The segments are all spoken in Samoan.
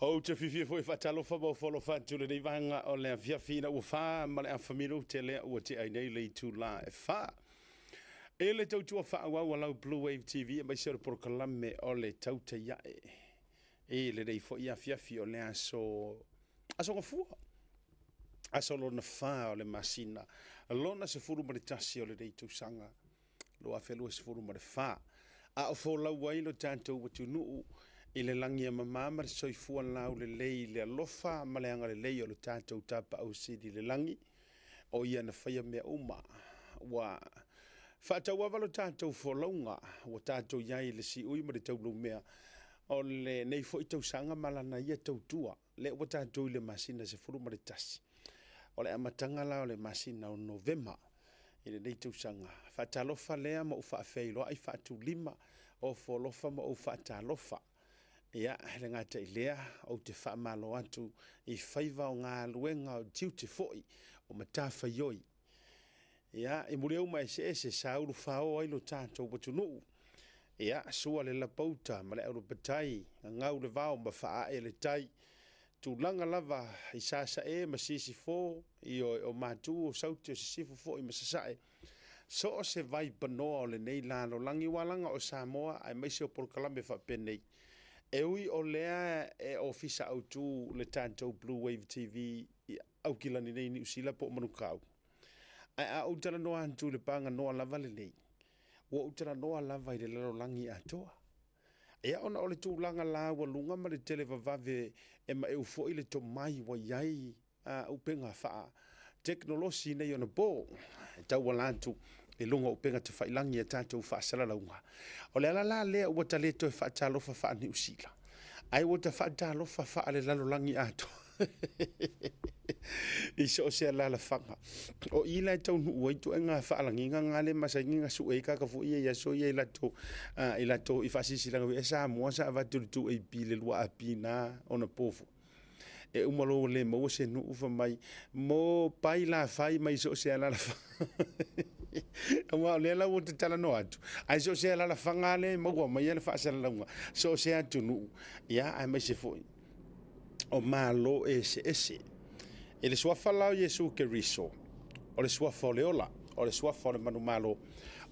Ou te fiafia foi e faatalofa ma ofo alofa atu i lenei vaega o le afiafi ina ua 4:30 minute lea ua tea ai nei le itula e 4. E le tautua faaauau a lau Blue Wave TV aemaise o le polokalame o le Tautai Ae i lenei foi afiafi o le aso aso Gafua, aso lona 4 o le masina lona 11 o lenei tausaga 2024, a o folau ai lo tatou atunuu i le lagi e mama ma le soifua laulelei i le alofa ma le agalelei o lo tatou Tapaau Sili i le lagi, o ia na faia mea uma. Ua faatauava lo tatou folauga, ua tatou i ai i le siui ma le taulaumea o lenei foi tausaga ma lana ia tautua, lea ua tatou i le masina 11. O le amataga la o le masina o Novema i lenei tausaga. Faatalofa lea ma ou faafeiloai faatulima, ofo alofa ma ou faatalofa. Ia, e le gata i lea, ou te faamalo atu i faiva o galuega o tiute foi o matafaioi. Ia, i muliauma eseese sa ulufao ai lo tatou atunuu. Ia, sua le lapauta ma le aulapatai, gagau le vao ma faaae le tai. Tulaga lava i Sasae ma Sisifo, ioe, o Matu, o Sauti, o Sisifo foi ma Sasae. So o se vaipanoa o lenei lalolagi ua alaga o Samoa aemaise o polokalame faapenei. E ui o lea e ofisa autu le tatou Blue Wave TV i Aukilani nei i Niu Sila po o Manukau, ae a ou talanoa atu i le paganoa lava lenei, ua ou talanoa lava i le lalolagi atoa. Ia ona o le tulaga laualuga ma le televavave e maeu foi le tomai ua i ai a upega faatekonolosi nei ona po e tauala atu i luga o upega tafailagi a tatou faasalalauga. O le ala la lea ua ta le toe faatalofa faa-Niu Sila, ae ua ta faatalofa faale-lalolagi atoa i so o se alaalafaga. O i la e taunuu ai ituaiga faalagiga na le masani ona sue ai tagata foi ia i aso ia i latou i latou i faasilasilaga e Samoa sa avatu i le 2AP le 2AP na ona po foi. E uma loa ua le maua se nuu fai mai mo pai la fai mai so o se alaalafaga. Aua o lea la ua ta talanoa atu, ae so o se alaalafaga lava lea e maua mai ai le faasalalauga, so o se atunuu, ia aemaise foi o Malo eseese. I le suafa la o Iesu Keriso, o le suafa o le ola, o le suafa o le manumalo,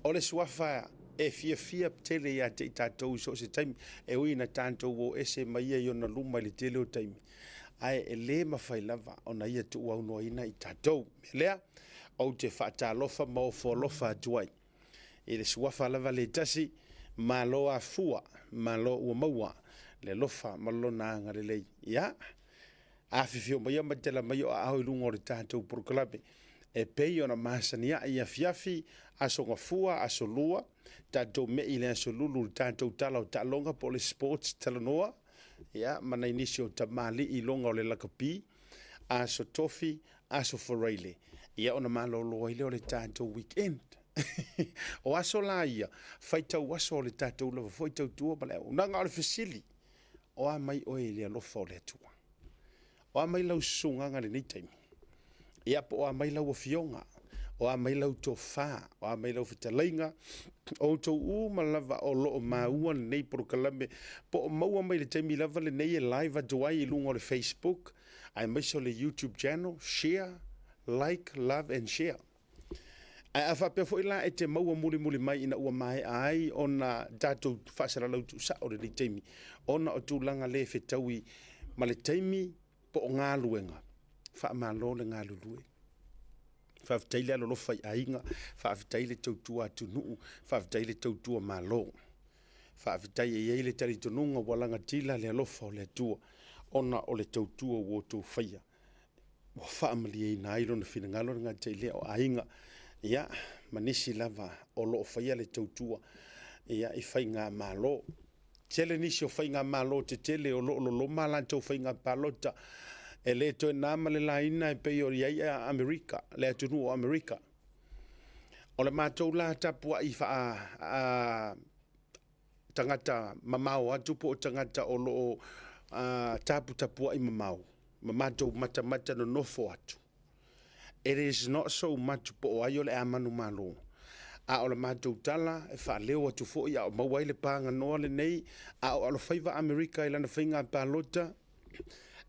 o le suafa e fiafia tele ia te i tatou i so o se taimi, e ui ina tatou o ese mai ia i ona luma i le tele o taimi, ae e le mafai lava ona ia tuuaunoaina i tatou. Mea lea, ou te faatalofa ma ofo alofa atu ai i le suafa lava le tasi, malo afua, malo ua maua le alofa ma lona agalelei. Ia, afifio maia ma tala mai o aao i luga o le tatou polokalame e pei ona masani ai i afiafi, aso Gafua, aso Lua, tatou mei i le aso Lulu i le tatou tala o taaloga po o le sports talanoa, ia, ma nai nisi o tamalii i luga o le lakapi, aso Tofi, aso Faraile, ia ona malolo ai lea o le tatou weekend. O aso la ia, faitau aso o le tatou lava foi tautua ma le auaunaga. O le fesili, o a mai oe i le alofa o le Atua? O a mai lau susugaga i lenei taimi? Ia, po o a mai lau afioga? O a mai lau tofa? O a mai lau fetalaiga? O outou uma lava o lo o maua lenei polokalame, po o maua mai i le taimi lava lenei e live atu ai i luga o le Facebook, aemaise o le YouTube channel, share, like, love and share. Ae a faapea foi la e te maua mulimuli mai ina ua maea ai ona tatou faasalalau tuusao lenei taimi, ona o tulaga le fetaui ma le taimi po o galuega, faamalo le galulue. Faafetai le alolofa i aiga, faafetai le tautua atunuu, faafetai le tautua Malo. Faafetai e i ai le talitonuga ua lagatila le alofa o le Atua ona o le tautua ua outou faia. Ua faamalieina ai lona finagalo le gata i lea o aiga, ia, ma nisi lava o lo o faia le tautua, ia, i faigamalo. Tele nisi o faigamalo tetele o lo o loloma a latou faiga palota e le toe na ma le laina e pei o i ai Amerika, le atunuu o Amerika. O le matou la tapuai faa tagata mamao atu po o tagata o lo o taputapuai mamao ma matou matamata nonofo atu. It is not so much po o ai o le a manumalo, a o le matou tala e faaleo atu foi a o maua ai le paganoa lenei a o alofaiva Amerika i lana faiga palota.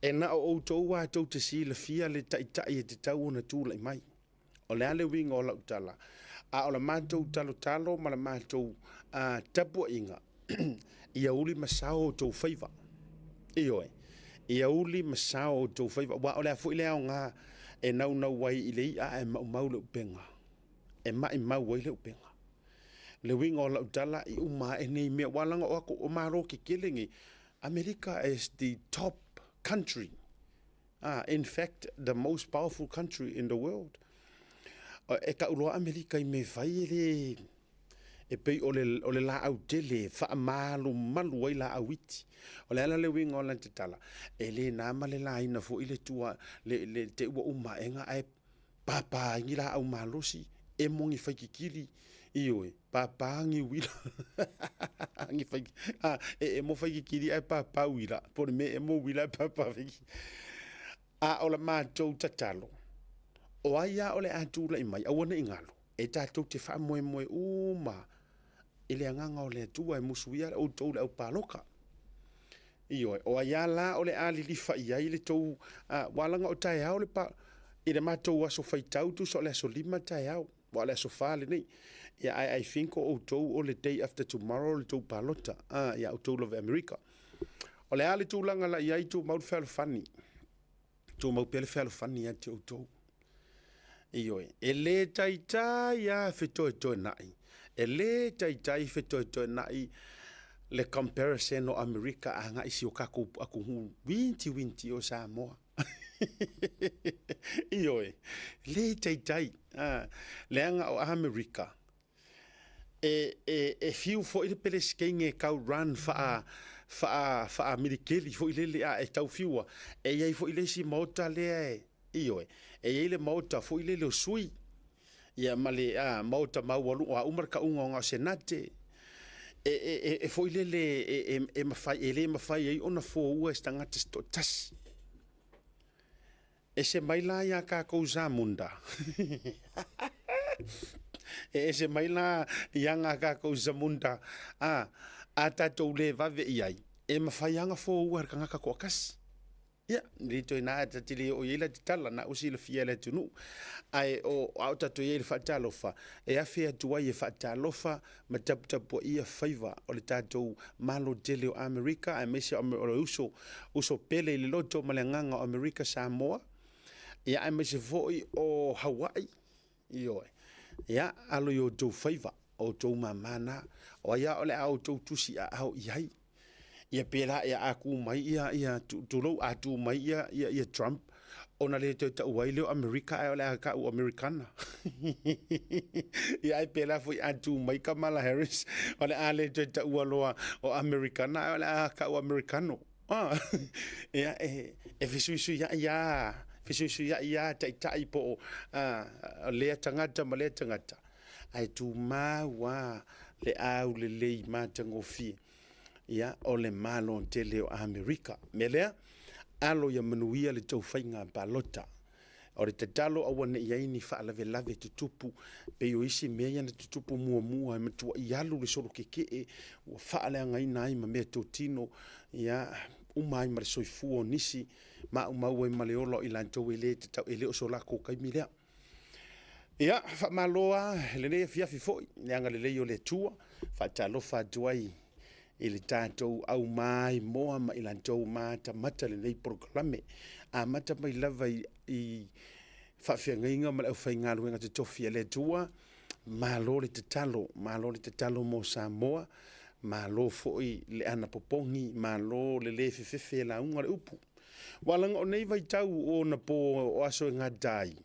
E na o outou lava tou te silafia le taitai e tatau ona tulai mai. O le a le uiga o lau tala? A o le matou talotalo ma le matou tapuaiga, ia uli ma sao outou faiva. Ioe, ia uli ma sao outou faiva, aua o le a foi le aoga e naunau ai i le i'a ae maumau le upega, e maimau ai le upega. Le uiga o lau tala i uma ae nei mea, aua leaga o atu o Malo tetele nei, Amerika is the top country, in fact the most powerful country in the world. E tau loa Amerika i mea e fai e le e pei o le, o le laau tele e faamalumalu ai laau iti. O le ala le uiga o lana tatala, e le na ma le laina foi le tua, le, le te ua uma aega ae pāpā ai ni laau malosi, emo ni faititili, ioe, pāpā ni uila, ni fai, a, e emo faititili ae pāpā uila, po o le mea e emo uila ae pāpā faititili. A o la matou tatalo, o ai a o le a tulai mai, aua ne i galo, e tatou te faamoemoe uma i le agaga o le Atua e musuia outou le au paloka. Ioe, o ai a la o le a lilifa i ai le tou, aua leaga o taeao le pa, i le matou aso faitau tusa o le aso 5 taeao, aua o le aso 4 lenei. Ia ae I think o outou o le day after tomorrow le tou palota, ia outou lava i Amerika. O le a le tulaga la i ai, tumau le fealofani, tumau pea le fealofani ia te outou. Ioe, e le taitai lava fetoetoenai, e le taitai fetoetoenai le comparison o Amerika agai i si o tatou atunuu uitiuiti o Samoa. Ioe, le taitai, leaga o Amerika, e fiu foi le Peresetene e tau run faa-militeli foi lele, a e tau fiua, e i ai foi le isi maota lea e, ioe, e i ai le maota foi lele o sui, ia ma le maota maualuga, o a uma le tauga o na o Senate, e foi lele e mafai, e le mafai ai ona foua e se tagata se toatasi. Ese mai la iā kākou Zamunda. E ese mai la i aga a kākou Zamunda, a tatou le vave i ai, e mafai lava ona foua e le tagata toatasi. Ia, le toe nā ta te le oo i ai la te tala, na ua silafia e le atunuu. Ae o, a o tatou i ai i le faatalofa, e afe atu ai e faatalofa ma taputapuaia faiva o le tatou Malo tele o Amerika, aemaise o le uso, uso pele i le loto ma le agaga o Amerika Samoa, ia aemaise foi o Hawaii, ioe. Ia, alo i outou faiva, o outou mama na, o ai a o le a outou tusi aao i ai. Ia pēlā ia a kū mai ia, ia, tulou, a tū mai ia, ia, ia Trump, ona le toe taua ai lea o Amerika ae o le a ta'u Americana. Ia ae pēlā foi a tū mai Kamala Harris, o le a le toe taua loa o Americana ae o le a ta'u Americano. Ah, ia e, e fesuisuia'i lava, fesuisuia'i lava taitai po o lea tagata ma lea tagata, ae tumau lava le aulelei matagofie. Ia, o le Malo tele o Amerika. Mea lea, alo ia manuia le tou faiga palota. O le tatalo aua ne i i ai ni faalavelave tutupu, pei o isi mea ia na tutupu muamua e matuai alu le solo kekee, ua faaleagaina ai ma meatotino, ia, uma ai ma le soifua o nisi, maumau ai ma le ola o i latou e le tatau, e le o so latou taimi lea. Ia, faamalo lava i lenei afiafi foi i le agalelei o le Atua. Faatalofa atu ai i le tatou aumaimoa ma i latou matamata lenei polokalame. Amata mai lava i faafeagaiga ma le aufaigaluega totofi a le Atua. Malo le tatalo, malo le tatalo mo Samoa, malo foi le anapopogi, malo le le fefefe e lauga le upu. Ua laga o nei vaitau o ona po o aso e gata ai,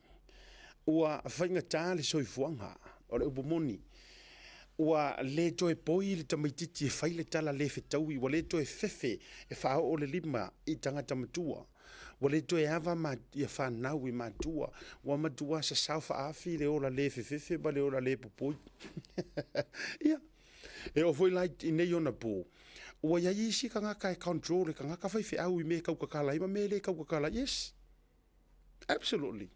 ua faigata le soifuaga, o le upu moni, ua le toe poi le tamaitiiti e fai le tala le fetaui, ua le toe fefe e faaoo le lima i tagata matua, ua le toe ava ma ia fanau i matua, ua matua sasao faaafi le ola le fefefe ma le ola le popoi. Ia, e oo foi la i nei ona po, ua i ai isi tagata e control e tagata faifeau i mea e tautatala ai ma mea e le tautatala ai. Yes, absolutely.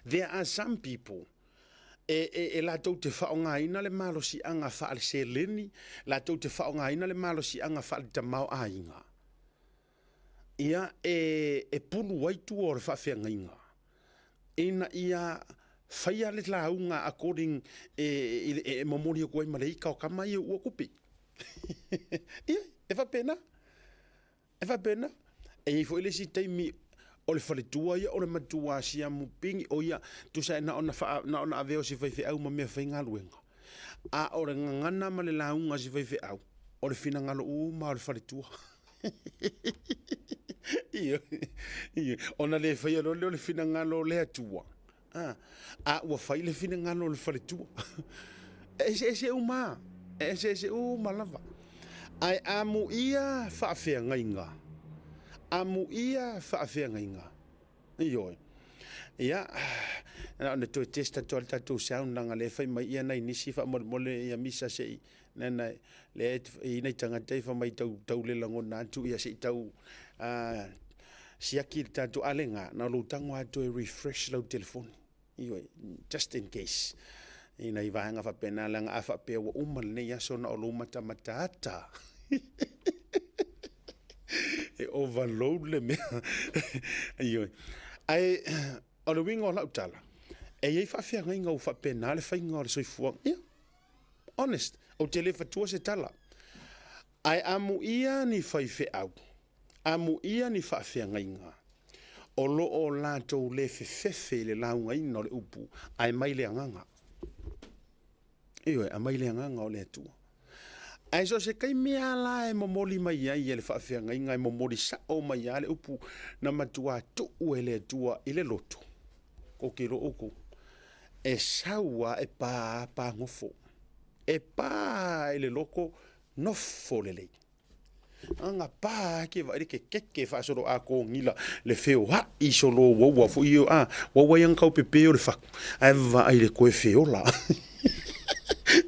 There are some people e, e, e latou te faaaogaina le malosiaga faale-seleni, latou te faaaogaina le malosiaga faale-tamaoaiga. Ia, e, e pulu ai tua o le faafeagaiga, ina ia faia le lauga according e, e, e momoli atu ai ma le ika o tama ia ua tupe. Ia, e faapena. E faapena. E i ai foi le isi taimi o le faletua ia o le matua siamu pigi, o ia, tusa e na ona, faa, na ona avea o se faifeau ma mea faigaluega. A o le gagana ma le lauga a se faifeau, o le finagalo uma o le faletua. Ona le faia loa lea o le finagalo o le Atua, a, a ua fai le finagalo o le faletua. E eseese uma, e eseese uma lava. Ae amuia faafeagaiga, amuia faafeagaiga. Ioe. Ia, na ona toe test atu lava le tatou sound leaga lea e fai mai ia nai nisi faamolemole ia misa se i nana lea e i ai nai tagata ia fai mai tau tau le lagona atu ia se i tau siaki le tatou a le na, na o lou tago lava toe refresh lau telefoni. Ioe, just in case. I nai vaega faapena leaga a faapea ua uma lenei aso na o lou matamataata. E overload le mea. Ioe. Ae o le uiga o lau tala, e i ai faafeagaiga ua faapena le faiga o le soifuaga. Ia, honest, ou te le fatua se tala. Ae amuia ni faifeau, amuia ni faafeagaiga o lo o latou le fefefe i le laugaina o le upu, ae mai le agaga. Ioe, aumai le agaga o le Atua. Ae so o se taimi lava la e momoli mai ai e le faafeagaiga, e momoli sao mai lava le upu na matua tuu e le Atua i le loto, kou te iloa outou, e sau lava e pa pa nofo. E pa i le loto nofo lelei. Aga pa ke vaai le kekeke faasolo a kogila le feoai solo uaua foi ia a uaua ia tau pepe o le fatu ae vaai le koe feola.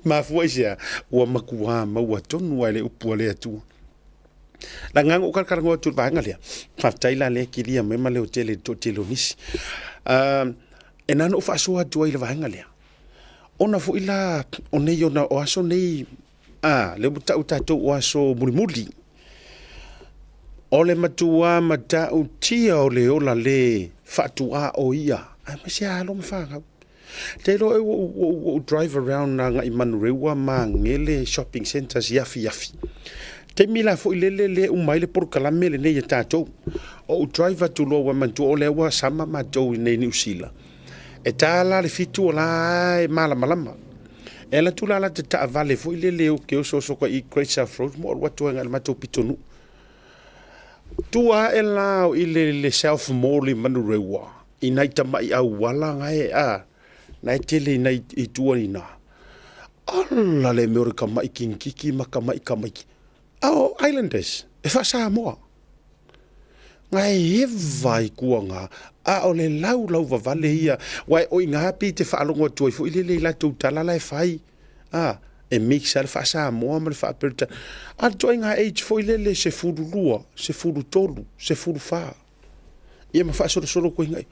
Mafua i se a? Ua matua maua tonu ai le upu a le Atua. La ngango o kalakalagoa atu le vaega lea. Faafetai la lea kilia mai ma leo tele i le toatele o nisi. E na ona ou faasoa atu ai i le vaega lea. Ona foi la o nei ona o aso nei A, lea ua tau tatou o aso mulimuli. O le matua matautia o le ola le faatuā o ia, aemaise lava alo ma fanau. Te iloa ua ou drive around agai i Manurewa, Magele, shopping centres i afiafi. Taimi la foi lele lea e uma ai le polokalame lenei a tatou. Ou drive atu loa ua manatua o lea ua sama matou i inei i Niu Sila. E ta la le 7 o la e malamalama. E alu atu la la te taavale foi lele ou te osooso atu ai i Great South Road ma ou alu atu ai agai i le matou pitonuu. Tua ae la i le South Mall i Manurewa i nai tamai auala na e a na e tele i nai i tua i ina. Ala le mea o le tamai kinikiki ma tamai tamaiti. A o Islanders, e faa-Samoa. Na e eva i tua na, a o le laulau vavale ia, wa o i ngā pi te faalogo atu ai foi lele i latou tala la e fai. A, e mix a le faa-Samoa ma le faa-Peretania. A le ituaiga age foi lele, 12, 13, 14. Ia ma faasolosolo atu ai nai.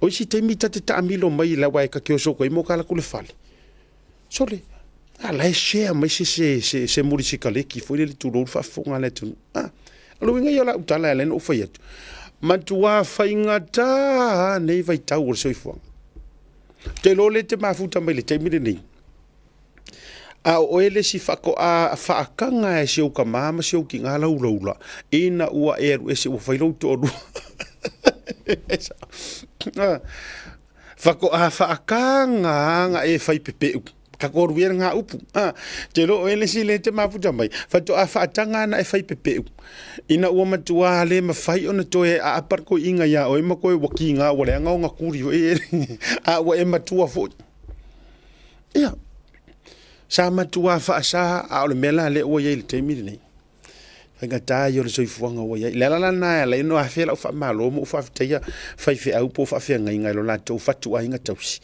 O isi taimi ta te taamilo mai i aua e ta te oso atu ai mo ta alu atu i le fale. Sole, a la e share mai se, se, se, se muli sikaleki foi lele tulou le faafofoga a le atunuu. Ah, o le uiga ia o lau tala e ala ai ona ou fai atu. Matua faigata nei vaitau o le soifuaga. Ou te iloa o lea e te mafuta mai i le taimi lenei, a o oe le isi faatoa faataga e si ou tama ma si ou tina laulaula ina ua e alu ese ua fai lou toalua. Faatoa faataga na e fai pepeu. Tatou alu ia lena upu. A, te iloa o oe le isi lea e te mafuta mai, faatoa faataga na e fai pepeu. Ina ua matua le mafai ona toe aapa le toeaina ia oe ma toe ua kiga ua leaga ona tuli foi, a ua e matua foi. Ia, sa matua faasa, a o le mea la lea ua i ai i le taimi lenei, faigata ia o le soifuaga ua i ai. O le ala la lena e ala ai ona afea lau faamalo ma ou faafetaia faifeau po o faafeagaiga i lo latou fatuaiga tausi.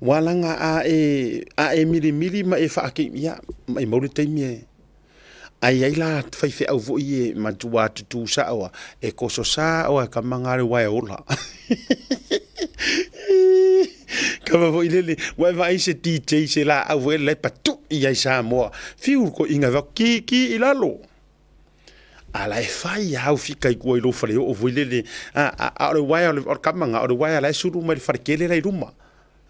Aua leaga a e milimili ma e faakei, ia, maumau le taimi e Ae i ai la faifeau foi e matua tutu sao lava, e toso sao lava e tama na le uaea ola. Kama foi lele, ua e vaai i se DJ se laau foi lele la e patui ai Samoa. Fiu le toeaina e fai atu, ki ki i lalo. A la e fai lava au fika i tua i lou faleoo foi lele, a o le uaea o le kama lena, o le uaea la e sulu mai le faletele la i luma.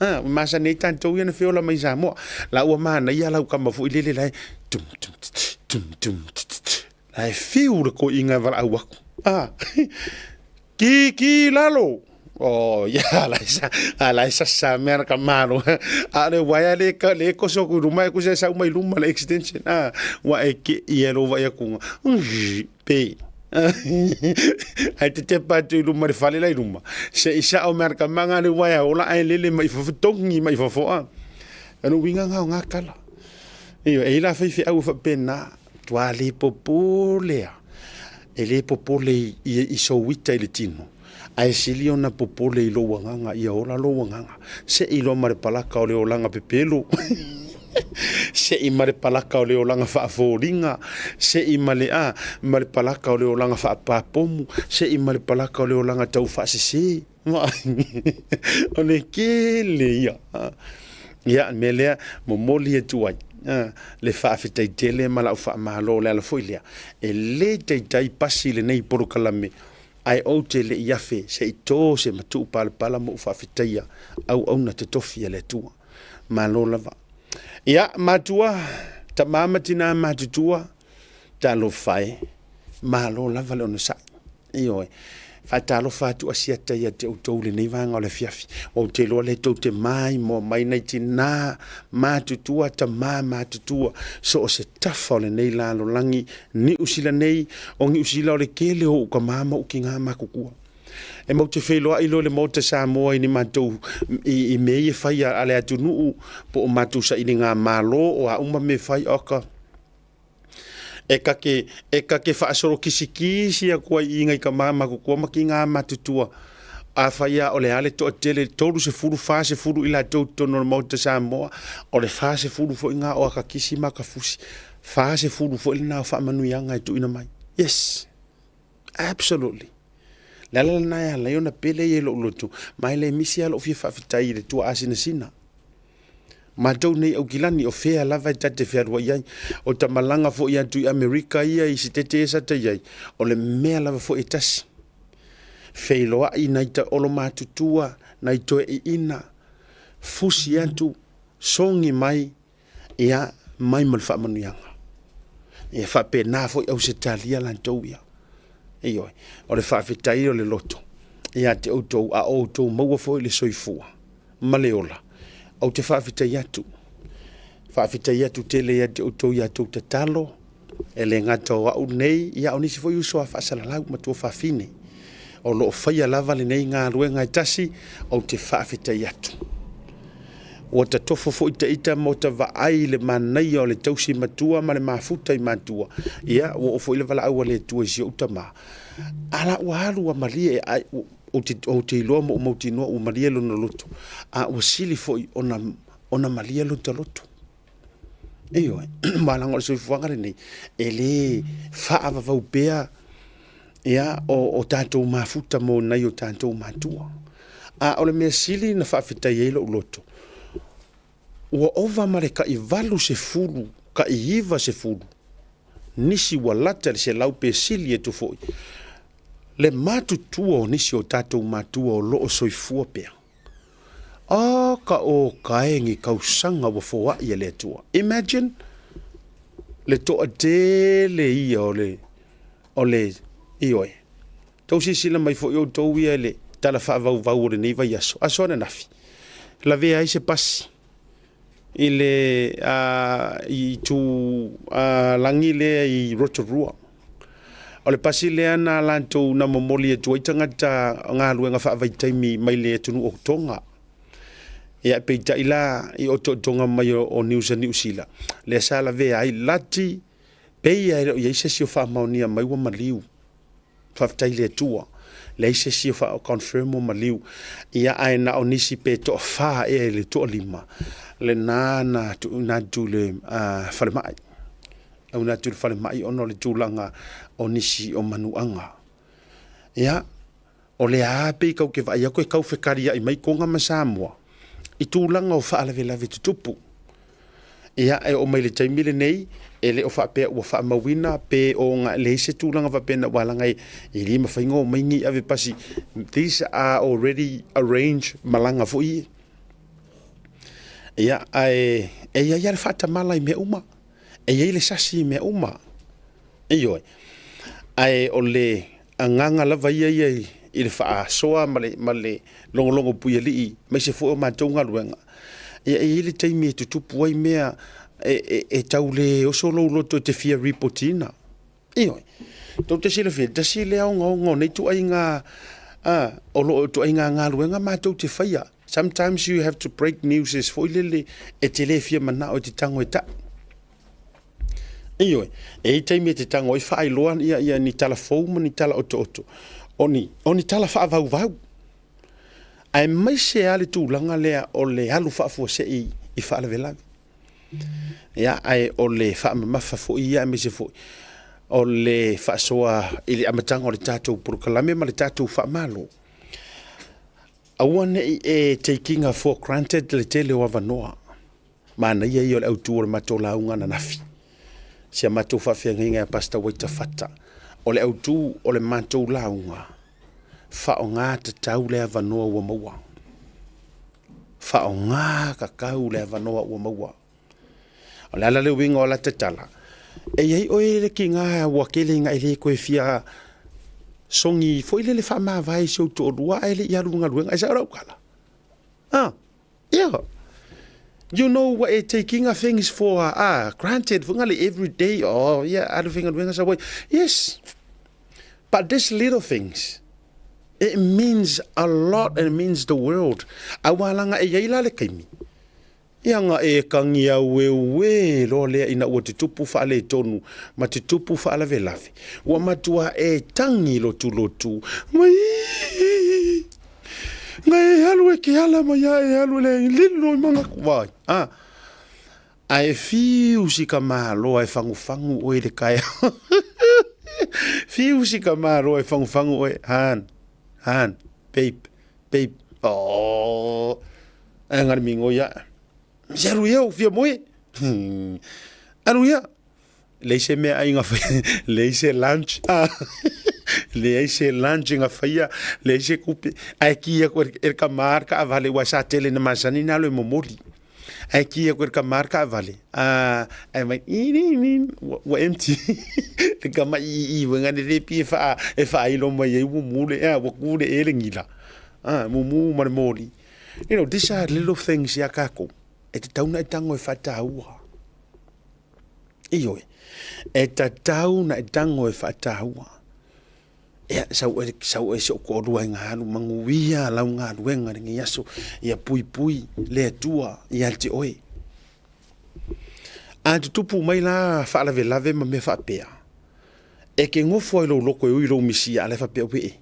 A, ua masani ai tatou ia na feola mai i Samoa. La ua manaia lau kama foi lele la e tum tum ttt tum tum ttt, la e fiu le toeaina e valaau atu. A, ki ki lalo. Oh, ia, la e sa, a la e sasa mea na ka malo. A o le uaea le ka, le koso atu i luma, e tusa e sau mai luma le extension. A, ua e ke ia lou vaai atu, pe. Ae tetepa atu i luma i le fale la i luma, se i sao mai le tamaga le uaea ola ae lele mai i fafo, togi mai i fafo. A, o le uiga lena o na tala. Ioe, e i ai la faifeau e faapena, matua le popole lava. E le popole i sou ita i le tino, ae sili ona popole i lou agaga ia ola lou agaga. Se i loa ma le palaka o le olaga pepelo, se i ma le palaka o le olaga faafoliga, se i ma le a, ma le palaka o le olaga faapapomu, se i ma le palaka o le olaga taufaasese. O le kele ia. Ia, le mea lea, momoli atu ai le faafetai tele ma lau faamalo. O le ala foi lea, e le taitai pasi lenei polokalame ae ou te le i afe se i to se matuu palapala ma ou faafetaia auauna totofi a le Atua. Malo lava. Ia, matua, tama ma tina matutua, talofa e, malo lava le onosai. Ioe. Faatalofa atu Asiata ia te outou i lenei vaega o le afiafi. Ua ou te iloa lea tou te maimoa mai nai tina matutua, tama matutua, so o se tafa o lenei lalolagi Niu Sila nei, o Niu Sila o le tele o ou tama ma ou tina matutua. E matou te feiloai loa i le Maota Samoa i ni matou i mea ia e fai a le atunuu po o matou sailiga malo o a uma mea e fai, oka. E ta te, e ta te faasolo kisikisi atu ai i nai tama matutua ma tina matutua. Afai lava o le a le toatele, 30, 40 i latou i totonu o le Maota Samoa, o le 40 foi lena o ata kisi ma ata fusi. 40 foi lena o faamanuiaga e tuuina mai. Yes, absolutely. Le ala lena e ala ai ona pele ia i lou loto, ma e le misi lava lou fia faafetai i le tuaasinasina. Matou nei Aukilani, o fea lava e ta te fealuai ai. O ta malaga foi atu i Amerika ia i Sitete ia sa ta i ai, o le mea lava foi e tasi. Feiloai nai taolomatutua, nai toeaiina, fusi atu, sogi mai, ia, mai ma le faamanuiaga. Ia faapena foi Ausetalia latou ia. Ioe, o le faafetai o le loto ia te outou, a o outou maua foi le soifua ma le ola. Ou te faafetai atu, faafetai atu tele ia te outou i a outou tatalo, e le gata o au nei, ia o nisi foi uso a faasalalau ma tuafafine o lo o faia lava lenei galuega e tasi, ou te faafetai atu. Ua tatofo foi ta ita ma ota vaai i le manaia o le tausi matua ma le mafuta i matua. Ia, ua oo foi le valaau a le Atua i si ou tama. A la ua alu ua malie, ai, ou te, ou te iloa ma ou mautinoa ua malie lona loto, a ua sili foi ona, ona malie lota loto. Ioe, aua leaga o le soifuaga lenei, e le faavavau pea ia, o tatou mafuta mo nai o tatou matua. A o le mea sili na faafetai ai lou loto, ua ova ma le tai 80, tai 90, nisi ua lata i le 100 pe sili atu foi, le matutua o nisi o tatou matua o lo o soifua pea. A ka oka e ni tausaga ua foai e le Atua. Imagine le toatele ia o le, o le, ioe. Tou silasila mai foi outou ia i le tala faavauvau o lenei vaiaso, aso ananafi, lavea ai se pasi i le itu lagi lea i Rotorua. O le pasi lea na latou na momoli atu ai tagata galuega faavaitaimi mai le atunuu o Tonga. Ia peitai la i otootoga mai o Niu Sila, lea sa lavea ai lati, pei lava e le o i ai se isi o faamaonia mai ua maliu. Faafetai i le Atua, leai se isi o faa-confirm ua maliu. Ia ae na o nisi pe toafa ea i le toalima lena na tuuina atu i le falemai. Auina atu i le falemai ona o le tulaga o nisi o manuaga. Ia, o lea lava pei tatou te vaai atu e tau fekaliai mai Toga ma Samoa i tulaga o faalavelave tutupu. Ia, e oo mai le taimi lenei, e le o faapea ua faamauina pe o ga leai se tulaga faapena ua laga e le mafai ona omai nei ave pasi. These are already arranged malaga foi ia. Ia, ae e i ai lava le faatamala i mea uma. E i ai le sasi i mea uma. Ioe. Ae o le agaga lava ia ia i le faasoa ma le logologo puialii, aemaise foi o matou galuega, ia e i ai le taimi e tutupu ai mea e tau le oso lou loto e te fia ripotiina. Ioe. Tou te silafia, tasi lea ogaoga o nei ituaiga o lo o ituaiga galuega matou te faia. Sometimes you have to break news foi lele e te le fia manao e te tago e tau. Ioe, e i ai taimi e te tago ai faailoa ia ni tala fou ma ni tala otooto, o ni tala faavauvau. Aemaise lava le tulaga lea o le alu faafuasei i faalavelave. Ia, ae o le faamamafa foi ia aemaise foi o le faasoa i le amataga o le tatou polokalame ma le tatou faamalo. Aua ne i e taking for granted le tele o avanoa. Manaia ia o le autu o le matou lauga ananafi. Si a matou faafeagaiga ia Pastor Waita Fata. O le autu o le matou lauga, faaaoga tatau le avanoa ua maua. Faaaoga tatau le avanoa ua maua. O le ala le uiga o la tatala, e i ai oe le tiga ua tele ina e le toe fia sogi foi lele faamavae i si ou toalua ae le i alu i le galuega. E sao lau tala? Ah, yeah. You know ua e taking things for granted foi ngale every day. Oh, yeah, alu faigaluega sa wai. Yes. But these little things, it means a lot and it means the world. Aua langa e iai la le taimi. Ia nga e tangi aueue loa lea ina ua tutupu faaletonu ma tutupu faalavelave. Ua matua e tangi lotulotu. Mai Nga e alu e ke ala mai a e alu le lilo i mangaku vai. Ah. Ae fiu si ka maloa e fangufangu oe le kaea. Fiu si ka maloa e fangufangu oe. Han, han, babe, babe. Oh. Ae ngari mingo ia. Se alu ia u fia moe. Alu ia. Leai se meaai na faia, leai se lunch, leai se lunch na faia, leai se kupe. Ae ki aku e le kama le taavale aua sa tele ina masani ona alu e momoli. Ae ki aku e le kama le taavale, ae mai ua empty. Le kama ii foi na le pei e faailo mai ai mumu le, ua tu le ea le gila, mumu ma le moli. You know, these are little things ia tatou e tatau ona e tago e faataua. Ioe, e tatau ona e tago e faataua. Ia, sau oe, sau oe si ou toalua i ngā alu manuia lau galuega i lenei aso, ia puipui le Atua ia te oe. A tutupu mai la faalavelave ma mea faapea, e ke nofo ai lou loto e ui lou misia, a la e faapea, uee,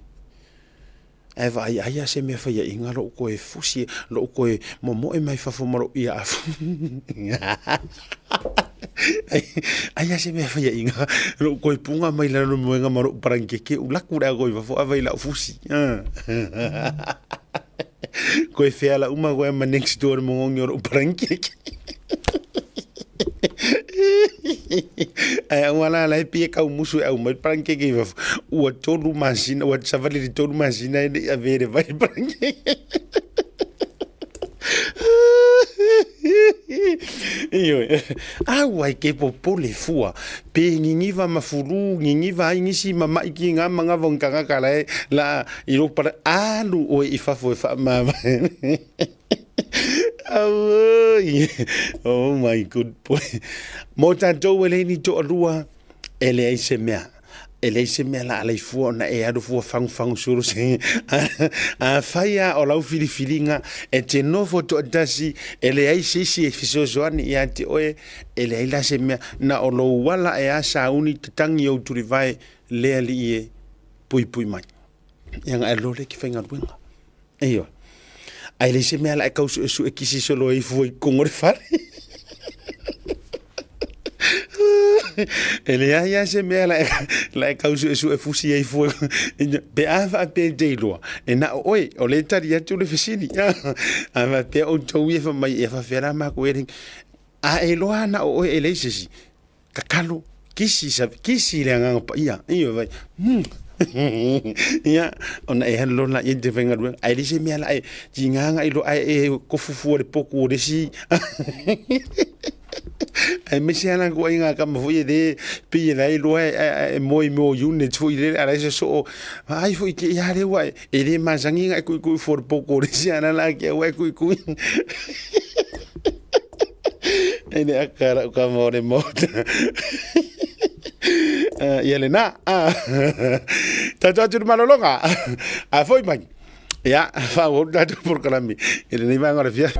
Ae vaai ai a se mea faiaʻiga loʻu toe fusi, loʻu toe momoe mai fafo ma loʻu ia afu. Ai a se mea faiaʻiga loʻu toe puga mai lalo moega ma loʻu parankeke ulaku le ago i fafo ava i lau fusi. Koe fea la uma koe ma next door mongongi o loʻu parankeke. Ae aua la la e pei e kaumusu e aumai le parankeke i fafo. Ua tolu masina, ua savali i le tolu masina e le i avea i le vai le parankeke. Ioe. Aua e ke popole fua. Pe niniva ma fulu, niniva ai nisi ma mai ki ngā manga vong kangaka la e la i lo para alu oe i fafo e whaamavae. Auoi. Oh my good boy. Mo tatou e leai ni toalua, e leai se mea. E leai se mea la alai fua ona e alu fua fagufagu sulu se. Afai lava o lau filifiliga e te nofo toatasi, e leai se isi e fesoasoani ia te oe, e leai la se mea. Na o lou ala e a sauni tatagi ou tulivae le alii e puipui mai. Ia na e lole ke faigaluega. Ioe. Ae leai se mea la e tau suesue kisi solo ai fua i totonu o le fale. E leai lava se mea la e, la e tau suesue fusi ai fua. Pe a faapea e te iloa, e na o oe, o lea e tali atu le fesili. A faapea outou ia fai mai, e faapefea la matou e A e iloa ana o oe e leai se isi, tatalo, kisi, kisi i le Agaga Paia. Ioe vai. Ia, ona e alu loa lea e te faigaluega. Ae leai se mea la e tiga na iloa ae e tofu fua i le potu o le isi. Aemaise lava la ituaiga tama foi lea pei e la e iloa e moe i mea o units foi lele a o la e sosoo. Vaai foi te i a lea ua e le masani ona e tuitui fua i le potu o le isi a o la e o le a te i ua e tuitui. E le aka lau tama o le maota. Ia lena. Tatou atu i le malologa. A foi mai. Ia, faaauau le tatou polokalame i lenei vaega o le afiafi.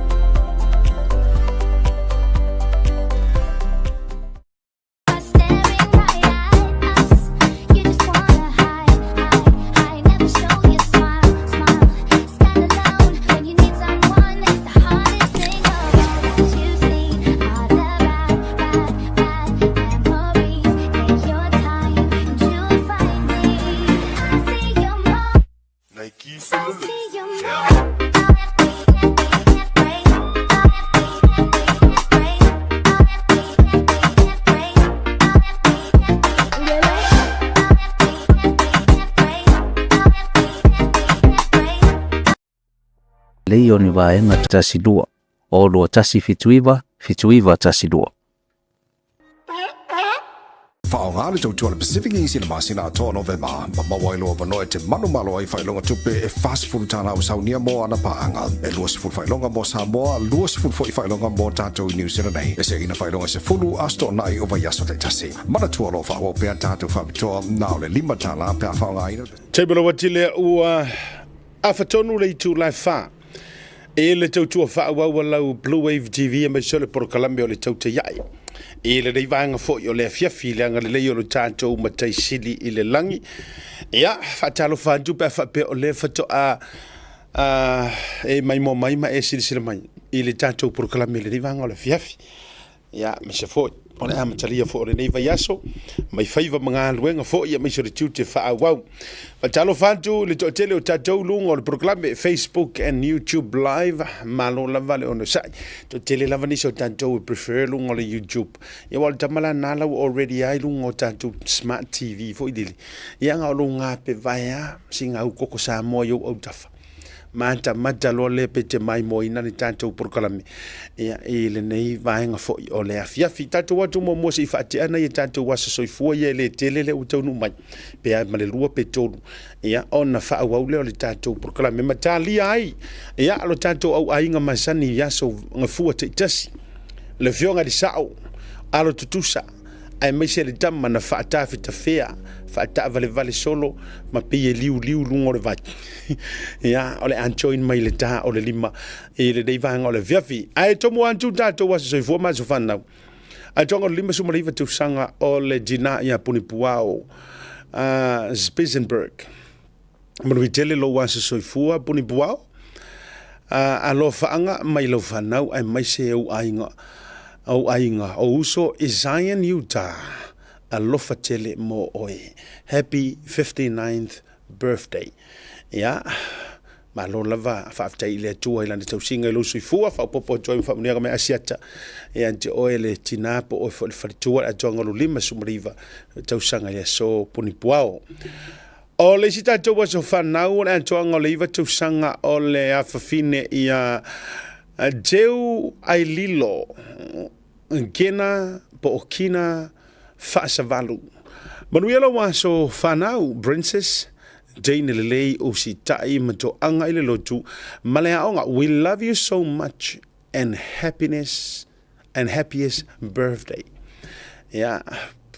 Lei o ni vaega tasi lua, o lua tasi fitu iva, fitu iva tasi lua. Faaaoga le tautua a le Pacific Easy i le masina atoa o Novema, ma maua ai lou avanoa e te manumalo ai faailoga tupe e $40 ua saunia mo ana paaga, e 20 faailoga mo Samoa, 20 foi faailoga mo tatou i New Zealand nei. E seina faailoga e 10 aso toonai o vaiaso taitasi. Manatua o lo o faaauau pea tatou faapitoa na o le $5 pe a faaaogaina le. Table ua tele ua afa tonu le itula e fa e le tautua faaauau a lau Blue Wave TV aemaise o le polokalame o le Tautaiai. I lenei vaega foi o le afiafi i le agalelei o lo tatou Matai Sili i le lagi. Ia, faatalofa atu pe a faapea o lea faatoa e maimoa mai ma e silasila mai i le tatou polokalame i lenei vaega o le afiafi. Ia, aemaise foi o le amatalia foi o lenei vaiaso, mai faiva ma galuega foi, aemaise o le tiute faaauau. Faatalofa atu i le toatele o tatou luga o le polokalame Facebook and YouTube Live, malo lava le onosai. Toatele lava nisi o tatou e prefer luga o le YouTube. Ia, aua o le tama la na lau already ai luga o tatou Smart TV foi lele. Ia, na o lou gape vae a, sina au koko Samoa i ou autafa. Matamata loa lea pe te maimoaina le tatou polokalame ia, i lenei vaega foi o le afiafi. Tatou atu muamua se i faatea nai a tatou aso soifua ia e le tele lea ua taunuu mai, pe a ma le lua pe tolu, ia, ona faaauau lea o le tatou polokalame ma talia ai ia lo tatou auaiga masani i aso gafua taitasi. Le Afioga i le Sao, alo tutusa, aemaise le tama na faatafetafea, faataavalevale solo ma pei e liuliu luga o le vai. Ia, o le a join mai le ta o le lima i lenei vaega o le afiafi. Ae tomo atu tatou aso soifua ma aso fanau. Atoaga o le 59 tausaga o le tina ia Punipuao Spisenberg. Manuia tele lou aso soifua Punipuao. Alofaaga mai lau fanau aemaise ou aiga, ou aiga, o uso i Zion, Utah. Alofa tele mo oe. Happy 59th birthday. Ia, malo lava, faafetai i le Atua i lana tausiga i lou soifua, faaopoopo atu ai ma faamanuiaga mai Asiata ia te oe le tina po o oe foi le faletua, le atoaga o lou 59 tausaga i le aso Punipuao. O le isi tatou aso fanau o le atoaga o le 9 tausaga o le afafine ia Jeu Aililo Gena po o Kina Faasavalu. Manuia lou aso fanau, Princess Jane Lelei Usitai ma Toaga i le lotu ma le aoga. We love you so much and happiness and happiest birthday. Ia,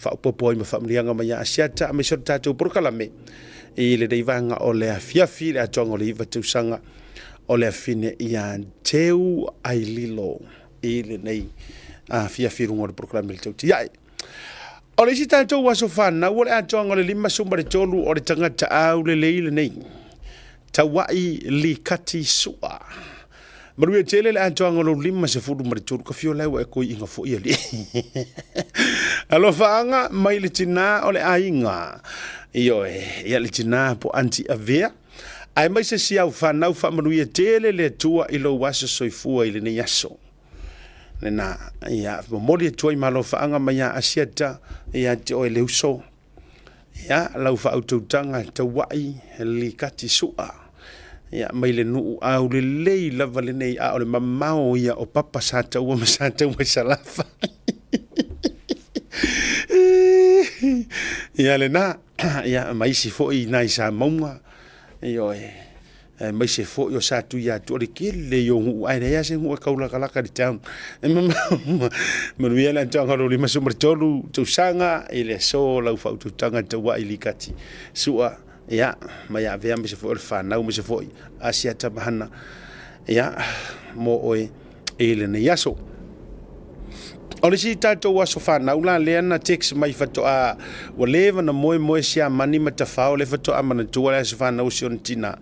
faaopoopo ai ma faamanuiaga mai ia Asiata aemaise o le tatou polokalame i lenei vaega o le afiafi, le atoaga o le 9 tausaga o le afine ia Teu Aililo i lenei afiafi i luga o le polokalame le tautiae. O le isi tatou aso fanau o le atoaga o le 53 o le tagata aulelei lenei, Tauai Likati Sua. Manuia tele le atoaga o lou 53, ka fio lau e koi inga foi ali. Alofaaga mai le tina o le aiga. Ioe, ia le tina po Aunty Avea. Aemaise si au fanau faamanuia tele le Atua i lou aso soifua i lenei aso. Lena, ia, momoli atu ai malofaaga mai ia Asiata ia te oe le uso. Ia, lau faautautaga tauai likati sua. Ia, mai le nuu aulelei lava lenei, a o le mamao ia o papa sa taua ma sa taua i Salafa. Ia lena, ia, ma isi foi nai Samauga, ioe, aemaise foi o Satuiatua, o le tele ia o nuu, ae leai lava se nuu e taulatalata i le town. E mamao, manuia le atoaga o lou 53 tausaga i le aso lau faautautaga tauai likati sua, ia, mai avea aemaise foi o le fanau, aemaise foi Asiata ma Hana, ia, mo oe i lenei aso. O le isi tatou aso fanau la lea na text mai faatoa ua leva na moemoe siamani ma tafao lea faatoa manatua le aso fanau o si ona tina.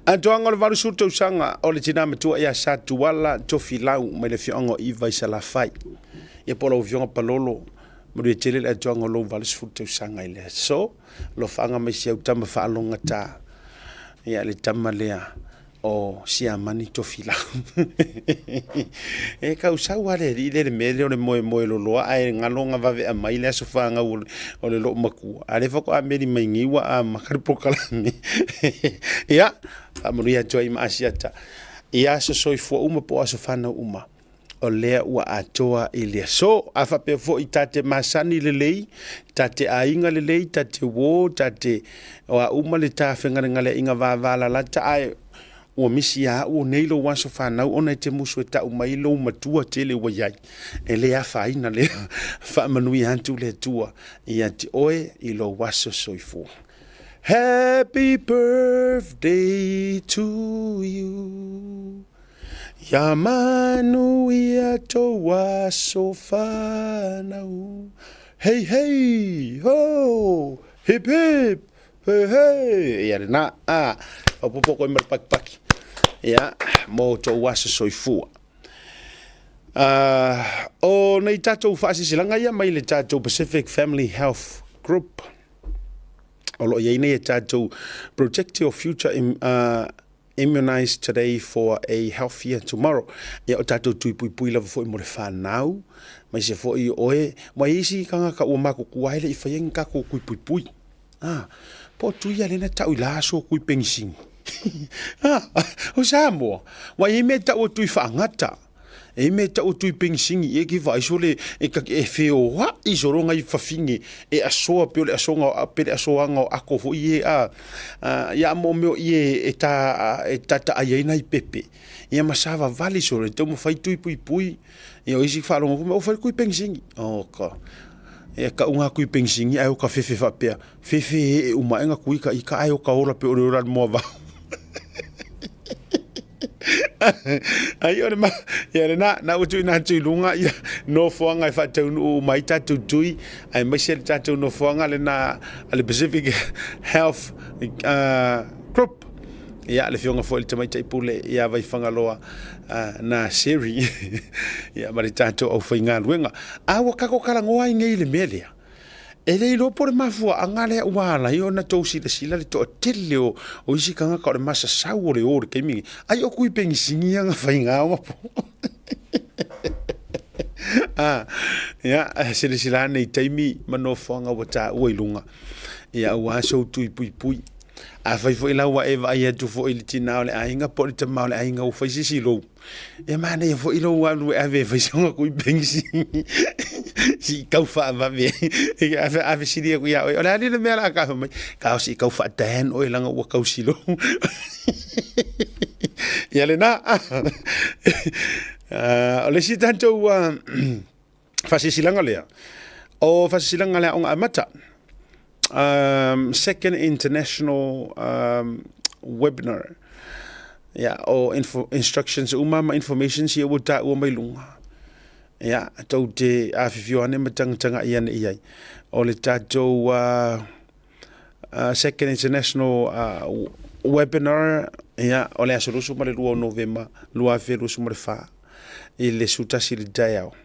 Atoaga o le 80 tausaga o le tina matua ia Satuala Tofilau mai le afioaga o Iva i Salafai. Ia po o lau afioga Palolo, manuia tele le atoaga o lou 80 tausaga i le aso. Alofaaga mai si au tama faalogogata. Ia le tama lea o Siamani Tofilau. E kausau lava le alii lea i le mea lea o le moemoe loloa ae galo ona vave aumai le aso fanau o le loomatua. A o lea faatoa meli mai nei ua amata le polokalame. Ia, faamanuia atu ai ma Asiata i aso soifua uma po o aso fanau uma. O lea ua atoa i le aso. A faapea foi ta te masani lelei, ta te aiga lelei, ta te uō, ta te o a uma le ta fegalegaleaiga vavalalata, ae ua misi ia au o nei lou aso fanau ona e te musu e tau mai lou matua tele ua i ai. E le afaina lea. Faamanuia atu le Atua ia te oe i lou aso soifua. Happy birthday to you. Ia manuia tou aso fanau. Hei hei ho! Hip hip! He he! Ia lena, a, faaopoopo koe ma le pakipaki. Ia, mo tou aso soifua. O nei tatou faasilasilaga ia mai le tatou Pacific Family Health Group, o lo o i ai nei e tatou Protect Your Future Immunize today for a healthier tomorrow. Ia o tatou tui puipui lava foi mo le whanau, mai se foi oe, mai isi kanga ka ua makuku ai le i whai ni kako kui puipui. Ah, po tui a lena tau i la aso kui pengisini. Ah, o Samoa, wai e mea tau o tui whaangata. E mea tau tui pengisini e ki vaai sole e ka e feoaʻi sologa i fafine e asoa pei o le asoga o pe le asoaga o ako foi e a ia mo mea o ie e ta e tataʻai ai nai pepe ia ma savavali solo e taumafai tui puipui ia o isi faalogo foi mai o fai kui pengisini o ka e kauga kui pengisini ae o ka fefe faapea fefe e uma ae ga kui ka ika ae o ka ola pei o le ola le moa vao. Ai o le ma, ia lena, na ua tuuina atu i luga ia nofoaga e faataunuu uma ai tatou tui, aemaise le tatou nofoaga lena a le Pacific Health Group. Ia, le afioga foi i le Tamaitai Pule ia Vaifagaloa na Seri, ia ma le tatou aufaigaluega. A ua kako talanoa ai nei i le mea lea. E le iloa po o le mafuaaga lea ua ala ai ona tou silasila le toatele o, o isi tagata o le masasau o le o i le taimi lenei. Ai o kui penisini ia na faiga o po. Ah, ia, silasila ane i taimi ma nofoaga ua taua i luga. Ia, aua sou tui puipui. Afai foi la ua e vaai atu foi i le tina o le aiga po o le tama o le aiga ua fai se isi lou, e manaia foi lou alu e ave e fai sona kui pengisini si i tau faavave ai. Ave, ave sili aku ia oe, o le a le mea la ka mai, ka o si i kau faatan oe langa ua kau silou. Ia lena. O le isi tatou faasilasilaga lea, o faasilasilaga le Aoga Amata, Second International Webinar, ia, o info, instructions uma ma informations ia ua taua mai luga. Ia, tou te afifio ane ma tagatagai ane i ai. O le tatou Second International Webinar, ia, o le aso 22 o Novema 2024 i le 11 i le taeao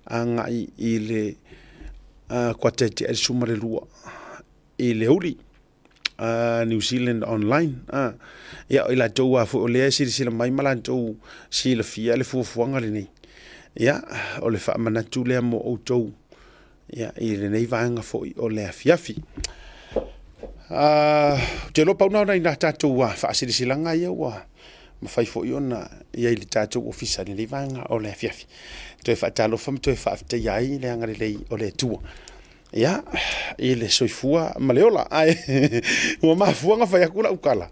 agai i le kuata e tea i le 12 i le aoauli. New Zealand Online. Ia, o i latou lava foi o lea e silasila mai ma latou silafia le fuafuaga lenei. Ia, o le faamanatu lea mo outou ia, i lenei vaega foi o le afiafi. Ou te iloa pau na o nai tatou faasilasilaga ia ua mafai foi ona i ai i le tatou ofisa i lenei vaega o le afiafi. Toe faatalofa ma toe faafetaia ai le agalelei o le Atua. Ia, i le soifua ma le ola. Ae ua mafua ona fai atu lau tala,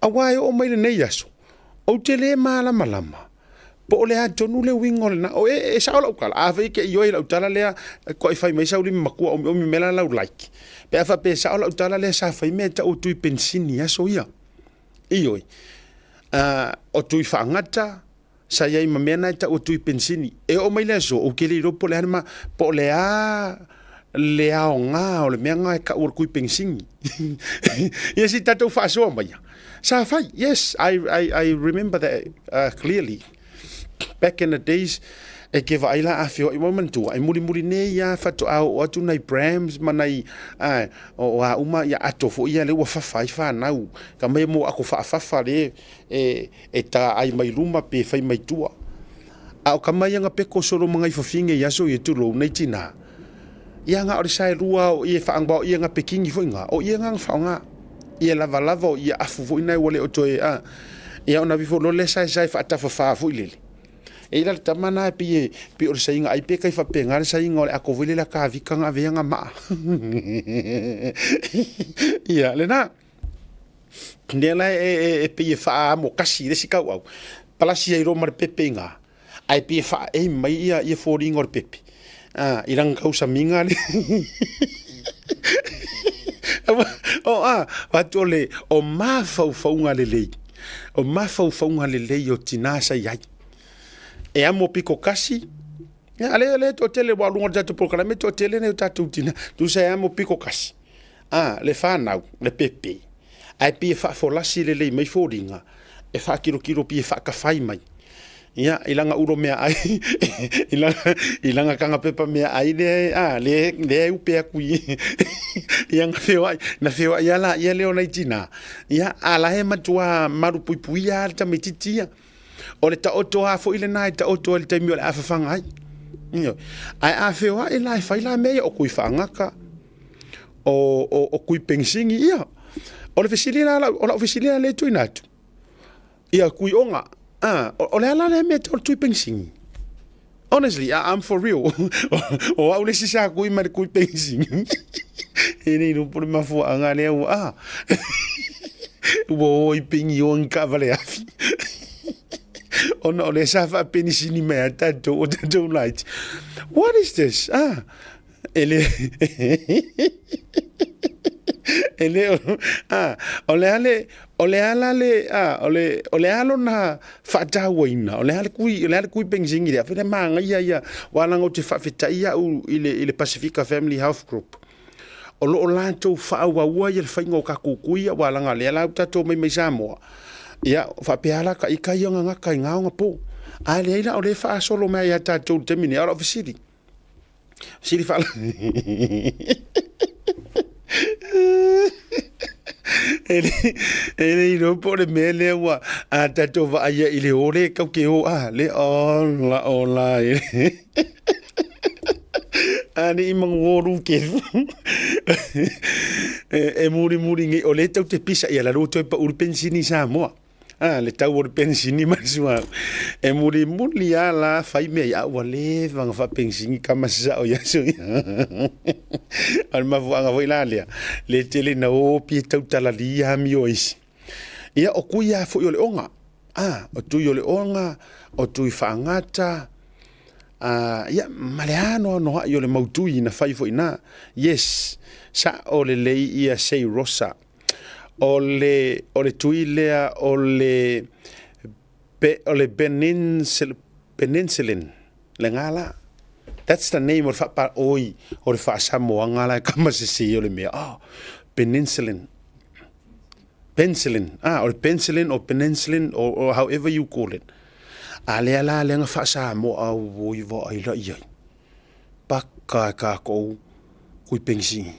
aua e oo mai lenei aso, ou te le malamalama po o le a tonu le uiga o lena. O e, e sao lau tala, afai e te ioe i lau tala lea, toai fai mai sau lima matua omiomi mai la lau like. Pe a faapea e sao lau tala lea sa fai mea e tau o tui penisini i aso ia. Ioe. O tui faagata, sa i ai ma mea na e tau o tui penisini. E oo mai le aso, ou te le iloa po o le a le ma, po o le a le aoga o le mea na e tau o le tui penisini. Ia se i tatou faasoa maia. Sa fai, yes, I remember that clearly. Back in the days, e ke vaai la a feoai mai manatua, e mulimuli nei ia faatoa oo atu nai prams ma nai, o a uma ia ato foi ia lea ua fafa ai fanau. Ka mai mo ako faafafa le e taai mai luma pe fai mai tua. A o ka mai anga peko solo mangai fafine i aso ia tulou nei tina. Ia nga o le saelua o ia whaangwa o ia nga pekingi foi nga, o ia nga whaonga. Ia lava lava o ia afu foi nai ua le o toe a. Ia ona vifo lo le sae sae whaatawhawha foi lele. E ila le tama na e pi e pi o le sainga ai pe kai whapenga le sainga o le ako foi lele a ka vika nga vea nga maa. Ia, le na. Lea la e pei e faaamo kasi i le isi kauau, palasi ai loa ma le pepe i ina, ae pei e faa-aim mai ia foliga o le pepe i lana tausamiga lea. Vaeatu o le o mafaufauga lelei, o mafaufauga lelei o tina sa i ai. E amo piko kasi, a lea e toatele, aua o luga o le tatou polokalame e toatele nai o tatou tina, tusa e amo piko kasi. A, le fanau, le pepe, ae pei e faafolasi lelei mai foliga, e faakilokilo pei e faatafai mai. Ia, i lana ulo meaai, i lana tagapepa meaai lea, a, lea, lea e upe atu i, i ana feoai, na feoai lava laia lea o nai tina, ia, a la e matua malupuipuia lava le tamaitiiti ia. O le taoto lava foi lena e taoto ai i le taimi o le a fafaga ai. Ioe. Ae a feoai la e fai la mea ia o kui faagata, o kui penisini ia. O le fesili la, o lau fesili la lea e tuuina atu, ia kui oga, o le a la lea mea e tau o le tui penisini? Honestly, I'm for real. O au le isi sa kui ma le kui penisini. E le iloa po o le mafuaaga lea ua, ua o ai peni o ni taavale afi. Ona o lea sa faapenisini mai a tatou o tatou laiti. What is this? Ah, E le e le a o le a le o le a la le a o le o le a lona faatauaina o le a le kui o le a le kui penisini lea fai le manaia ia aua leaga ou te faafetai au i le i le Pasifika Family Health Group o lo o latou faaauaua ia le faiga o tatou kui aua leaga lea la ua tatou omai mai Samoa ia faapea la ta ita ia gagata i na ona po a leai la o lea e faasolo mai ia tatou i le taimi nei a o lau fesili Sili whaala. E le, e le iloa po o le mea lea ua a tatou vaaia i le o le kau ke o a le ola ola e. A ni i mangu o lu ke. E muri muri ngi o le tau te pisa ia la lu toe pa uru pensini Samoa. A, le tau o le penisini ma le suauu. E mulimuli lava la fai mea ia, a ua leva ona faapenisini tama sasao i aso ia. O le mafuaaga foi la lea, le tele ina o pei e tautalalia amio a isi. Ia, o tui lava foi o le oga. A, o tui o le oga, o tui faagata, a, ia, ma le anoanoai o le mau tui na fai foi i ina. Yes, sao lelei ia Sei Rosa. O le, o le tui lea o le, pe, o le peninsul, penicillin, le gā la. That's the name o le whaapa, oi, o le whaasamoanga la e kama sese o le mea. Oh, penicillin. Penicillin. Ah, o le penicillin or penicillin or however you call it. A lea la, lea nga whaasamoa au oi wa ai la iai. Paka e kākou kui penisini.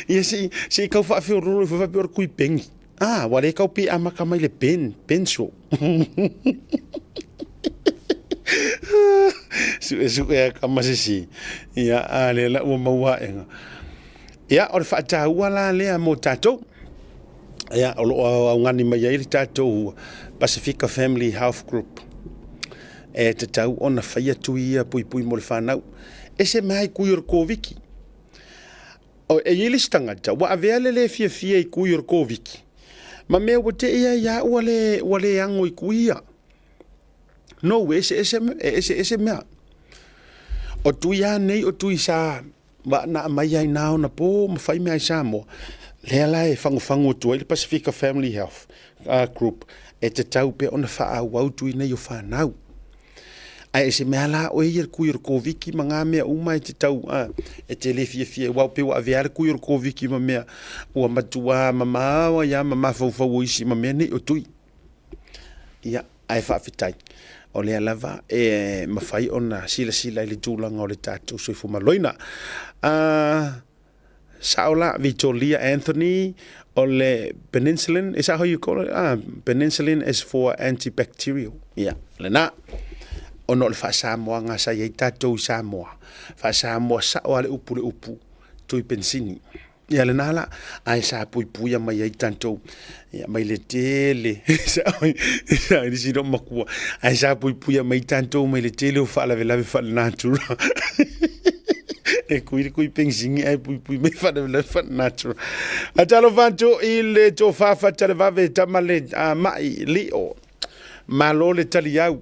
Ia se se i kau whaawhiororo i whawhapi ora kui pengi. Ah, wa le kau pe amaka mai le pen, pencil. Suʻesuʻe a kama sisi. Ia, a lea la ua maua aʻega. Ia, o le faataua la lea mo tatou. Ia, o loo augani mai ai le tatou Pasifika Family Health Group. E tatau ona faia tui ia puipui mo le fanau. Ese mai ai kui o le Koviki. O, e i ai le isi tagata ua avea le le fiafia i kui o le Koviki ma mea ua te i ai a ua le, ua le ago i kui ia. No, e eseese, e eseese mea. O tui a nei o tui sa wa na aumai ai na ona po ma fai mea ai Samoa, lea la e fagufagu atu ai le Pasifika Family Health Group e tatau pea ona faaauau tui nei o fanau. Ae se mea la oe ia le kui o le Koviki ma ngā mea uma e te tau, e te le fiafia, aua pei ua avea le kui o le Koviki ma mea ua matua mamao ai lava ma mafaufau o isi ma mea nei o tui. Ia, ae faafetai, o lea lava e mafai ona silasila i le tulaga o le tatou soifua maloloina. Sao la, Vitolia Anthony, o le penicillin, is that how you call it? Ah, penicillin is for antibacterial. Ia, lena. Ona o le faasamoaga sa i ai tatou i Samoa. Faasamoa sao lava le upu i le upu, tui penisini. Ia lena la, ae sa puipuia mai ai tatou ia, mai le tele sa i nisi makua, ae sa puipuia mai tatou mai le tele o faalavelave faalenatura. E kui le kui penisini ae puipui mai faalavelave faalenatura. A talofa atu i le tofa fatalevave tama le mai lio. Malo le taliau,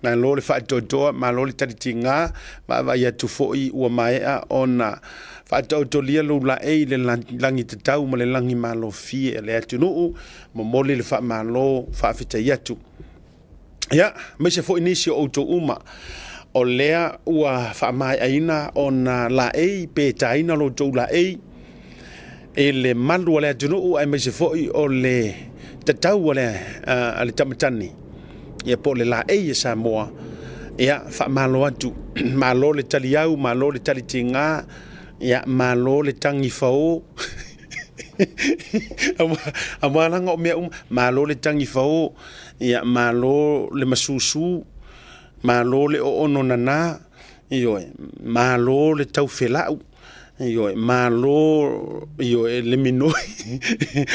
malo le faatoatoa, malo le talitiga, vaavaai atu foi ua maea ona faataotolia lou laei i le lagi tatau ma le lagi malofie a le atunuu, momoli le faamalo, faafetai atu. Ia, aemaise foi nisi o outou uma o lea ua faamaeaina ona laei pe taina lo outou laei i le malu a le atunuu aemaise foi o le tatau a le tamatani ia po o le laei a Samoa. Ia, faamalo atu, malo le taliau, malo le talitiga, ia malo le tagifao. Aua laga o mea uma, malo le tagifao, ia malo le masusu, malo le oono nana, ioe, malo le taufelau. Ioe, malo, ioe, le minoi.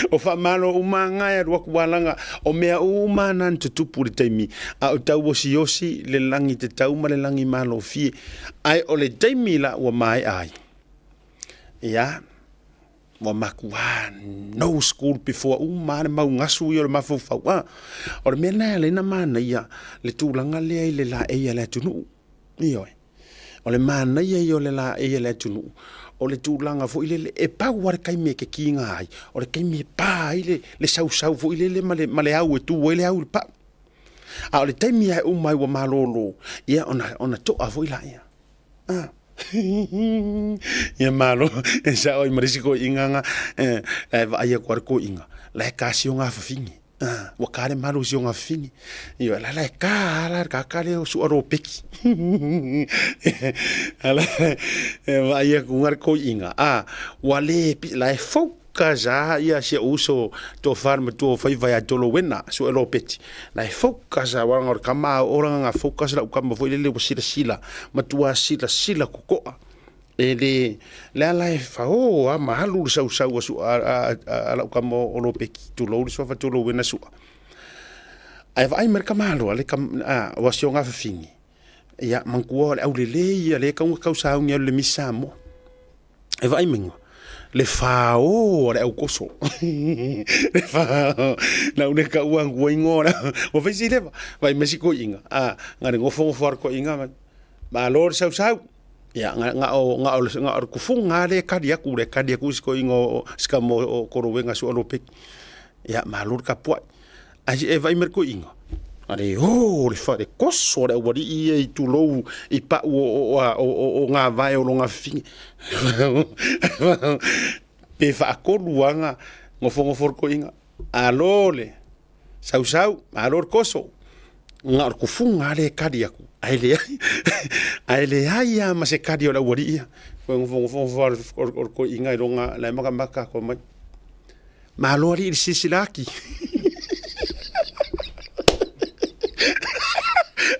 O faamalo uma lava e alu atu alaga, o mea uma na na tutupu i le taimi, a o tauosiosi le lagi tatau ma le lagi malofie. Ae o le taimi la ua maea ai, ia, ua matua no school before uma lava le mau gasu ia o le mafaufau. A, o le mea lena e ala ai ona manaia le tulaga lea i le laei a le atunuu. Ioe. O le manaia ia o le laei a le atunuu, o le tulaga foi lele, e pau lava le taimi e kekiga ai, o le taimi e pa ai le, le sausau foi lele ma le, ma le au e tu ai le au i le pau. A o le taimi lava e uma ai ua malolo, ia ona, ona toa foi laia. Ah. Ia malo, e sao ai ma le isi koiinga nga, e, e vaai atu a le koiinga, la e kasi o ngā fafine. Ua ka le malu si o ngā fafine. Ioe, la la e ka ala ka ka le o sua ropeki. Ala e vaai aku ngā koiinga. A, ua le pi, la e focus a ia si o uso tō whare matua o whaiwhai a tolo wena sua ropeti. La e focus a wanga o le kama a oranga ngā focus la ukama foi lele ua sila sila. Matua sila sila kokoa. E le, le ala e whao a ma alu le sausau a sua a lau kama o Lopeki, tulou le suafa tulou e na sua. Ae vaai mai le kamaloa, le kam, a, ua si o ngā fafine. Ia, mangkua o le aulele ia le kaunga kau saungi alu le Miss Samoa. E vaai mai ngua, le whao a le au koso. Le whao, na une ka ua ngua ingoa la, ua whaisi lewa, vai mai si koiinga. A, ngā le ngofo ngofo ar koiinga, malo le sausau. Ia, nga, nga o, nga o, nga o le kufuga lea e kali aku, le kali aku si koiga o, si kama o, o Korowega sua Lopeki. Ia, malo le kapuaʻi. Ae se e vaai mai le koiga, a le o le fale koso a le aualii ia i tulou i pau o, o, o, o, o ngā vae o lo ngā fifine. Pe faatolu lava gofogofo le koiga. Alo le sausau, alo le koso. Na o le kufuga lava lea e kali aku, ae leai, ae leai lava ma se kali o le aualii ia. Koe gofogofo o le koiga i luga, la e makamaka koe mai. Malo alii i le silasila aki.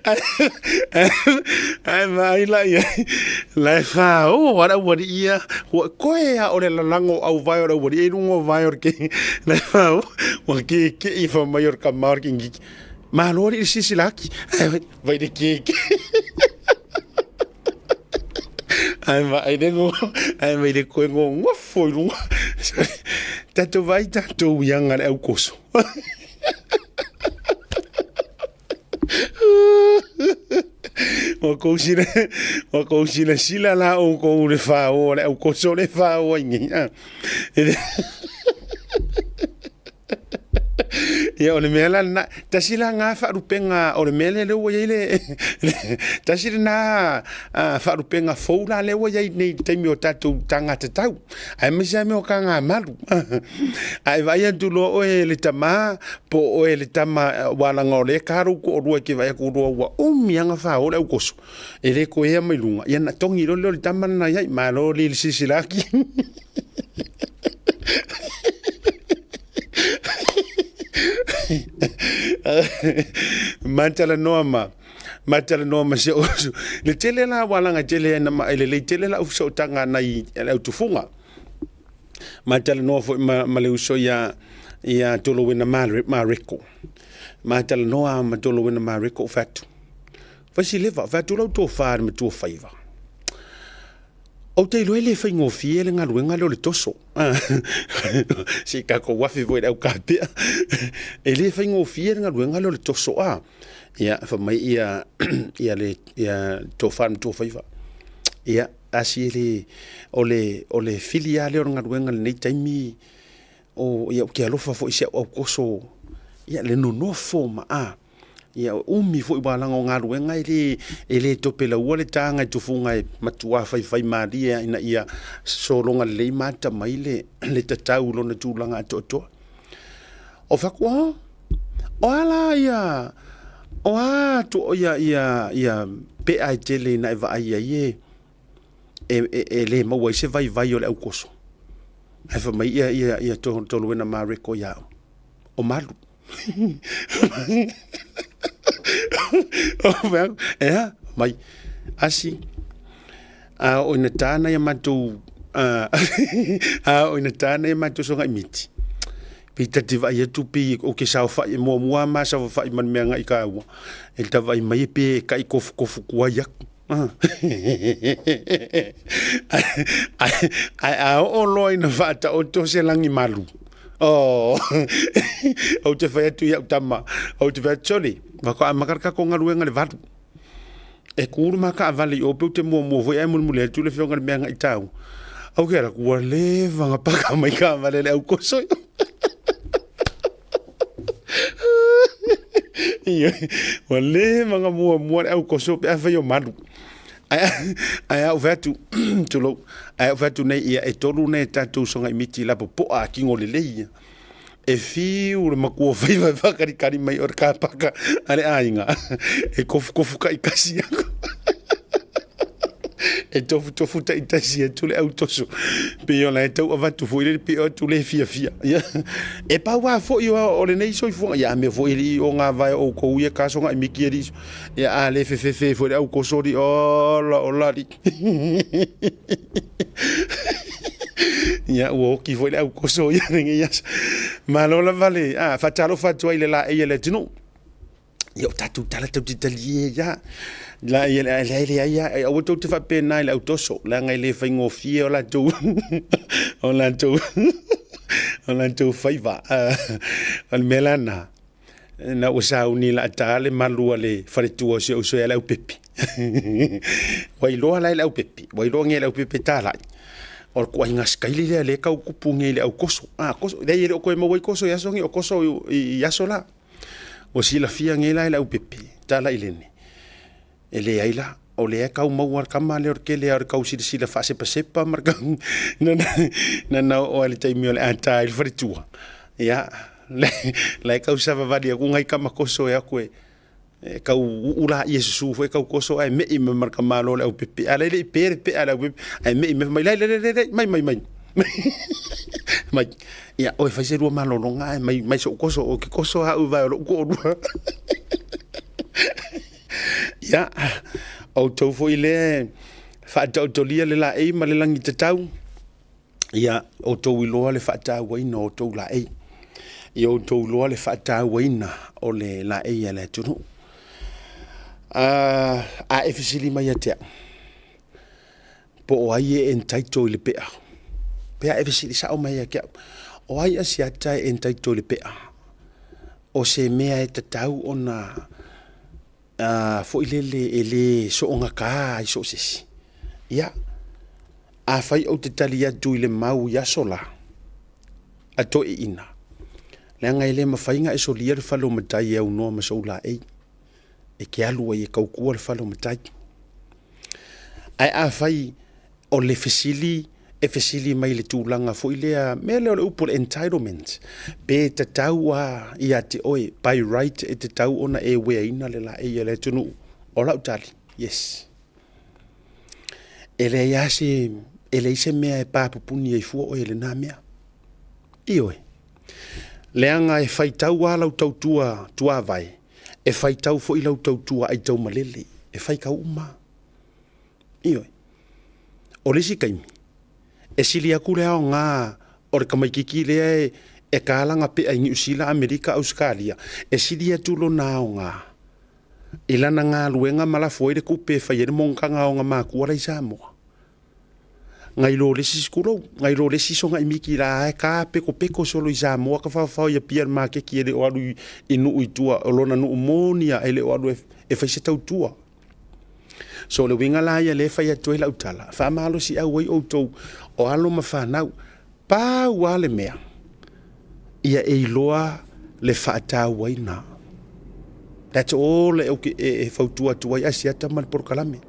Ae vaai la i ai, la e fāō a le aualii ia, ua koe a o le lalago o auvae o le aualii e i luga o vae o le ke, la e fāō, ua kekeʻi fai mai o le kama o le kikiki. Malo alii le silasila atu, ae vai le keke. Ae vaai le go, ae vai le koe gogofo i luga. Tatou vaai tatou i aga le aukoso. Ua kou sila, ua kou silasila la oukou le fāō a le aukoso le fāō ai nei. Ah. Ia o le mea la lena, tasi la lena faalupega o le mea lea lea ua i ai le, tasi lena faalupega fou la lea ua i ai nei i le taimi o tatou taga tatau, aemaise lava mea o taga malu. A e vaai atu loa oe le tama po o oe le tama aua leaga o lea e ta lou toalua e te vaai atu loa ua umi lava ona fao le aukoso, e le toe ea mai luga, ia ona togi loa lea o le tama lena i ai, malo alii le silasila atu. Ma talanoa ma ma talanoa ma si ou uso. Le tele la ua laga tele ai na ma e lelei tele lau fesootaga nai le au tufuga. Ma talanoa foi ma, ma le uso ia ia Tolowena Mareko. Ma talanoa ma Tolowena Mareko o fatu. Fai leva, fatu lau tofa le matua faiva. Ou te iloa e le faigofie le galuega lea o le toso. Se i tatou afe foi i le aukapea. E le faigofie le galuega lea o le toso a. Ia, fai mai ia, ia le ia tofa le matua faiva. Ia, asi e le, o le, o le fili lava lea o le galuega i lenei taimi, o, ia ou te alofa foi i si au aukoso, ia le nonofo ma a. Ia umi foi aua leaga o galuega e le, e le topelaua le taga i tufuga e matua faifaimalie lava ina ia sologa lelei ma atamai le, le tatau i lona tulaga atoatoa. O fai atu, oh, o a la ia, o a tu, ia, ia, ia pea e tele ina e vaai ai e, e, e, e le maua ai se vaivai o le aukoso. Ae fai mai ia, ia, ia Toluena Mareko ia au, o malu. Ea, mai, asi, a oo ina tā nai a matou, a oo ina tā nai a matou sogai miti, pei ta te vaai atu pei ou te saofai e muamua ma saofai ma le mea agai kāua, e ta vaai mai pe e kai kofukofu kuai aku. Ae a oo loa ina faataoto se lagi malu, oh, ou te fai atu i au tama, ou te fai atu, sole, faatoa amata le tatou galuega i le 8. E kū le ma taavale i o pe ou te muamua foi ae mulimuli atu le afioga i le mea agai tāua. Ou te alu atu, ua leva ona paka mai taavale a le aukoso. Ioe, ua leva ona muamua le aukoso pe afai o malu. Ae a ou fai atu, tulou, ae a ou fai atu nei, ia e tolu nei tatou sogai miti lapopoa a tino lelei ia. E fiu le matua faiva e whakalikali mai o le kāpaka a le aiga. E kofukofu taitasi aku. E tofutofu taitasi atu le autoso. Pei ona e tau avatu foi le pio atu le fiafia. Ia. E pau lava foi o, o lenei soifuaga. Ia, a mea foi alii o ngā vae o oukou ia ka sogai miki alii. Ia, a le fefefe foi le aukoso alii. Ola, ola alii. Ia, ua oki foi le aukoso ia lenei aso. Malo lava le, a, faatalofa atu ai i le laei a le atunuu. Ia o tatou tala tatou te talie ia. La ia le leai leai ia, aua tou te faapena i le autoso, leaga e le faigofie o latou o latou o latou faiva. O le mea la lena, na ua sauni laataa le malu a le faletua o si ou uso ia Leaupepe. Ua iloa la e Leaupepe, ua iloa nei e Leaupepe talai. O le ituaiga sikaili lea lea e tau tupu nei i le aukoso. A, koso, leai e le o toe maua ai koso i aso nei, o koso i aso la. Ua silafia nei la e le aupepe, tala i lene, e leai la, o lea e tau maua le tama lea o le tele lava o le tau silasila faasepasepa ma le tau na na oo lava i le taimi o le a ta ai le faletua. Ia, la e tau savavali atu nai tama koso e o atu e tau uu laia susu foi tau koso ae me'i mai ma le tamaloa o le aupepe. A o la e le i pe le pea a le aupepe, ae me'i mai fai mai, lai lai lai lai, mai mai mai. Mai, ia, oe fai se lua malologa ae mai, mai so'u koso, ou te koso au i vae o lo'u toalua. Ia, outou foi lea e faataotolia le laei ma le lagi tatau, ia outou iloa le faatauaina o outou laei. Ia outou iloa le faatauaina o le laei a le atunuu. A e fesili mai ia te au, po o ai e entitle i le pea? Pe a e fesili sao mai ia te au, o ai Asiata e entitle i le pea? O se mea e tatau ona foi lele e le soogata i so o se isi. Ia, afai ou te tali atu i le mau i aso la a toeaiina, leaga e le mafai ona e solia le fale o matai e aunoa ma sou laei. E te alu ai e tautua le fale o matai. Ae afai o le fesili e fesili mai i le tulaga foi lea, mea lea o le upu o le entitlement, pe tatau lava ia te oe, by right e tatau ona e wear ina le laei a le atunuu. O lau tali, yes. E leai lava se, e leai se mea e papupuni ai fua oe i lena mea. Ioe. Leaga e faitau lava lau tautua tuavae, e faitau foi lau tautua aitaumalele, e faitau uma lava. Ioe. O le isi taimi, e sili atu le aoga o le tamaitiiti lea e ta lana pea i Niu Sila, Amerika, Ausetalia, e sili atu lona aoga i lana galuega ma lafo ai le tupe e fai ai le monotaga a ona matua la i Samoa, nai lo le isi, tulou, nai lo le isi sogai miti la e ta pekopeko solo i Samoa tafaofao i Apia i le maketi e le o alu i nuu i tua, o lona nuu moni lava e le o alu e fai se tautua. So o le uiga la ia lea e fai atu ai lau tala, faamalosiau ai outou o alo ma fanau, pau lava le mea, ia e iloa le faatauaina. That's all e fautua atu ai Asiata ma le polokalame.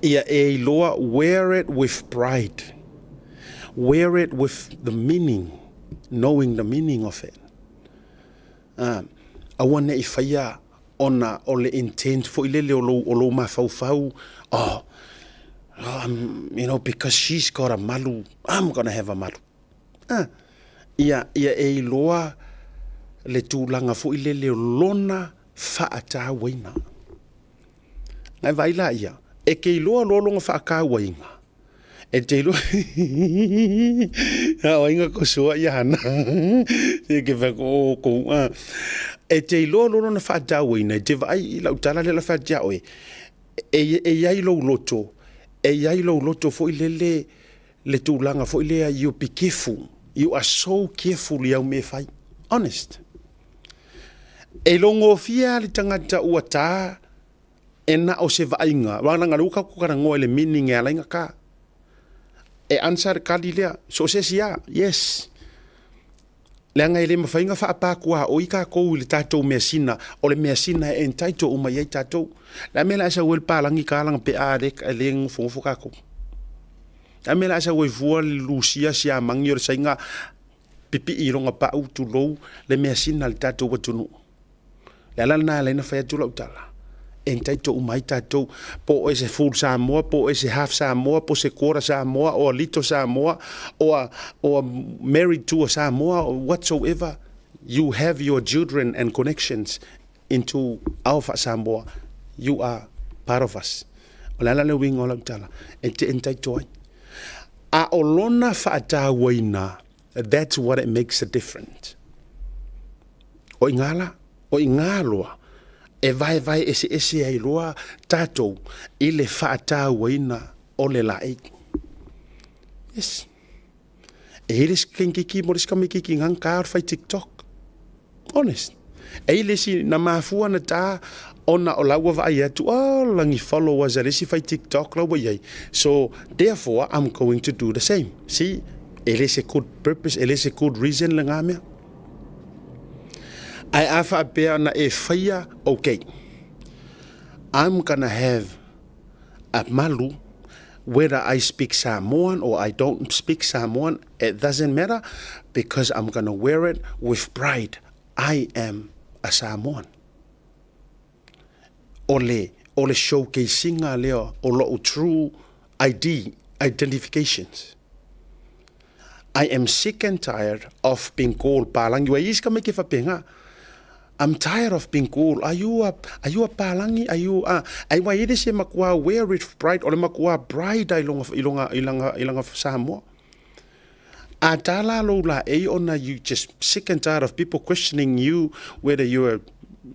Ia e iloa, wear it with pride. Wear it with the meaning, knowing the meaning of it. Aua ne i faia ona o le intent foi lele o lou, o lou mafaufau, oh, you know, because she's got a malu, I'm gonna have a malu. Ia, ia e iloa le tulaga foi lele o lona faatauaina. Nai vaai la ia, e te iloa loa lona faatauaina, e te iloa, a o ai na tosoa ia hana, se ke fai atu, o kou, a. E te iloa loa lona faatauaina, e te vaai i lau tala lea o le a fai atu ia oe, e i ai lou loto, e i ai lou loto foi lele, le tulaga foi lea, you be careful, you are so careful i au mea e fai, honest. E logofie lava le tagata ua ta e na o se vaaiga, aua leaga o lea ua tatou talanoa i le meaning e ala ai ona ta. E answer le tali lea, so o se isi lava, yes. Leaga e le mafai ona faapatuaoi tatou i le tatou measina, o le measina e entitle uma i ai tatou. O le a le mea o le a sau ai le palagi ta lana pea a le nofonofo tatou? O le a le mea o le a sau ai fua le Lusia Siamani o le Saina pipii i lona pau, tulou, le measina a le tatou atunuu. O le ala lena e ala ai ona fai atu lau tala, entitle uma ai tatou, po o e se full Samoa, po o e se half Samoa, po o se quarter Samoa, or a little Samoa, or a married to a Samoa, or whatsoever, you have your children and connections into our faa-Samoa, you are part of us. O le ala le uiga o lau tala, e te entitle ai. A o lona faatauaina, that's what it makes a difference. O i ngā la, o i ngā loa, e vaevae eseese ai loa tatou i le faatauaina o le laei. Yes. E i ai le isi kenkiki mo le isi tamaititi na ta o le fai TikTok. Honest. E i ai le isi na mafua na ta ona o la ua vaai atu, oh, lagi followers a le isi fai TikTok la ua i ai. So, therefore, I'm going to do the same. See, e le se good purpose, e le se good reason lena mea. Ae a faapea na e faia, okay, I'm gonna have a malu, whether I speak Samoan or I don't speak Samoan, it doesn't matter because I'm gonna wear it with pride. I am a Samoan. O le, o le showcasing-a lea o lou true ID, identifications. I am sick and tired of being called Palangi. Ua i ai isi tamaiti e faapena. I'm tired of being called, are you a, are you a Palangi, are you a, ai wai ele se makuā wear it pride, o le makuā pride ai longa, i longa, i langa, i langa Samoa. A tā la lou la ei ona you just sick and tired of people questioning you whether you're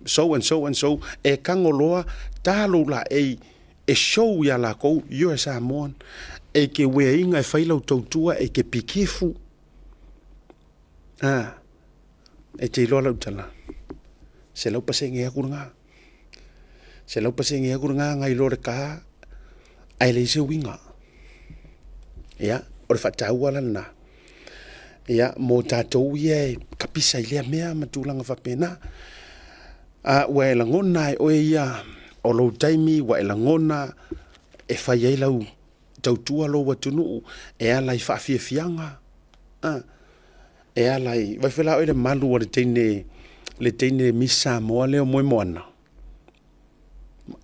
so and so and so, e kago loa, tā lou la ei e show iā lakou you're a Samoan, e ke weaiga e fai lau tautua, e ke be careful. Ah, e te iloa lau tala, 100% aku lena. 100% aku lena ngai loa le ka, ae leai se uiga. Ia, o le faataua la lena. Ia, mo tatou ia e kapisa i lea mea ma tulaga faapena. A ua e lagona e oe ia o lou taimi ua e lagona e fai ai lau tautua lou atunuu e ala i faafiafiaga, a, e ala i, vai foi la oe le malu a le teine, le teine Miss Samoa lea o Moemoana,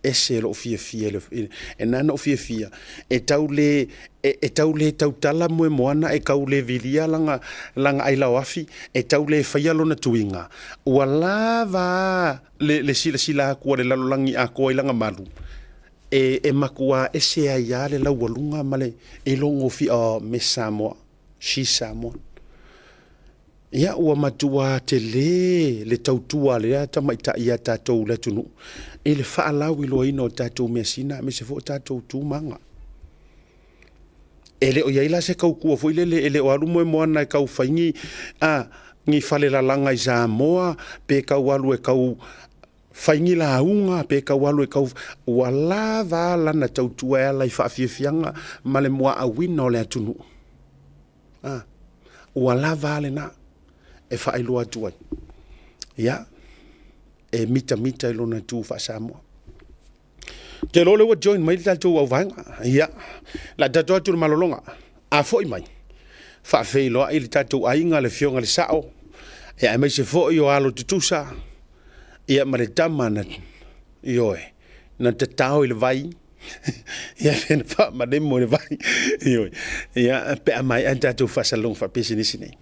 ese lou fiafia i le, e na ona ou fiafia, e tau le, e tau le tautala Moemoana, e tau le vilia lana, lana ailaoafi, e tau le faia lona tuiga, ua lava a le, le silasila atu a le lalolagi atoa i lana malu, E, e matua ese ai lava le laualuga ma le ilogo fia o Miss Samoa, She's Samoan. Ia, ua matua tele le tautua a lea tamaitai iā tatou le atunuu i le faalauiloaina o tatou measina aemaise foi o tatou tu ma aga. E le o i ai la se tautua foi lele, e le o alu Moemoana e tau fai ni, a, ni falelalaga i Samoa, pe tau alu e tau Fai ni lauga pe tau alu e tau, ua lava a lana tautua e ala i faafiafiaga ma le muaauina o le atunuu. A, ua lava a lena e faailoa atu ai. Ia, e mitamita i lona tu faa-Samoa. Ou te iloa o lea ua join mai le tatou auvaega. Ia, o le a tatou atu i le malologa. A foi mai, faafeiloai le tatou aiga, le Afioga i le Sao, ia aemaise foi o alo tutusa, ia ma le tama na, ioe, na tatao i le vai, ia pe na faamalemo i le vai, ioe, ia pe a maea le tatou faasalalauga faapisinisi nei.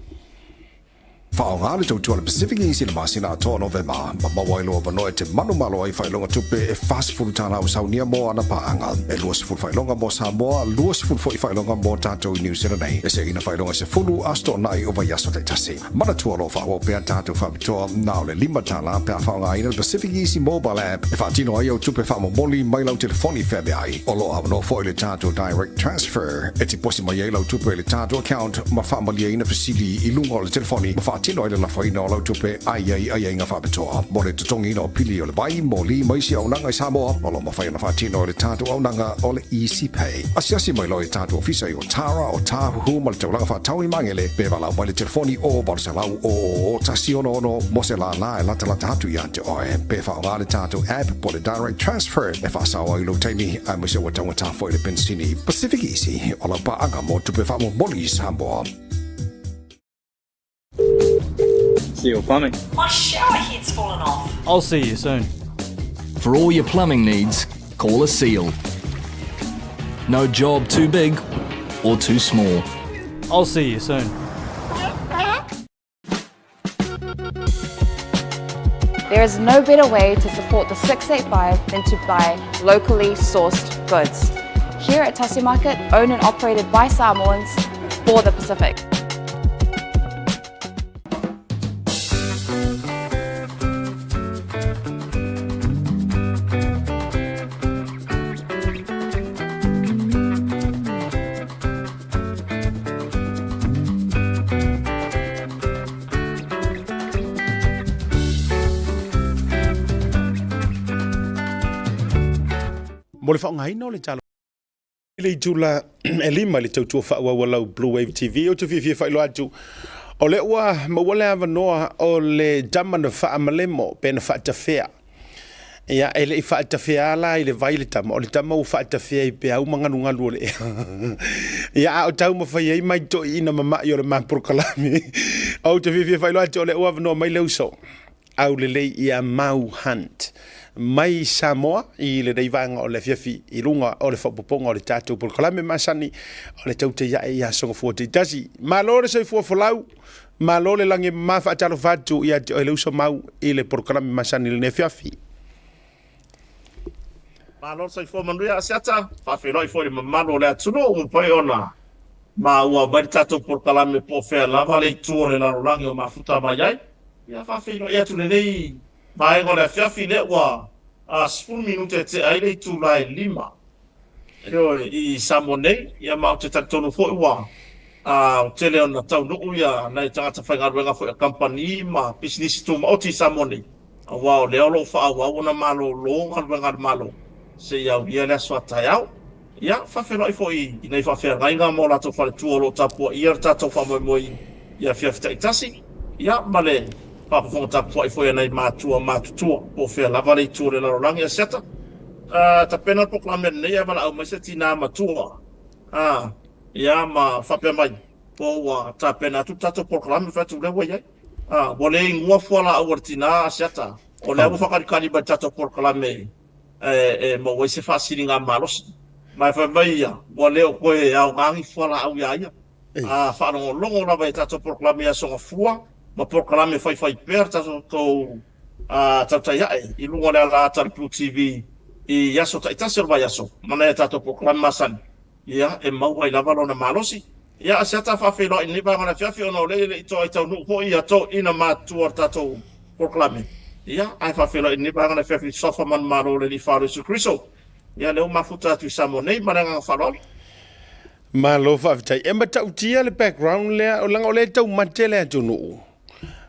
Faaaoga le tautua a le Pacific Easy i le masina atoa o Novema, ma maua ai lou avanoa e te manumalo ai faailoga tupe e $40 ua saunia mo ana paaga, e 20 faailoga mo Samoa, 20 foi faailoga mo tatou i New Zealand nei, e seina faailoga e 10 aso toonai o vaiaso taitasi. Manatua o lo o faaauau pea tatou faapitoa na o le $5 pe a faaaogaina le Pacific Easy Mobile App e faatino ai au tupe faamomoli mai lau telefoni feaveai. O lo o avanoa foi le tatou Direct Transfer e tiposi mai ai lau tupe i le tatou account ma faamalieina fesili i luga o le telefoni ma faatino ai le lafoina o lau tupe a i ai aiaiga faapitoa mo le totogiina o pili o le vai, moli ma isi auaunaga i Samoa. O lo o mafai ona faatino e le tatou auaunaga o le Easy Pay. Asiasi mai loa i tatou ofisa i Otara, Otāhuhu ma le taulaga faatau i Magele pe valaau mai le telefoni o 800 000 166 mo se lālā e latalata atu iā te oe. Pe faaaoga le tatou app po o le Direct Transfer e faasao ai lou taimi aemaise ua taugata foi le penisini. Pacific Easy, o lau paaga mo tupe faamomoli i Samoa. Seal Plumbing. My shower head's fallen off. I'll see you soon. For all your plumbing needs, call a seal. No job too big or too small. I'll see you soon. There is no better way to support the 685 than to buy locally sourced goods. Here at Tasi Market, owned and operated by Samoans for the Pacific. Mo le faaaogaina o le talo i le itula e lima i le tautua faaauau a lau Blue Wave TV, ou te fiafia e faailoa atu, o lea ua maua le avanoa o le tama na faamalemo pe na faatafea. Ia, e le i faatafea la i le vai le tama, o le tama ua faatafea i peau ma galugalu o le ea. Ia, a o taumafai ai mai toeaiina mama'i o le ma polokalame. Ou te fiafia e faailoa atu o lea ua avanoa mai le uso aulelei ia Mau Hunt. mai Samoa i lenei vaega o le afiafi i luga o le faaopoopoga o le tatou polokalame masani o le tautai ae i aso gafua taitasi. Malo le soifua folau, malo le lagi e mama, faatalofa atu ia te oe le uso mau i le polokalame masani i lenei afiafi. Malo le soifua manuia Asiata, faafeiloai foi i le mamalu o le atunuu ua mafai ona maua mai le tatou polokalame po o fea lava le itu o le lalolagi o mafuta mai ai. Ia faafeiloai atu i lenei vaega o le afiafi lea ua 10 minute e tea ai le itula e 5 ioe i Samoa nei, ia ma ou te talitonu foi ua tele ona taunuu ia nai tagata faigaluega foi a kamupani ma pisinisi tumaoti i Samoa nei. Aua o lea o lo o faaauau ona malolo galuega a le Malo seia aulia le aso a taeao. Ia, faafeiloai foi i nai faafeagaiga ma o latou faletua o lo o tapuaia le tatou faamoemoe i afiafi taitasi, ia, ma le faafofoga tapuai foi a nai matua matutua po o fea lava le itu o le lalolagi. Asiata, tapena le polokalame lenei ae valaau mai se tina matua, ia, ma faapea mai, po ua tapena atu le tatou polokalame, fai atu lea ua i ai. A, ua le inua fualaau a le tina Asiata, o lea ua faakalikali mai le tatou polokalame e maua ai se faasiligamalosi. Ma e fai mai ia, ua le o toe aoga ni fualaau iā ia. A faalogologo lava i tatou polokalame i Aso Gafua ma polokalame faifaipea le tatou tautai ae i luga o le alaata o le Blue TV i aso taitasi o le vaiaso ma nai a tatou polokalame masani. Ia, e maua ai lava lona malosi. Ia, a se ata faafeiloai i lenei vaega o le afiafi ona o lea e le i toai taunuu foi ia toeaiina matutua o le tatou polokalame. Ia, ae faafeiloai i lenei vaega o le afiafi i le Suafa Manumalo o le Alii Faaola Iesu Keriso. Ia, lea ua mafuta atu i Samoa nei ma le agaga faaaloalo. Malo faafetai. E matautia le background lea, leaga o lea e taumate le atunuu.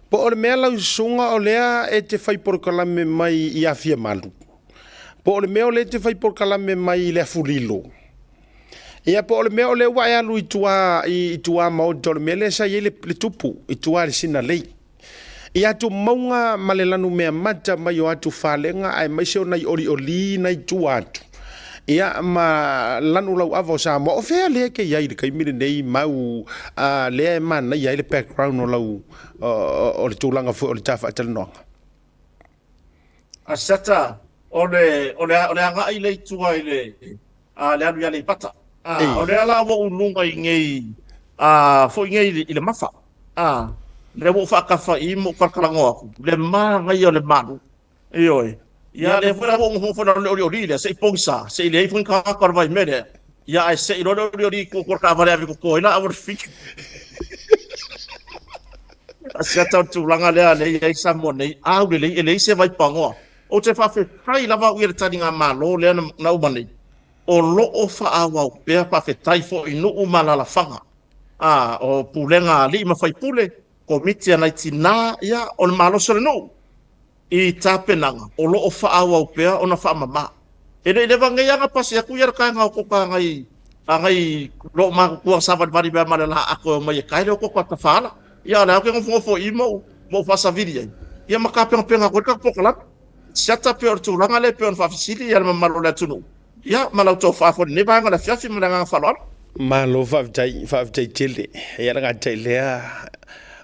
Po o le mea lau susuga o lea e te fai polokalame mai i Afiamalu. Po o le mea o lea e te fai polokalame mai i le Afulilo. Ia po o le mea o lea ua e alu i tua i tua maota o le mea lea sa i ai le, le tupu i tua i le Sinalei. I atu mauga ma le lanumea mata mai o atu falega aemaise o nai olioli nai tua atu. Ia ma lanu lauava o Samoa. O fea lea e te i ai i le taimi lenei mau a lea e manaia ai le background o lau o le tulaga foi o le ta faatalanoaga? Aseta, o le, o le, o le agai lea i tua i le, a, le alu i Aleipata. A, o lea la ua ou luga i nei, a, foi nei i le, i le Mafa. A, lea ua ou faatafa i i ma ou talakalagoa atu, le manaia o le malu. Ioe. Ia, lea foi la ua ou nofo foi i lalo o le olioli lea, se i pogisa, se i leai foi ni tagata o le vaimea lea. Ia, ae sei loa le olioli i tua o le taavale e ave i toto ai laau o le fika. Asiata o le tulaga lea lea e i ai Samoa nei, aulelei, e leai se vaipanoa. Ou te faafetai lava au ia i le taligamalo lea na uma nei, o lo o faaauau pea, faafetai foi i nuu ma alaalafaga, a, o pulega a alii ma faipule, komiti a nai tinā, ia, o le malosi o le nuu. I tapenaga o lo o faaauau pea ona faamama. E le i leva nei lava na pasi atu ia le taega o kota agai agai loo matutua savalivali mea ma le laato e omai e tae le o kota tafaala. Ia a o lea ou te nofonofo i i ma ou ma ou faasavili ai ia ma tapenapena atu ai le tatou polokalame. Siata pei o le tulaga lea e pei ona faafesili ia le mamalu o le atunuu ia ma lau tofa foi i lenei vaega o le afiafi ma le agaga faaaloalo. Malo faafetai, faafetai tele. Ia le gata i lea,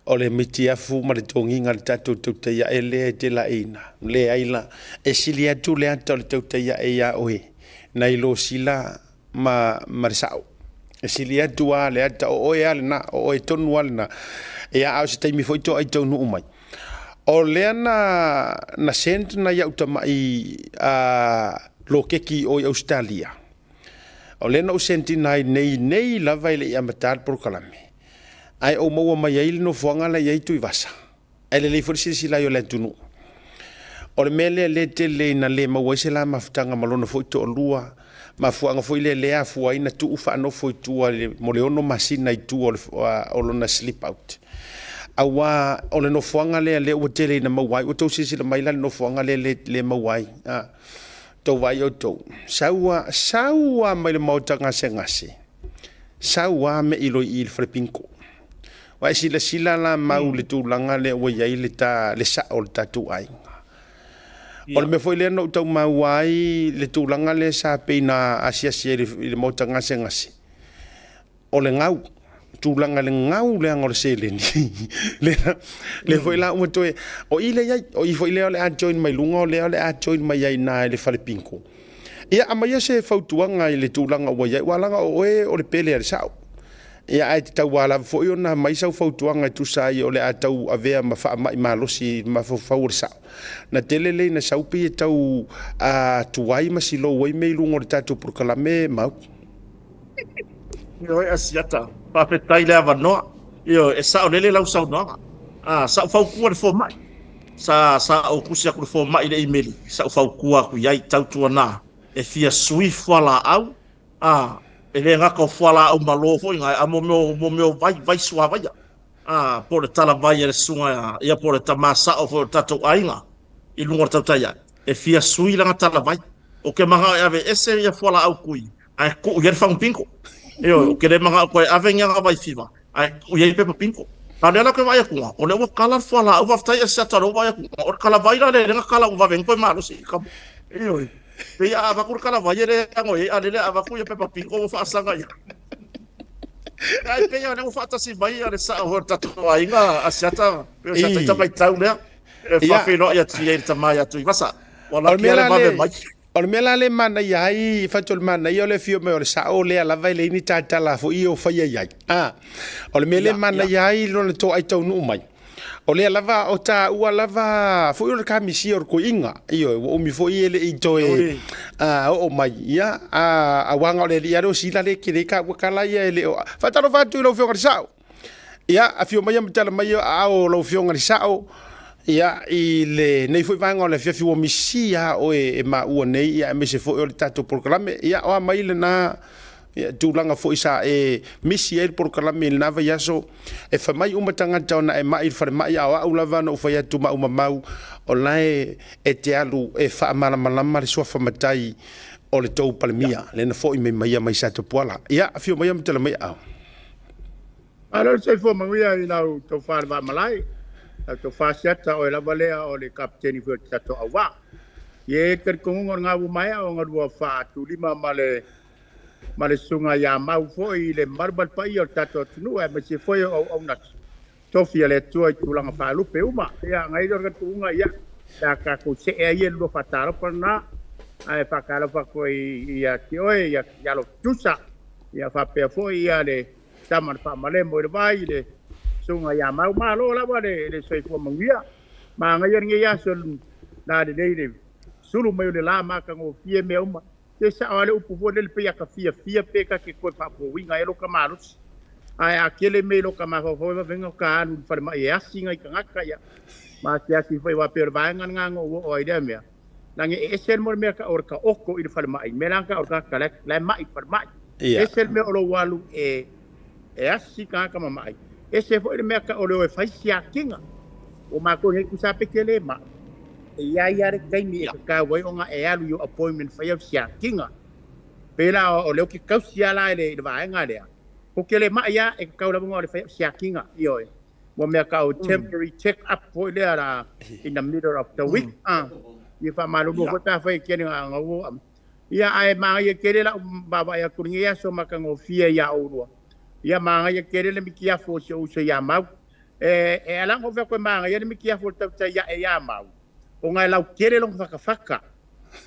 o le mitiafu ma le togiga o le tatou tautai ae lea e te laeiina. Leai la, e sili atu le ata o le tautai ae iā oe nai lo sila ma, ma le sao. E sili atu lava le ata, o oe lava lena, o oe tonu lava lena. Ia, a o se taimi foi toai taunuu mai. O lea na, na send nai au tamai loketi i o i Ausetalia. O lea na ou send ina ai nei nei lava e le i amata le polokalame. Ae ou maua mai ai le nofoaga la e i ai Tuivasa. Ae lelei foi le silasila ai o le atunuu. O le mea lea lea tele ina le maua ai se la mafutaga ma lona foi toalua, mafuaaga foi lea lea afua ai na tuu faanofo i tua mo le 6 masina i tua o lona sleep out. Aua o le nofoaga lea lea ua tele ina maua ai, ua tou silasila mai la i le nofoaga lea le maua ai. Tou vaai outou, sau a, sau a mai le maota gasegase, sau a me i loi i le fale pinko. Ua e silasila la mau le tulaga lea ua i ai le ta, le sao o le tatou aiga. O le mea foi lea na ou tau maua ai le tulaga lea sa pei na asiasi ai i le maota gasegase, o le gau. tulaga i le gau leaga o le seleni lea lea foi la ua toe o i lea i ai o i foi lea o le a join mai luga o lea o le a join mai ai i ina i le fale bingo. Ia aumaia se fautuaga i le tulaga ua i ai aua leaga o oe o le pele a le sao. Ia ae tatau lava foi ona aumai sau fautuaga e tusa ai o le a tau avea ma faamai malosi i le mafaufau o le sao. Na tele lea ina sau pei e tau tuai ma silou ai mea i luga o le tatou polokalame Mau. Ioe Asiata, faafetai le avanoa. Ioe, e saolele lau saunoaga. A, sa ou fautua i le fomai. Sa, sa ou tusi atu i le fomai i le imeli, sa ou fautua atu i ai, tautuana e fia sui fualaau, a, e le gata o fualaau malo foi na, a mo mea o, mo mea o vai, vai suavaia. A, po o le talavai a le susuga, ia po o le tama sao foi o le tatou aiga i luga o le tautai ae, e fia sui lana talavai. Ou te manao e ave ese ia fualaau tui, ae tuu i ai le fagu bingo. Ioe, ou te le manao toe ave ni ana vai fiva, ae tuu i ai pepa bingo. A o lea la ou te vaai atu, o lea ua kala le fualaau, faafetai Asiata o lea ua vaai atu, o le kalavai la lea na kala ua vave ai ona toe malosi i ka. Ioe, pei a avatu le kalavai e le ano i ai, a o lea a avatu ia pepa bingo ua faasaga i ai. Ae pei lava o lea ua faatasi mai le sao o le tatou aiga Asiata, pei o se ata matau lea e faafeiloai atu i ai i le tama ia Tuivasa. Ua laki lava le vave mai. O le mea la lea e manaia ai, fai atu o le manaia o le afio mai o le sao lea lava e leai ni tatala foi ia o faia i ai. A, o le mea lea e manaia ai lona toai taunuu mai, o lea lava o taua lava foi o le kamisia o le koiiga, ioe, ua umi foi e le i toe oo mai, ia, aua na o le alii lava lea o Sila lea e tele ai taua tala ia e le o... Faatalofa atu i lau Afioga i le Sao. Ia, afio maia ma tala mai aao o lau Afioga i le Sao, ia, i lenei foi vaega o le afiafi ua misia lava oe e maua nei, ia, aemaise foi o le tatou polokalame. Ia, o a mai lena ia, tulaga foi sa e misi ai le polokalame i lena vaiaso, e fai mai uma tagata ona e mai i le falemai, a o au lava na ou fai atu ma au mamau, o la e te alu e faamalamalama le suafa matai o le tou Palemia, lea na foi mai maia mai Satapuala. Ia, afio maia ma tala mai aao. Malo le soifua manuia i lau tofa le Vaamalae, lau tofa Asiata, oe lava lea o le Kapeteni foi o le tatou auvaa. Ia e i ai le talitonuga o lena ua maea ona lua faatulima ma le ma le susuga ia Mau foi i le mamalu ma le paia o le tatou atunuu aemaise foi o auauna tofi a le Atua i tulaga faalupe uma. Ia ona i ai lea o le talitonuga, ia, pe a tatou see ai ia i le lua faatalofa lena, ae faatalofa atu ai ia te oe ia alo tutusa, ia faapea foi ia le tama na faamalemo i le vai, le susuga ia Mau. Malo lava le soifua manuia. Manaia lenei aso na lelei le sulu mai o le la matagofie mea uma. Se sao lava le upu foi lele pei a ka fiafia pe ta te toe faapouina ai lo ka malosi. Ae a tele mea i lo ka mafaufau e vavega o ka alu i le falemai e asi nai tagata ia ma asiasi foi aua pei o le vaega lena na ou oo ai i lea mea. Lagi e ese le mea o le taoto i le falemai, mea la na o le tagata la e mai i le falemai. Ese le mea o lou alu e e asi tagata mamai, ese foi le mea o le o e fai siakiga. Ua matou nei tusa pe te le mai, e i ai lava le taimi e tatau ai ona e alu i ou appointment e fai au siakiga. Pei la o lea ou te tausi lava la i le vaega lea, ou te le mai lava, e tatau lava ona o le fai au siakiga, ioe. Ua mea tau temporary check up foi lea la in the middle of the week. Ia faamalulu foi pe afai e tele na ua Ia ae manaia tele lau vaavaai atu i lenei aso matagofie iā oulua. Ia manaia tele le mitiafu o si ou uso ia Mau. E e ala ona ou fai atu e manaia le mitiafu o le tautai ae ia Mau, ona e lautele lona fatafata.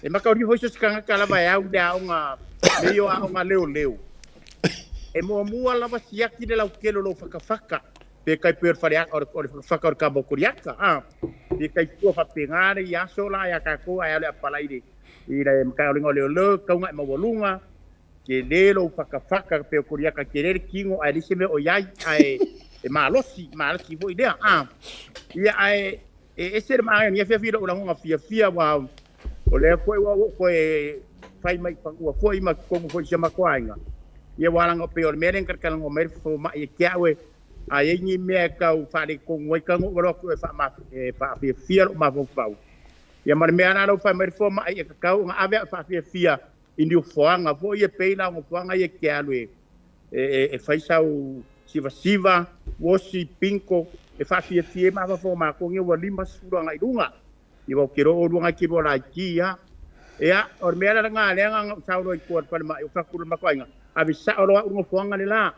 E mataulia foi so o se tagata lava e au i le aoga, mea ia o aoga leoleo, e muamua lava siaki le lautele o lou fatafata, pe tai pei o le faleata, o le fatafata o le tama o Koliata, a. Pe tai tua faapena le aso la ia tatou ae alu e apalai i le i le Matagaluega o Leoleo, tauga e maualuga, tele lou fatafata pei o Koliata, tele le tino ae leai se mea o i ai, ae e malosi, malosi foi lea. A, ia ae e ese le manaia o lenei afiafi i lou lagona fiafia, aua o lea foi ua ou toe fai mai fanua foi ma totonu foi i si o matou aiga. Ia ua laga pei o le mea lea na talatalanoa mai ai le fomai e te au e a i ai ni mea e tau faaletonu ai tago ua atu e faafiafia lou mafaufau. Ia ma le mea la lau fai mai le fomai e tatau ona ave au faafiafia i ni ufoaga foi ia pei la o nofoaga ia e te alu e fai sau sivasiva, uosi, pinko, e faafiafia ai mafaufau o matou nei ua 50 agai i luga. Ia ua ou te iloa o oulua nai te lua laiti lava. Ia, o le mea la lena lea na ou sau loa i tua i le falemai, ou fai atu i le matou aiga, ave sao loa au i le nofoaga le la.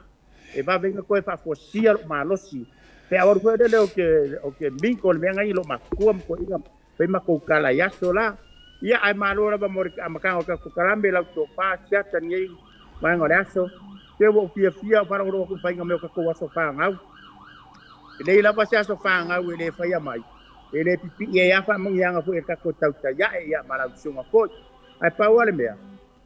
E vave ai ona toe faafuasia lou malosi pe a ou alu foi lele ou te ou te mingle i le mea na i lou matua ma toeaiina fai matou tala i aso la. Ia ae malo lava mo le amataga o le tatou kalame i lau tofa siata i lenei vaega o le aso. Se ua ou fiafia ou faalogologo atu i le faiga mai o tatou aso fanau. E leai lava se aso fanau e le faia mai, e le pipii ai lava faamanuiaga foi a le tatou tautai ae ia ma lau susuga foi. Ae pau lava le mea,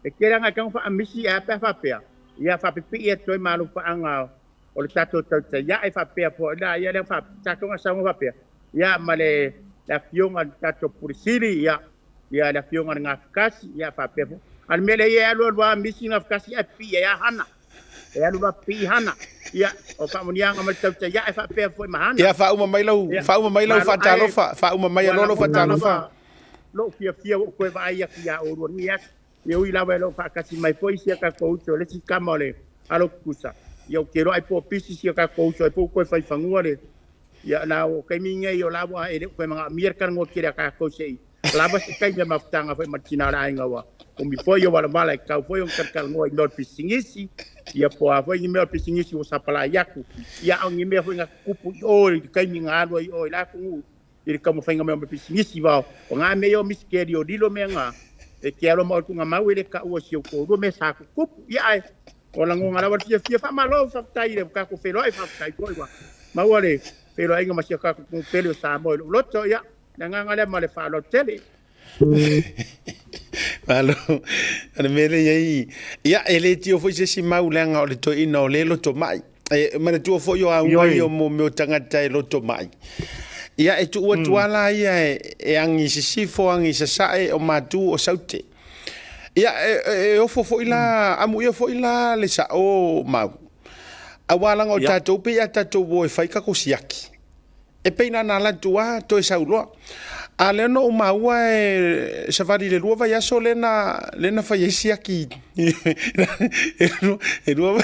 e tele lava ina tago faamisi ae a pe a faapea, ia faapipii atu ai ma alofaaga o le tatou tautai ae faapea foi la ia lea tatou na saunoa faapea ia ma le le afioga i le tatou Pule Sili ia ia le afioga i le Gafatasi ia faapea foi. A o le mea lea ia e alu alu lava misi Gafatasi ae pipii ai lava Hana. E alu loa pipii Hana. Ia o faamanuiaga mai le tautai ae faapea foi ma Hana. Ia faauma mai lau Ia faauma mai lau malo ae faatalofa, faauma mai ua aloa lau lagona faatalofa. lava lou fiafia ua ou toe vaai atu ia oulua i lenei aso. Ia ui lava e le o faatasi mai foi si a tatou uso le isi tama o le alo tutusa, ia ou te iloa ai po o pisi si a tatou uso ai po ua toe fai fanua le ia la o taimi nei o la ua e le o toe manaomia le talanoa tele a tatou se i lava se taimi o le mafutaga foi ma le tina o le aiga ua umi foi o valavala e tatau foi ona talatalanoa i mea o le pisinisi ia po o a foi ni mea o le pisinisi ua sapalai atu ia a o ni mea foi na tutupu i o i le taimi na alu ai i o i la atunuu i le taumafaiga mai o mea pisinisi vao o na mea ia o misikeli o lilo mea na e te alo ma oe tuugamau e le taua si ou toalua mea sa tutupu ia ae o lagona lava le fiafia faamalo faafetai i le tatou feiloai faafetai foi ua maua le feiloaiga ma si o tatou atunuu pele o Samoa i lou loto ia le agaga lea ma le faaaloalo tele. Malo. O le mea lea e i ai, ia e le tio foi se isi mau leaga o le toeaina o lea e loto mai. E manatua foi o auga Ioe. ia o mo mea o tagata e loto mai. Ia e tuu atu lava la ia e, e agi i sisifo, agi i sasae, o matu, o saute. Ia e, e, e ofo foi la, amuia foi la le sa'o mau. Auā laga o Ia. tatou pei a tatou o e fai tatou siaki. E pei na ona alu atu lava toe sau loa. A lea na ou maua e savali i le lua vaiaso lea na, lea na fai ai siaki e lua,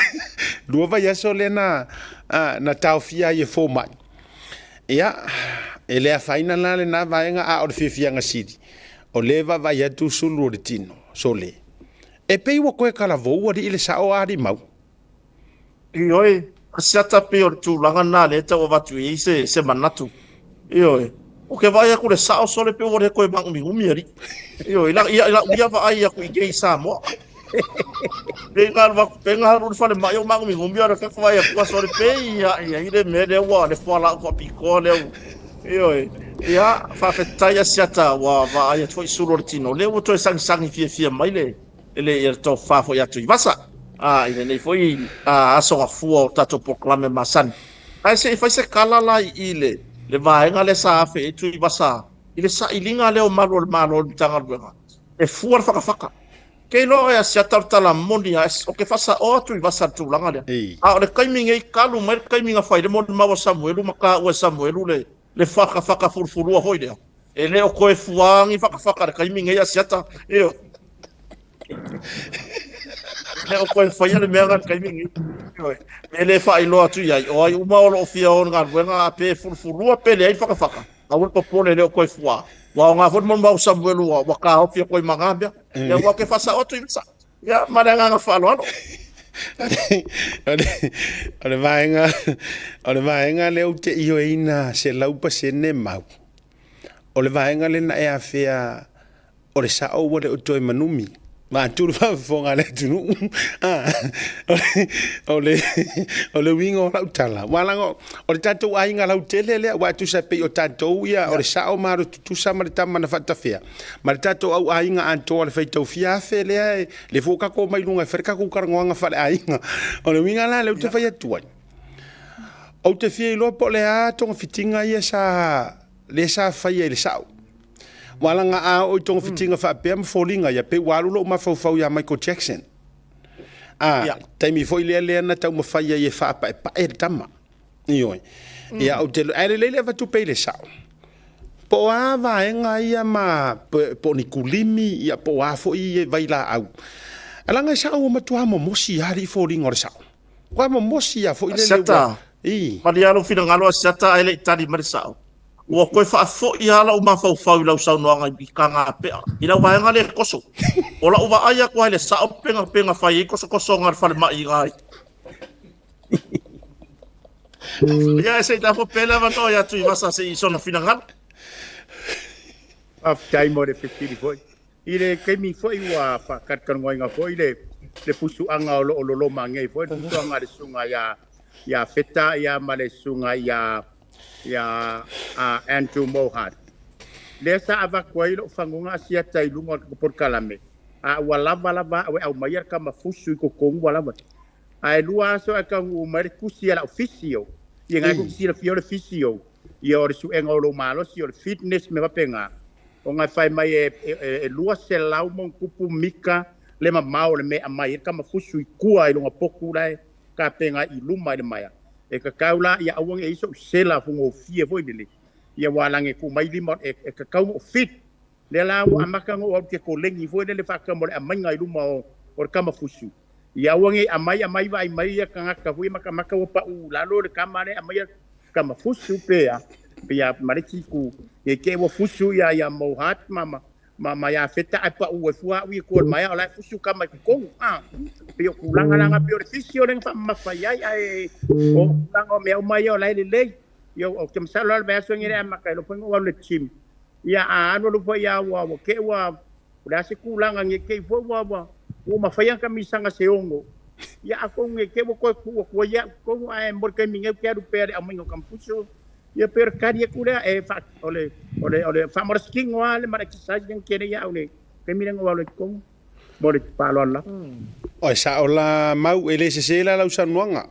lua vaiaso lea na, na taofia ai e fomai. Ia, e le afaina la lena vaega, a o le fiafiaga sili, o lea e vaavaai atu sulu o le tino, sole. E pei ua toe talavou alii le sao a alii mau. Ioe, asiata pei o le tulaga lena lea e tau avatu i ai se, se manatu. Ioe, ou te vaai atu i le sao sole pei ua le toe magumiugumi alii. Ioe, i lau, i lau ia vaai atu i inei i Samoa. Pei na alu atu, pei na alu i le falemai o magumiugumi a o le tatou vaai atu a sole pei ia i ai le mea lea ua le fualaau faapitoa lea ua. Ioe, ia, faafetai Asiata ua vaai atu foi sulu o le tino, lea ua toe sagisagi fiafia mai le e le ia tofa foi atu i vasa a i lenei foi a, aso gafua o tatou polokalame masani. Ae se i fai se tala la i i le le vaega lea sa afe ai Tuivasa i le sailiga lea o malu o le Malo i le Matagaluega e fua le fakafaka. Ke iloa oe Asiata o le tala moni a o ke faasaoa Tuivasa i le tulaga lea. Ei. A o le taimi nei talu mai le taimi na fai le molimau a Samuelu ma taua e Samuelu le le fakafaka fulufulua foi lea. E le o toe fua ni fakafaka i le taimi nei Asiata. Ioe. E le o toe faia le mea lena i le taimi nei. Ioe. E le faailoa atu i ai, o ai uma o lo o fia o i le galuega a pe fulufulua pe leai le fakafaka, aua le popole e le o toe fua. Ua aoga foi le molimau a Samuelu ua, ua taofi atu ai ma na mea. Ia aua ou te faasao atu i uta. Ia, ma le agaga faaaloalo. O le vaega, o le vaega lea ou te ioeina 100% mau. O le vaega lea na e afea o le sao ua le o toe manumi. Vaeatu le faafofoga a le atunuu. O le, o le uiga o lau tala, aua leaga o le tatou aiga lautele lea, aua e tusa pei o tatou ia, o le sao ma le tutusa ma le tama na faatafea, ma le tatou au aiga atoa le faitau fia afe lea, e, le foi ua tatou omai i luga e fai le tatou talanoaga faaleaiga. O le uiga la lea ou te fai atu ai, ou te fia iloa po o le a togafitiga ia sa, lea sa faia i le sao. Aua leaga a oo i togafitiga faapea ma foliga ia, pei ua alu lou mafaufau ia Michael Jackson. A, Ia. taimi foi lea lea na taumafai ai e faapaepae le tama. Ioe. Ia, ou te, ae lelei le avatu pea i le sao. Po o a vaega ia ma, po o ni kulimi, ia, po o a foi vailaau. Leaga e sao ua matua momosi lava alii foliga o le sao. Ua momosi lava foi lele ua, Asiata, i. malia lou finagalo Asiata ae le i tali mai le sao. Ua toe faafoi lava lou mafaufau i lau saunoaga i Kagapea, i lau vaega lea e toso. O lau vaai atu lava i le sao pegapega fai ai tosotosoga a le falemai i ina Ia, se i tatou pea le avanoa ia Tuivasa se i sona finagalo. Faafetai mo le fesili foi. I le taimi foi ua faatalatalanoaina foi le le pusuaga o lo o loloma nei foi le pusuaga a le susuga ia ia Feta ia ma le susuga ia ia Andrew Mohart. Lea sa avatu ai lou faguga asiata i luga o le polokalame, a ua lava lava au e aumaia le tama fusu i totonu ua lava. Ae 2 aso ae taunuu mai le tusi a lau physio, ia na e silafia o le physio, ia o le suega o lou malosi, o le fitness mea faapena. Ona e fai mai e 200+ mita le mamao o le mea e aumai ai le tama fusu i tua i lona potu la e tapena i luma i le maea. E tatau la ia aua ne i i ai sou sela fugofie foi lele, ia ua alagi e tuu mai lima e tatau ona ou fit. Lea la ua amata ona ou alu i te koleni foi lele faatau mo le aumaiga i luma o le tama fusu. Ia aua ne i aumai aumai vaai mai ia tagata foi matamata ua pau lalo le tama lea e aumaia tama fusu pe a pe ia ma le isi itu ne i te i ua fusu ia ia Mohart ma ma ma ma ia Feta ae pau ai fua au ia i tua o le maea o la e fusu tama i totonu a. Pei o tulaga la na pei o le fisio lea na faamamafa i ai ae o tulaga o mea uma ia o la e lelei. Ia ou te masalo lava o le vaiaso lenei e amata ai loa foi ona ou alu i le gym. Ia a alu alu foi lava ua ua te i ua o le a se tulaga ne i te i foi ua ua ua mafai ona kamisaga se 6. Ia atonu ne i te i ua toe tuu atu ai au i totonu ae mo le taimi nei ou te alu pea i le aumaiga o tamafusu. Ia pei o le tali atu lea e faa o le o le o le faamalositino lava le ma le exercise lea na tele ai au i le taimi lea na ou alu ai i totonu. Mo le faaaloalo lava. Oi sao la mau e le sese la lau saunoaga.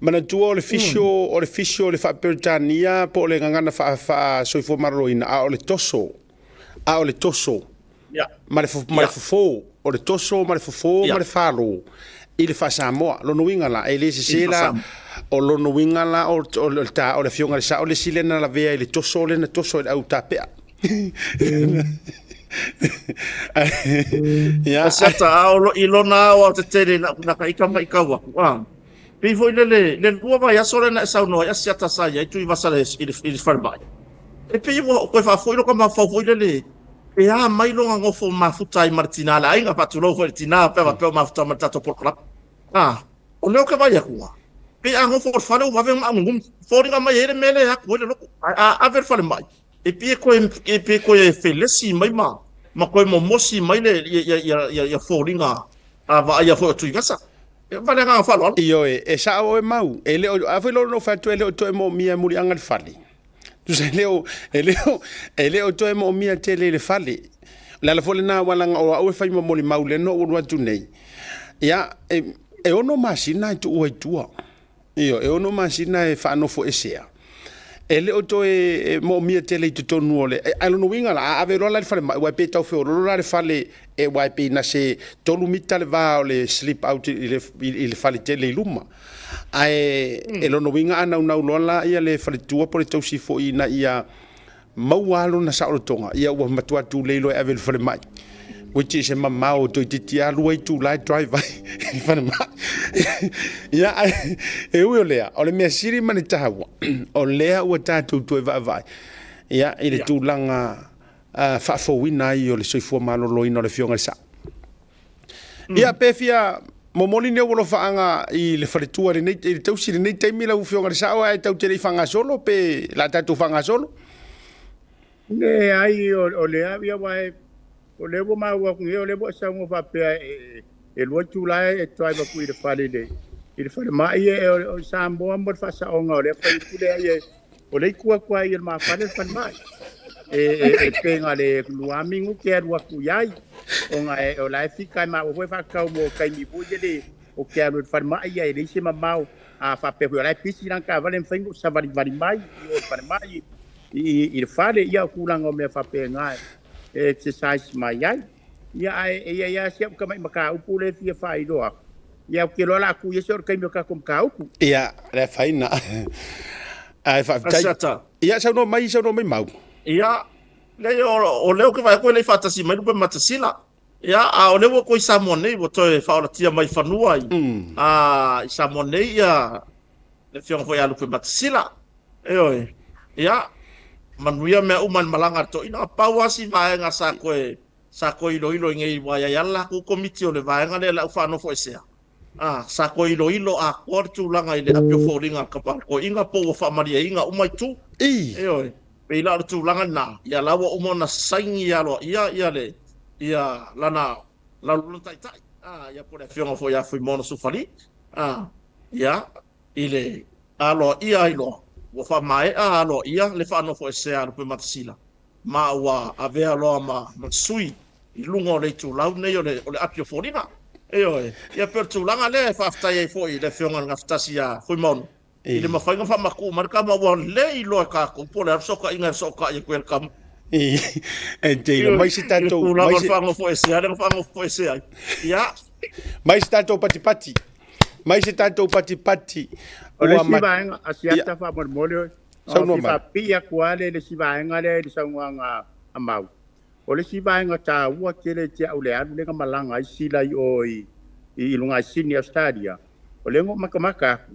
Manatua o le fisio o le fisio o le faa-Peretania po o le gagana faa-soifua maloloina a o le toso a o le toso ma le ma le fofo o le toso ma le fofo ma le falo i le faa-Samoa. Lona uiga la e le sese la o lona uiga la o le ta o le afioga i le sao le isi lea na lavea i le toso lea na toso i le au tapea. Ia. Asiata a o i lona ao ao tetele na na ka ika mai kau aku. Ah. Pei foi le le le lua vaiaso lea na e saunoa ai Asiata sa i ai Tuivasa i le i le falemai. E pei ua toe faafoi lota mafaufau foi lele e a mai lona nofo mafuta ai ma le tina le aiga faatulou foi i le tina pe a faapea o mafuta ma le tatou polokalame. Ah, o lea ou te vaai atu a pei a nofo i le fale ua vave ona augugumi. Foliga mai ai le mea lea e atu ai le loto. Ae a ave i le falemai e pei e toe e pei e toe felesi mai ma ma toe momosi mai le ia ia ia ia, ia foliga a vaaia foi o Tuivasa. E ma le agaga faaaloalo. Ioe, e sao oe mau. E le o, a foi lona ou fai atu e le o toe moomia e muliaga le fale. Tusa e le o, e le o, e le o toe moomia tele i le fale. O le ala foi lena aua leaga o au e fai ma molimau lea na ou alu atu nei. Ia, e, e 6 masina e tuua i tua. Ioe, e 6 masina e faanofoesea. E le o toe moomia tele i totonu o le... Ae lona uiga la, a ave loa la i le falemai, aua e pei e tau feoloolo la le fale, e, aua e pei na se 3 mita le va o le slip out i le, i le fale tele i luma. Ae e lona uiga a naunau loa la ia le faletua po o le tausi foi ina ia maua lava lona saolotoga, ia ua matua tulei loa e ave i le falemai. Which is e mamao toeitiiti lava 2 itula e drive ai i le falemai. Ia, ae e ui o lea, o le mea sili ma le taua, o lea ua tatou toe vaavaai ia, i le tulaga faafouina ai o le soifua maloloina o le Afioga i le Sao. Ia, pe fia momoli ni ou alofaaga i le faletua i lenei, i le tausi i lenei taimi lau Afioga i le Sao ae tatou te le i faagasolo pe o le a tatou faagasolo? Leai, o lea, ia aua o lea ua maua atu nei, o lea ua e saunoa faapea e 2 itula e drive atu i le fale i le falemai, o Samoa mo le faasaoga o lea fai atu lea, O le itu atu ai i le mafale le falemai. E pe na le 2 minute e alu atu i ai. Ona e, o la e fika e maua foi faatau mo taimi foi lele o ke alu i le falemai ia e leai se mamao. A faapea foi o la e pisi lana taavale e mafai ona ou savalivali mai i o i le falemai i le fale. Ia o tulaga o mea faapena e exercise mai ai. Ia ae e i ai lava si au tamai mataupu lea e fia faailoa atu. Ia ou te iloa o le a tuu ia se o le taimi o tatou mataupu. Ia, le afaina. Ae faafetai. Asiata. Ia, saunoa mai, saunoa mai Mau. Ia, leai, o lea ou te vaai atu e le i faatasi mai Lupematasila. Ia, a o lea ua toe i Samoa nei, ua toe faaolatia mai fanua i, a, i Samoa nei ia le afioga foi ia Lupematasila. Ioe. Ia, manuia mea uma i le malaga a le toeaina. Pau lava si vaega sa toe, sa toe iloilo i nei, aua e i ai lava le latou komiti o le vaega lea o le au faanofoesea. A, sa toe iloilo atoa le tulaga i le api o foliga a le Kama po ua faamalieina uma itu. Ioe. Pei la o le tulaga lena, ia la ua uma ona saini aloaia ia le ia lana lana taitai, a, ia po o le afioga foi ia Fuimaono Sufali, a, ia i le aloaia ai loa, ua faamaea aloaia le faanofoesea a Lupematasila, ma ua avea loa ma sui i luga o le itulau lenei o le api o foliga. Ioe, ia pei o le tulaga lea e faafetai ai foi i le afioga i le Gafatasi ia Fuimaono, i le mafai ona faamatuu mai le tama ua le iloa e tatou po o le a le fesootaiga e fesootai atu ai le tama. E te mai se tatou tulaga o le faanofoesea lea na faanofoesea ai. Ia. Mai se tatou patipati. Mai se tatou patipati. O le isi vaega, a Asiata faamolemole oe. Saunoa mai. Faapipii atu lava le isi vaega lea i le saunoaga a Mau. O le isi vaega taua tele ia te au le alu lea na malaga ai Sila i o i luga i Sydney, Australia, o lea na ou matamata atu,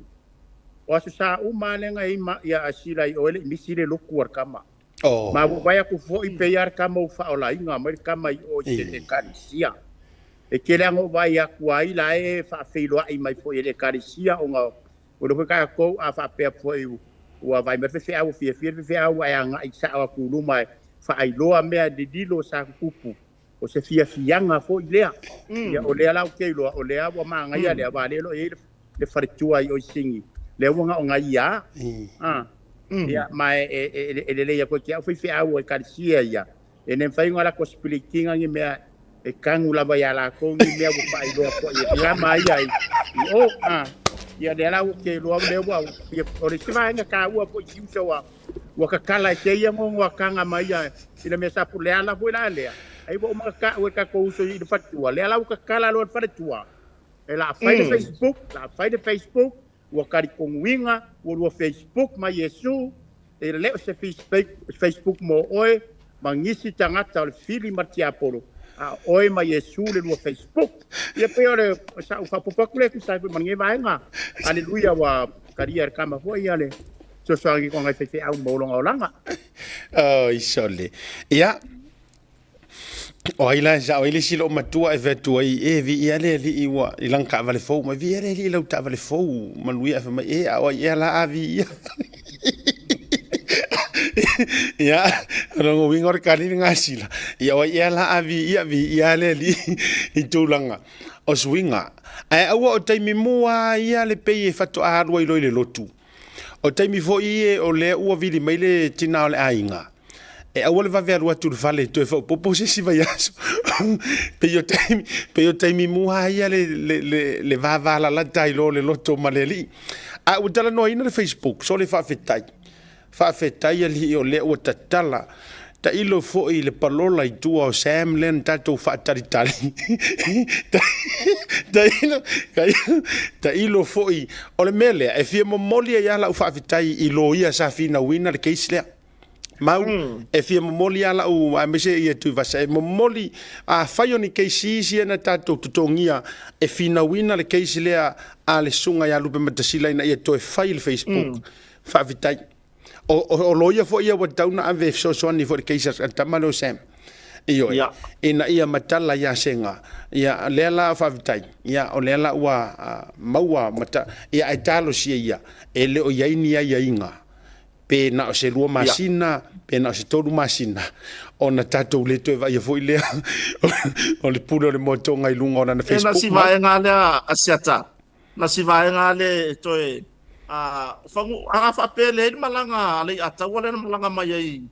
o Aso Sa uma lava lea na i ai a Sila i o e le i misi le lotu a le tama. Ma ua vaai atu foi pei lava le tama ua faaolaina mai le tama i o i se Ekalesia. E tele lava na ou vaai atu ai la e faafeiloai mai foi e le Ekalesia ona O le foi tatou a faapea foi ua vaai mai le faifeau ua fiafia le faifeau ae agai sao atu i luma e faailoa mea lililo sa tutupu, o se fiafiaga foi lea. Ia o lea la ou te iloa o lea ua manaia lea aua lea o lo o i ai le faletua i o i Sini, lea ua na o na ia a. Ia ma e lelei atu ai te au faifeau o Ekalesia ia, E le mafai ona latou split ina ni mea e tanu lava ia latou ni mea ua faailoa foi e tama ia i o. A, ia lea la ua te iloa lea ua, ia, o le isi vaega taua foi i uso ua, ua tatala e te ia gogoakaga mai ia i le mea sa pu, le ala foi la lea, ai ua uma ona tau e tatou uso i le faletua, lea la ua tatala loa le faletua, e la fai le Facebook, la fai le Facebook, Ua talitonuina ua lua Facebook ma Iesu, e le o se Facebook mo oe ma nisi tagata o le fili ma le tiapolo, a o oe ma Iesu le lua Facebook. Ia pei o le sa ou faaopoopo atu lea e tusa ai foi ma lenei vaega. Aleluia ua talia e le tama foi ia le fesoasoani i nai faifeau mo lona olaga. Oi sole. Ia, O ai la e sao ai le isi loomatua e fai atu ai, e viia le alii ua i lana taavale fou mai, viia le alii i lau taavale fou manuia. Ae fai mai, e a o ai ea la a viia? Ia, o lona uiga o le kali le gasila. Ia o ai ea la a viia, viia le alii i tulaga o suiga. Ae aua o taimi mua ia le pei e faatoa alu ai loa i le lotu. O taimi foi ie o lea ua vili mai le tina o le aiga, e aua le vave alu atu i le fale e toe faaopoopo se isi vaiaso. Pei o taimi, pei o taimi mua ia le, le, le, le vavalalata ai loa o le loto ma le alii. A ua talanoaina le Facebook, sole faafetai. Faafetai alii o lea ua tatala. Tailo foi i le palola i tua o Sam lea na tatou faatalitali. Tailo, tailo, tailo foi. O le mea lea, e fia momoli ai lava lau faafetai i loia sa finauina le case lea. Mau, e fia momoli lava lau, aemaise ia Tuivasa, e momoli, afai o ni case isi ia na tatou totogia e finauina le case lea a le susuga ia Lupematasila ina ia toe fai le Facebook. Faafetai. O loia foi ia ua tatau ona ave e fesoasoani foi i le case a le tama lea o Sam. Ioe. Ia. Ina ia matala ia Sega. Ia, lea la faafetai. Ia, o lea la ua maua mata, ia ae talosia ia, e le o i ai ni aiaiga, pe na o se 2 masina, pe na o se 3 masina, ona tatou le toe vaaia foi lea o le pule o le moatoga i luga o lana E na Facebook si mau. vaega lea a Siata, Na si vaega lea e toe fagu, a faapea e leai le malaga a Leiataua lea na malaga mai ai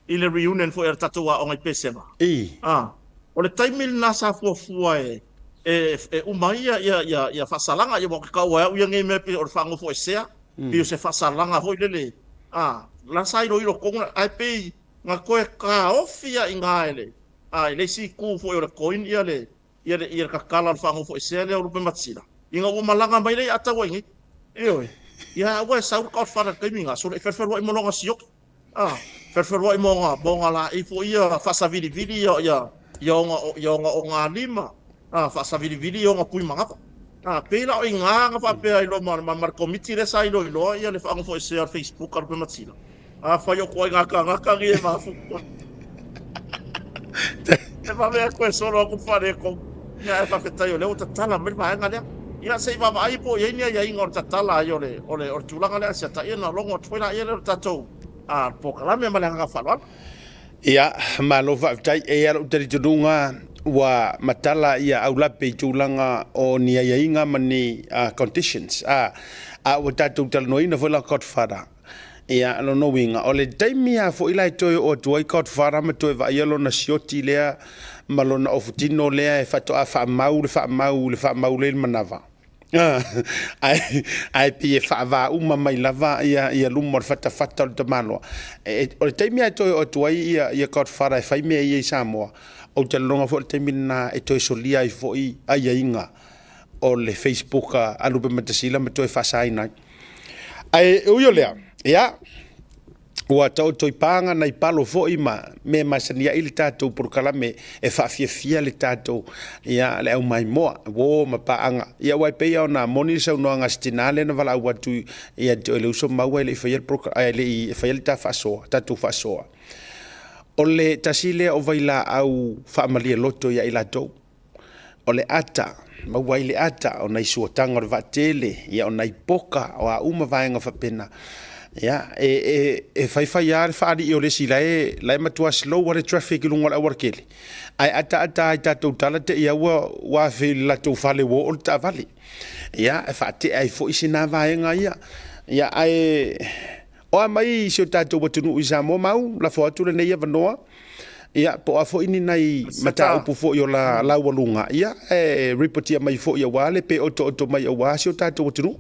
i le reunion foi a le tatou aoga i Pesega. O le taimi lena sa fuafua e e uma ai ia faasalaga, ia aua ou te taua e au ia nei mea pei o le faanofoesea, pei o se faasalaga foi lele, la sa iloilo tonu, ae pei na toe taofi lava i ina e le i le isi itu foi o le coin ia le ia le, ia le tatala o le faanofoesea lea o Lupematasila, ina ua malaga mai lea ia Ataua i nei. Ioe. Ia aua e sau le Godfather i le taimi na, sole e felufeluai ma lona sioki. A, felufeluai ma ona, ma ona laei foi ia faasavilivili ia, ia, ia ona, ia ona ogalima, a, faasavilivili ia ona pui manava. A, pei la o i ina na faapea ai loa ma, ma, ma le komiti lea sa iloiloa ia le faanofoesea o le Facebook a Lupematasila. Afai o ituaiga tagata nei e mafuta. E vave atu e solo atu faaletonu. Ia ae faafetai o lea ua tatala mai le vaega lea. Ia, se i vaavaai po o i ai ni aiaiga o le tatala ai o le, o le, o le tulaga lea a Asiata, ia ona logo atu foi laia lea o le tatou polokalame ma le agaga faaaloalo. Ia, malo faafetai. E i ai lou talitonuga ua matala ia aulape i tulaga o ni aiaiga ma ni conditions, a ua tatou talanoaina foi la Godfather. Ia, lona uiga, o le taimi lava foi la e toe oo atu ai Godfather ma toe vaaia lona sioti lea ma lona ofutino lea e faatoa faamau le faamau i le faamau lea i le manava. Ae, ae pei e faavaa uma mai lava ia, ia luma o le fatafata o le tamaloa. E, o le taimi lava e toe oo atu ai ia, ia Godfather e fai mea ia i Samoa, ou te lagona foi o le taimi lena e toe solia ai foi aiaiga o le Facebook a Lupematasila ma toe faasaina ai. Ae ui o lea, ia, ua taoto i paga nai palo foi ma mea masani ai le tatou polokalame e faafiafia le tatou, ia, le aumaimoa, uo ma paaga. Ia, aua e pei lava ona moni le saunoaga a si tinā lea na valaau atu ia te oe le uso maua e le i faia le e le i faia le ta faasoa, tatou faasoa. O le tasi lea o vailaau faamalie loto ia i latou. O le ata, maua ai le ata o nai suataga o le vaatele, ia o nai poka, o a uma vaega faapena. Ia, e, e, e faifai lava le faalii o le isi la e, la e matua slow lava le traffic i luga o le aualatele, ae ataata lava i tatou tala te i lava ua, ua afe i le latou fale ua oo le taavale. Ia, e faatea ai foi sina vaega ia. Ia, ae O a mai si o tatou atunuu i Samoa mau, lafo atu lenei avanoa, ia, po o a foi ni nai mataupu foi o la laualuga, ia, e ripotia mai foi aua le pe otooto mai aua si o tatou atunuu.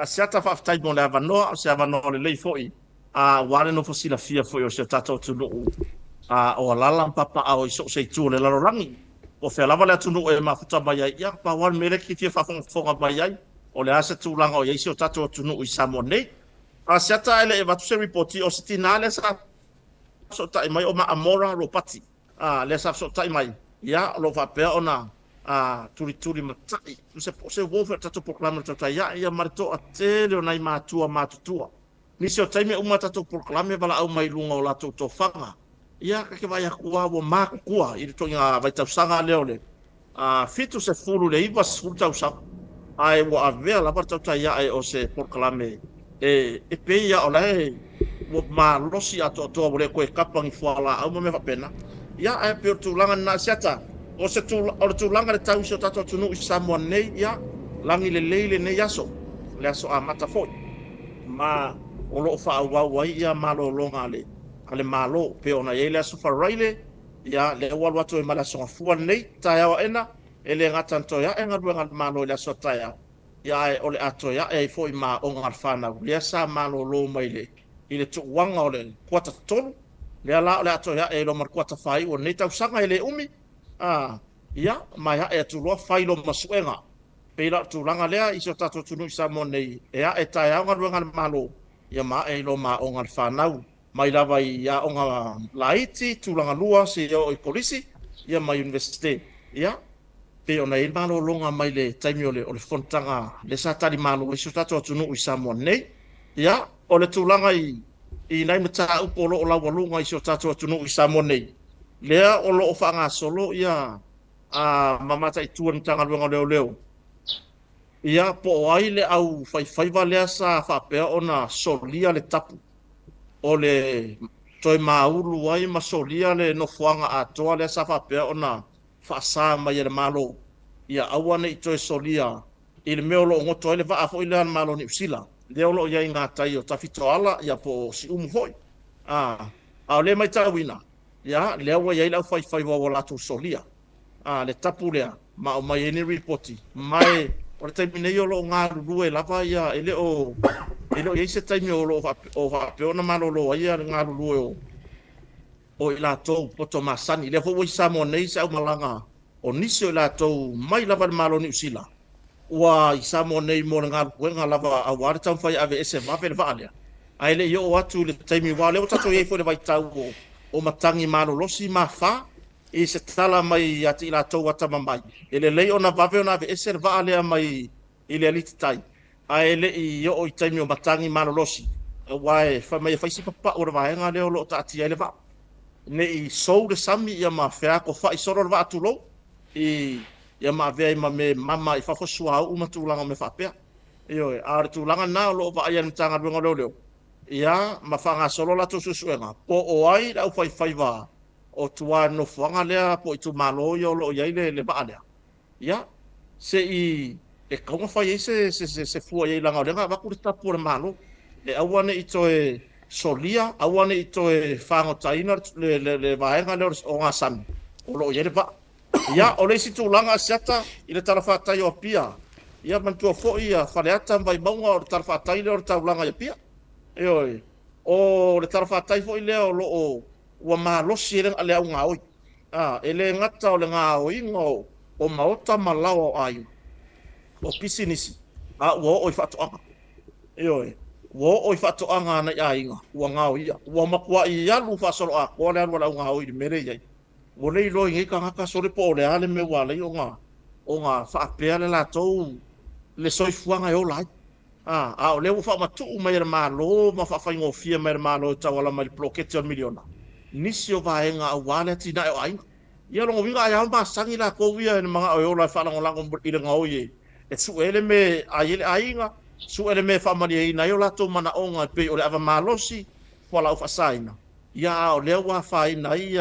Asiata, faafetai mo le avanoa, o se avanoa lelei foi aua le nofo silafia foi o si o tatou atunuu o alaala ma papaaao i so o se itu o le lalolagi. Po o fea lava le atunuu e mafuta mai ai, ia, pau lava le mea lea e te fia faafogafoga mai ai, o le a se tulaga o i ai si o tatou atunuu i Samoa nei. Asiata ae le i avatu se ripoti, o se tina lea sa fesootai mai o Maamora Ropati, a, lea sa fesootai mai, ia, o lo o faapea ona a, tulituli matai, se, po o se uo foi o le tatou polokalame o le Tautai Ae, ia, ma le toatele o nai matua matutua. Nisi o taimi e uma tatou polokalame valaau mai i luga o latou tofaga. Ia, ta te vaai atu lava ua matutua i le ituaiga vaitausaga lea o le 70 i le 90 tausaga, ae ua avea lava le tautai ae o se polokalame e pei lava o la e ua malosi atoatoa ua le toe kapa ni fualaau ma mea faapena. Ia, ae pei o le tulaga lena, Asiata, o se o le tulaga i le tau i si o tatou atunuu i Samoa nei, ia, lagi lelei lenei aso, le aso amata foi. ma o lo o faaauau ai ia malologa a le a le Malo, pei ona i ai le Aso Faraile, ia, lea ua alu atu ai ma le Aso Gafua lenei, taeao aena, e le gata na toe ae galuega a le Malo i le aso a taeao, ia ae o le a toe ae ai foi ma aoga a le fanau, lea sa malolo mai le i le tuuaga o le kuata tolu, lea la o le a toe ae ai loa ma le kuata faaiu o lenei tausaga, e le umi, a, ia, ma e ae atu loa fai loa ma suega. Pei la o le tulaga lea i si o tatou atunuu i Samoa nei, e ae taeao galuega a le Malo, ia ma ae ai loa ma aoga a le fanau, mai lava i aoga laiti, tulaga lua, seia oo i kolisi, ia ma Iunivesite. Ia, pei ona i ai le malologa mai le taimi o le, o le fonotaga lea sa talimalo ai si o tatou atunuu i Samoa nei. Ia, o le tulaga i, i nai mataupu o lo o laualuga i si o tatou atunuu i Samoa nei, lea o lo o faagasolo ia a ma mataitu e le Matagaluega o Leoleo, ia, po o ai le au faifaiva lea sa faapea ona solia le tapu o le toe maulu ai ma solia le nofoaga atoa lea sa faapea ona faasa mai e le Malo, ia aua ne i toe solia i le mea o lo o goto ai le vaa foi lea a le Malo o Niu Sila, lea o lo o i ai i gatai o Tafitoala, ia po o Siumu foi. A, a o lea e matauina, Ia, lea ua i ai le aufaifaiva ua latou solia a le tapu lea ma aumai ai ni ripoti. Ma e, o le taimi nei o lo o galulue lava ia, e le o, e le o i ai se taimi o lo o o faapea ona malolo ai ia le galulue o, o i latou poto masani. Lea foi ua i Samoa nei se aumalaga o nisi o i latou mai lava i le Malo o Niu Sila, ua i Samoa nei mo le galuega lava aua le taumafai e aveese vave le vaa lea, ae le i oo atu i le taimi, aua o lea ua tatou i ai foi i le vaitau o matagi malolosi ma afa i se tala mai ia te i latou atamamai, e lelei ona vave ona aveese le vaa lea mai i le alititai, ae le i oo i taimi o matagi malolosi, aua e fai mai e fai si papau o le vaega lea o lo o taatia ai le vaa, ne i sou le sami ia ma feakofai solo le vaa tulou i. ia ma avea ai ma mea e mama i fafo suauu ma tulaga o mea faapea. Ioe, a o le tulaga lena o lo o vaaia e le Matagaluega o Leoleo, ia, ma faagasolo a latou suesuega, po o ai le aufaifaiva o tua i le nofoaga lea po o itumalo ia o lo o i ai le vaa lea, ia, se i e tatau ona fai ai se fua i ai leaga o lea na avatu le tapu a le Malo, e aua ne i toe solia, aua ne i toe fagotaina le vaega lea o ogasami o lo o i ai le vaa. Ia, o le isi tulaga Asiata i le talafatai o Apia, ia manatua foi ia Faleata ma Vaimauga o le talafatai lea o le taulaga i Apia. Ioe, o le talafatai foi lea o lo o ua malosi ai le au gaoi. E le gata o le gaoiga o maota ma laoa o aiga, o pisinisi, a ua oo i faatoaga. Ioe, ua oo i faatoaga a nai aiga, ua gaoia. Ua matuai alu faasoloatoa le alu a le au gaoi i le mea lea e i ai. Ua le iloa i nei tagata sole po o le a le mea ua ala ai ona faapea le latou le soifuaga e ola ai. A o lea ua faamatuu mai e le Malo ma faafaigofie mai e le Malo e tauala mai i le poloketi o le miliona nisi o vaega aua le atinae o aiga. Ia o lona uiga ai lava masani latou ia i le manao e ola e faalagolago i le gaoi e sue ai le mea e ai ai le aiga, sue le mea e faamalieina ai o latou manaoga e pei o le ava malosi, fualaau faasaina. Ia a o lea ua afaina ai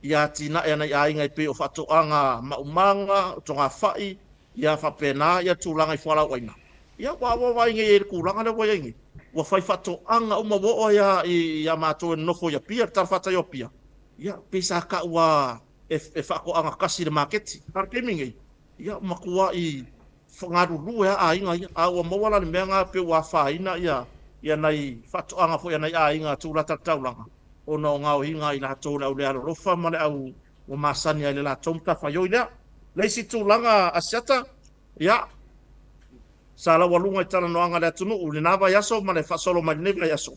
ia atinae a nai aiga e pei o faatoaga maumaga, o togafai, ia faapena ia tulaga i fualaauaina. Ia ua ua vaai nei i le tulaga lea ua i ai nei. Ua fai faatoaga uma ua oo ai lava ia matou e nonofo i Apia, le talafatai o Apia, ia pei sa tau lava e faatoaga tasi i le maketi. A o le taimi nei, ia ua matuai galulue lava aiga ia, a ua maua la le mea lena pei ua afaina ia nai faatoaga foi a nai aiga tulata i le taulaga ona o gaoiga a i latou le au lealolofa ma le au ua masani ai i le latou matafaioi lea. Le isi tulaga Asiata, ia, sa laualuga i talanoaga a le atunuu i lena vaiaso ma le faasolo mai lenei vaiaso,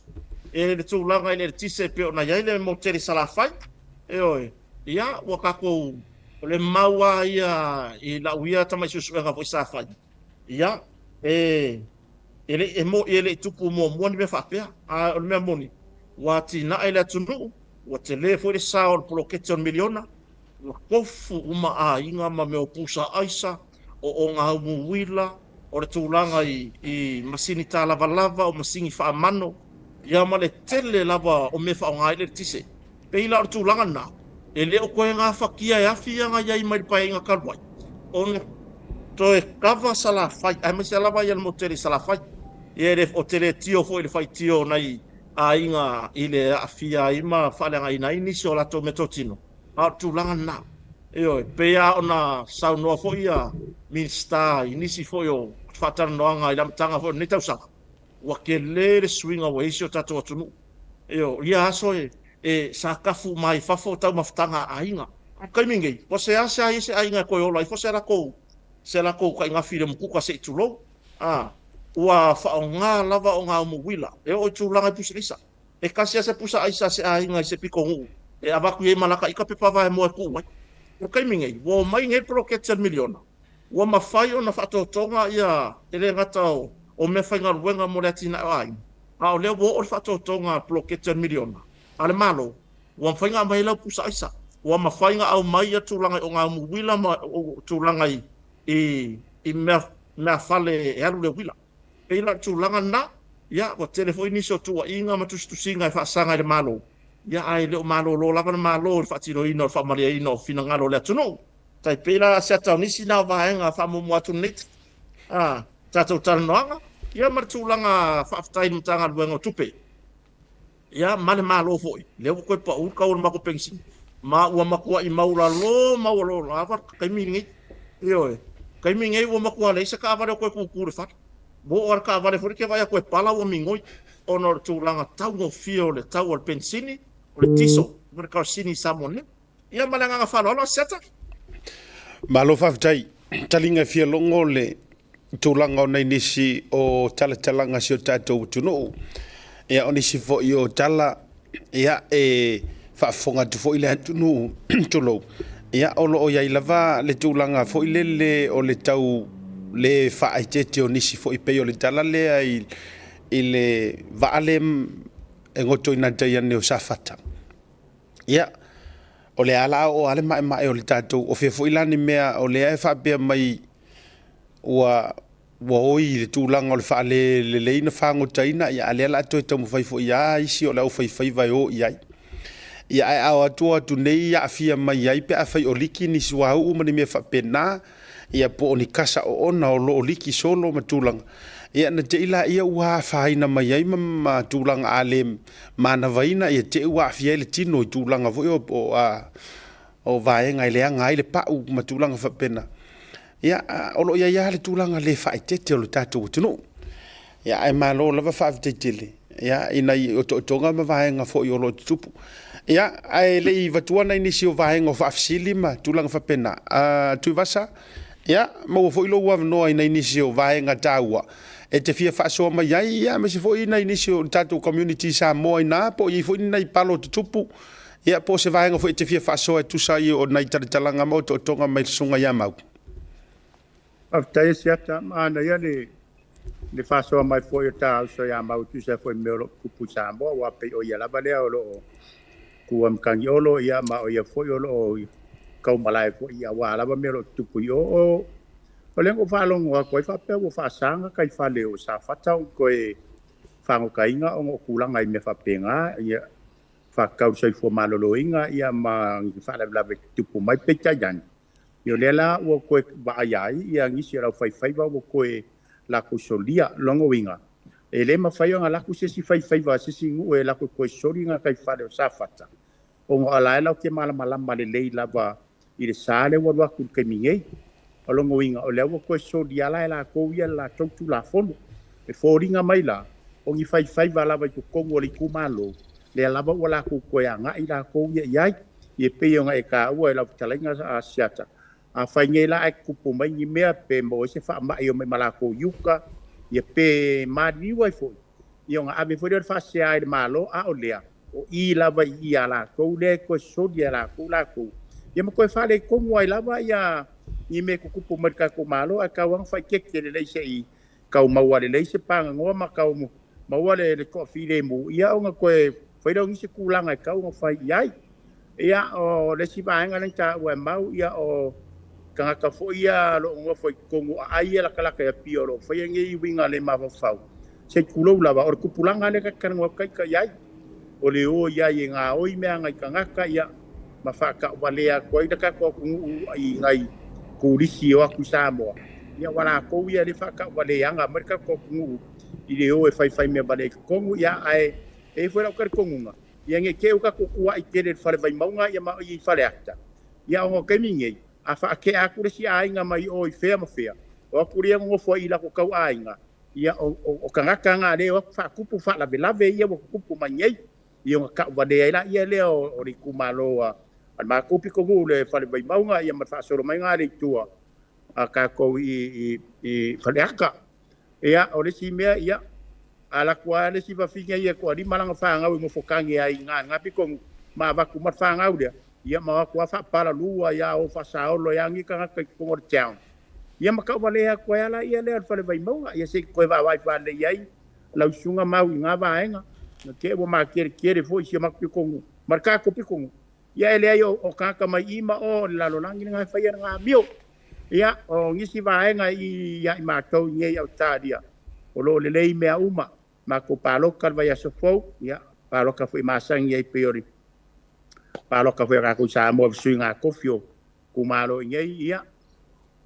e le tulaga i le eletise e pei ona i ai le motele i Salafai, ioe, ia, ua tatou, o le mau lava ia i lau ia tamai suesuega foi sa fai, ia, e, e le, e moni e le i tupu muamua ni mea faapea, a o le mea moni, ua atinae le atunuu, ua tele foi le sao o le poloketi o le miliona, ua tofu uma aiga ma mea o pusa aisa, o ogaumu uila, o le tulaga i masini talavalava, o masini faamano, ia ma le tele lava o mea e faaaoga ai le eletise. Pei la o le tulaga lena, e le o toe gafatia e afi ia na i ai mai le Paeaiga talu ai, ona toe kava Salafai, aemaise lava ia le motu tele i Salafai. Ia e le o tele tio foi i le faitio o nai aiga i le aafia ai ma faaleagaina ai nisi o latou meatotino, a o le tulaga lena. Ioe, pei lava ona saunoa foi ia Minisita i nisi foi o faatalanoaga i le amataga foi o lenei tausaga, ua tele le suiga ua i ai si o tatou atunuu. Ioe, o ia aso e sa tafu uma ai i fafo taumafataga a aiga. A o le taimi lenei, ua seasea ai se aiga e toe ola ifo se latou tainafi i le umukuka se i tulou. A, ua faaaoga lava ogaumu uila e oo i tulaga i pusa aisa. E tasi lava se pusa aisa a se aiga i se pitonuu e avatu i ai ma lata ita pepa vaemoa e tuu ai. O le taimi nei, ua omai nei le poloketi a le miliona, ua mafai ona faatotoga ia, e le gata o meafaigaluega mo le atinae o aiga, a o lea ua oo le faatotoga a le poloketi a le miliona a le Malo, ua mafai ona aumai ai lau pusa aisa, ua mafai ona aumai ia tulaga i ogaumu uila ma tulaga i meafale e alu le uila. Pei la o le tulaga lena, ia ua tele foi nisi o tuuaiga ma tusitusiga e faasaga i le Malo, ia ae le o malolo lava le Malo i le faatinoina o le faamalieina o finagalo o le atunuu. Tai pei la se ata o nisi na o vaega faamuamua atu lenei tatou talanoaga, ia ma le tulaga faafetai i le Matagaluega o Tupe. Ia ma le Malo foi, lea ua toe pau le tau o le matou penisini, ma ua matuai maualalo maualalo lava le taimi lenei. Ioe, taimi lenei ua matua leai se taavale o toe tutu i le fale. Ua oo lava le taavale foi lea e te vaai atu e pala ua migoi, ona o le tulaga taugofie o le tau o le penisini, o le tiso ma le kerosene i Samoa nei. Ia ma le agaga faaaloalo, Asiata. Malo faafetai. Taliga e fia logo le tulaga o nai nisi o talatalaga a si o tatou atunuu. Ia o nisi foi o tala ia e faafofoga atu foi le atunuu tulou, ia o lo o i ai lava le tulaga foi lele o le tau le faaeteete o nisi foi pei o le tala lea i le vaa lea e goto i tai ane o Safata. Ia, O le a la a oo lava le maemae o le tatou, o fea foi la ni mea o lea e faapea mai ua ua oi i le tulaga o le faalelelei ona fagotaina, ia a o lea o le a toe taumafai foi lava isi o le aufaifaiva e o i ai. Ia ae a o atu o atu nei aafia mai ai pe afai o liki ni suauu ma ni mea faapena, ia po o ni kasa oona o lo o liki solo ma tulaga, ia ona te i laia ua afaina mai ai ma tulaga a le manavaina, ia te i ua aafia ai le tino i tulaga foi o vaega e leaga ai le pau ma tulaga faapena. Ia, o lo o i ai lava le tulaga le faaeteete o le tatou atunuu. Ia, ae malo lava faafetai tele ia, i nai otootoga ma vaega foi o lo o tutupu. Ia, ae le i vatua nai nisi o vaega o faafesili ma tulaga faapena, Tuivasa, ia, maua foi lou avanoa i nai nisi o vaega taua e te fia faasoa mai ai, ia, aemaise foi nai nisi o le tatou community i Samoa ina, po o i ai foi ni nai palo tutupu, ia, po o se vaega foi e te fia faasoa e tusa ai o nai talatalaga ma otootoga mai le Susuga ia Mau. Faafetai e Siata, manaia le faasoa mai foi o ta uso ia Mau e tusa ai foi ma mea o lo o tutupu i Samoa, aua pei o ia lava lea o lo o tu ai ma Tagiolo, ia ma o ia foi o lo o taumalae foi aua lava mea o lo o tutupu i o. O lea na ou faalogo atu ai faapea ua faasaga tai fale o Safata ona toe fagotaina ona o tulaga i mea faapena, ia faatatau i le soifua maloloina ia ma ni faalavelave tutupu mai. Peitai ane, ia o lea la ua toe vaaia ai ia nisi o le aufaifaiva ua toe latou solia. Lona uiga, e le mafai ona alu atu se isi faifaiva a se isi nuu e latou toe soli gataifale o Safata, ona o la e latou te malamalama lelei lava i le sa lea ua alu atu i le taimi nei. O lona uiga, o lea ua toe solia la e latou ia le latou Tulafono. E foliga mai la, o ni faifaiva lava i totonu o le itumalo, lea lava ua latou toe agai latou ia i ai. Ia pei ona e taua e lau fetalaiga a Siata, afai nei la ae tutupu mai ni mea pe maua ai se faamai o mai ma latou i uta, ia pe maliliu ai foi, ia ona ave foi lea o le faasea i le Malo, a o lea, o i lava i i a latou lea e toe soli e latou latou, ia ma toe faaletonu ai lava ia ni mea e tutupu mai i le tatou Malo, ae tau lava ona faaeteete lelei se i tau maua lelei se paganoa ma tau maua le toafilemu, ia ona toe fai lea o nisi tulaga e tau ona fai i ai. Ia, o le isi vaega lea na taua e Mau, ia o tagata foi ia o lo o nofo i totonu o aai ia latalata i Apia o lo o faia nei uiga le mafaufau, se i tulou lava, o le tupulaga lea ta te talanoa atu ita i ai, o le o i ai e gaoi mea nai tagata, ia, ma faatauvalea atu ai le tatou atunuu i nai turisi e o atu i Samoa, ia ua latou ia le faatauvaleaga mai le tatou atunuu i le o e faifai mea valea i totonu, ia, ae e i ai foi lau talitonuga, ia ne i te i ua tatou tuai tele i le fale Vaimauga ia ma i Faleata, ia ona o taimi nei, a faatea atu le isi aiga mai o i fea ma fea, o atu lea nonofo ai i latou tau aiga, ia o tagata na lea e o atu faatupu faalavelave ia ua tutupu mai nei, ia ona tauvalea ai laia lea o le itumalo a le matou pitonuu le fale Vaimauga ia ma le faasolo mai na le i tua a tatou i Faleata. Ia o le isi mea, ia a alu atu lava le isi fafine ia e toalima lana fanau e nofo tagi ai i ina i lena pitonuu, ma avatu ma le fanau lea, ia ma o atu lava faapalalu ai lava o faasaolo ai lava ni tagata i totonu o le town, ia ma tauvalea atu ai lava laia lea o le fale Vaimauga. Ia se i toe vaavaai faalelei ai lau susuga Mau i na vaega, na te i ua makerekere foi si o matou pitonuu ma le tatou pitonuu. Ia e leai o tagata mai i ma o o le lalolagi lena e faia lena amio. Ia, o nisi vaega i ia i matou i nei Ausetalia, o lo o lelei mea uma. Matou paloka le vaiaso fou, ia, paloka foi masani ai pei o le paloka foi a tatou i Samoa i fesuiga tofi o itumalo i nei, ia,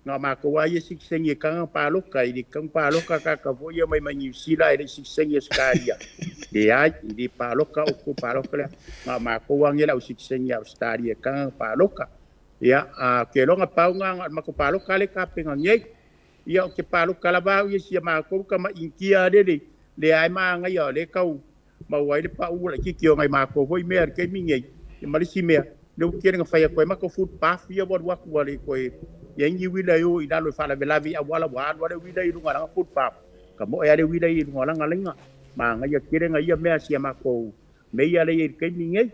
na o matou lava ia sitiseni e taga paloka, e le tatau ona paloka tagata foi ia mai Niu Sila e le i sitiseni i Ausetalia. Leai, e le paloka outou paloka lea. Na o matou lava nei le au sitiseni a Ausetalia e taga paloka. Ia, a ke loga pau nga nga matou paloka le tapena nei. Ia, o ke paloka lava au ia sia matou tama Initia lele, lea ai maagaia o le tau maua ai le pau laitiiti o nai matou foi mea i le taimi nei. Ia ma le isi mea, lea ua tele na fai atu ai matou footpath ia ua alu atu ua le toe i ai ni uila e o i lalo e faalavelave i auala, ua alu lava le uila i luga o lana footpath, tamoe lava le uila i luga o lana laina. Manaia tele na ia mea sia matou meia lea i ai i le taimi nei.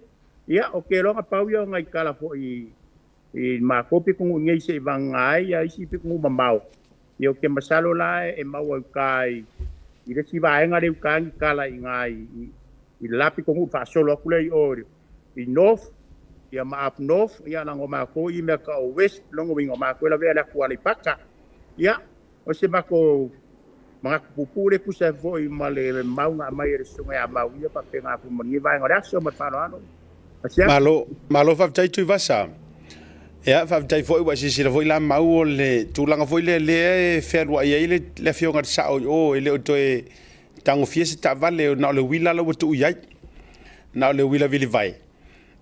Ia, o ke loga pau ia o nai tala foi i matou pitonuu nei se i vagaga ai ia isi pitonuu mamao. Ia o ke masalo la e maua i uka i le isi vaega lea i uka ni tala i ina i le la pitonuu faasolo atu lea i o i north. Ia ma up north, ia leaga o matou i mea tau o west, lona uiga o matou e lavea i le atu Aleipata. Ia, o se matou manatu puupuu lea e tusa ai foi ma le mau na aumai e le Susuga ia Mauia faapena foi ma lenei vaega o le aso. Ma le faaaloalo. Asiasi. Malo, malo faafetai Tuivasa. Ia, faafetai foi ua e silasila foi la Mau o le tulaga foi lea lea e fealuai ai le, le afioga i le sao i o, e le o toe tagofia se taavale, na o le uila la ua tuu i ai. Na o le uila vilivae.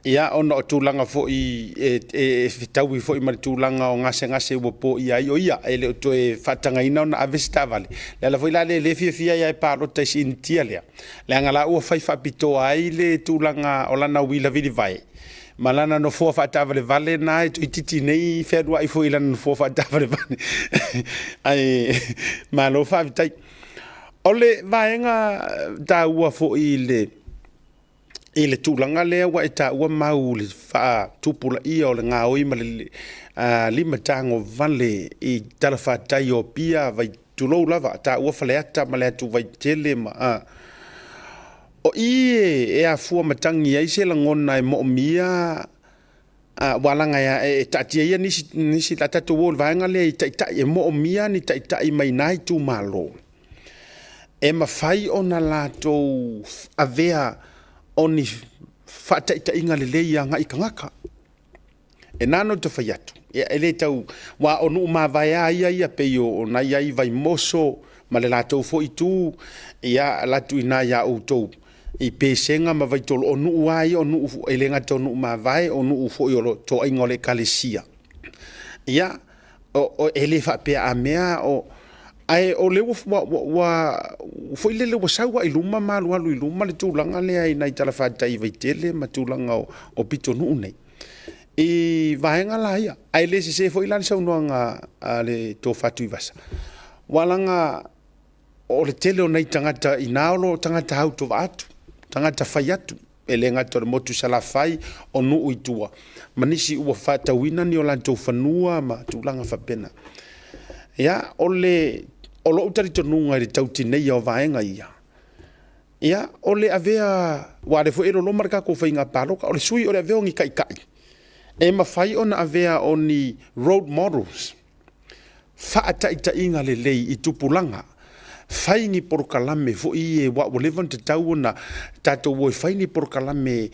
Ia, ona o tulaga foi e, e fetaui foi ma le tulaga o gasegase ua poia ai o ia, e le o toe faatagaina ona ave se taavale. Le ala foi la lea e fiafia ai e palota i si Initia lea, leaga la ua fai faapitoa ai le tulaga o lana uila vilivae ma lana nofoa faataavalevale na e toeitiiti nei fealuai foi i lana nofoa faataavalevale. Ae malo faafetai. O le vaega taua foi i le i le tulaga lea ua e taua mau le faatupulaia o le gaoi ma le limatagovale i talafatai o Apia, vai tulou lava, taua Faleata ma le atu Vaitele ma o i e afua matagi ai se lagona e moomia ua laga e taatia ia nisi, nisi la tatou o i le vaega lea i taitai e moomia ni taitai mai na itumalo e mafai ona latou avea o ni faataitaiga lelei agai i tagata. E na ona fai atu, ia e le tau, aua o nuu mavae a ia ia pei o na i ai Vaimoso ma le latou foi itu, ia alu atu i ina ia outou i Pesega ma Vaitolo, o nuu a ia o nuu e le gata o nuu mavae, o nuu foi o le toaiga o le ekalesia. Ia, e le faapea a mea o ae o lea ua, ua, ua foi lele ua sau i luma ma alualu i luma le tulaga lea i nai talafatai i Vaitele ma tulaga o pitonuu nei i vaega la ia. Ae le sese foi la le saunoaga a le Tofa Tuivasa, ua laga o le tele o nai tagata ina o lo o tagata autovaa atu, tagata fai atu, e le gata o le motu i Salafai, o nuu i tua, ma nisi ua faatauina ni o latou fanua ma tulaga faapena. Ia, o le o lou talitonuga i le tautineia o vaega ia, ia, o le avea, aua o lea foi e loloma le tatou faiga palota, o le sui o le avea o ni taitai, e mafai ona avea o ni role models, faataitaiga lelei i tupulaga, fai ni polokalame foi ia aua ua leva ona tatau ona tatou o e fai ni polokalame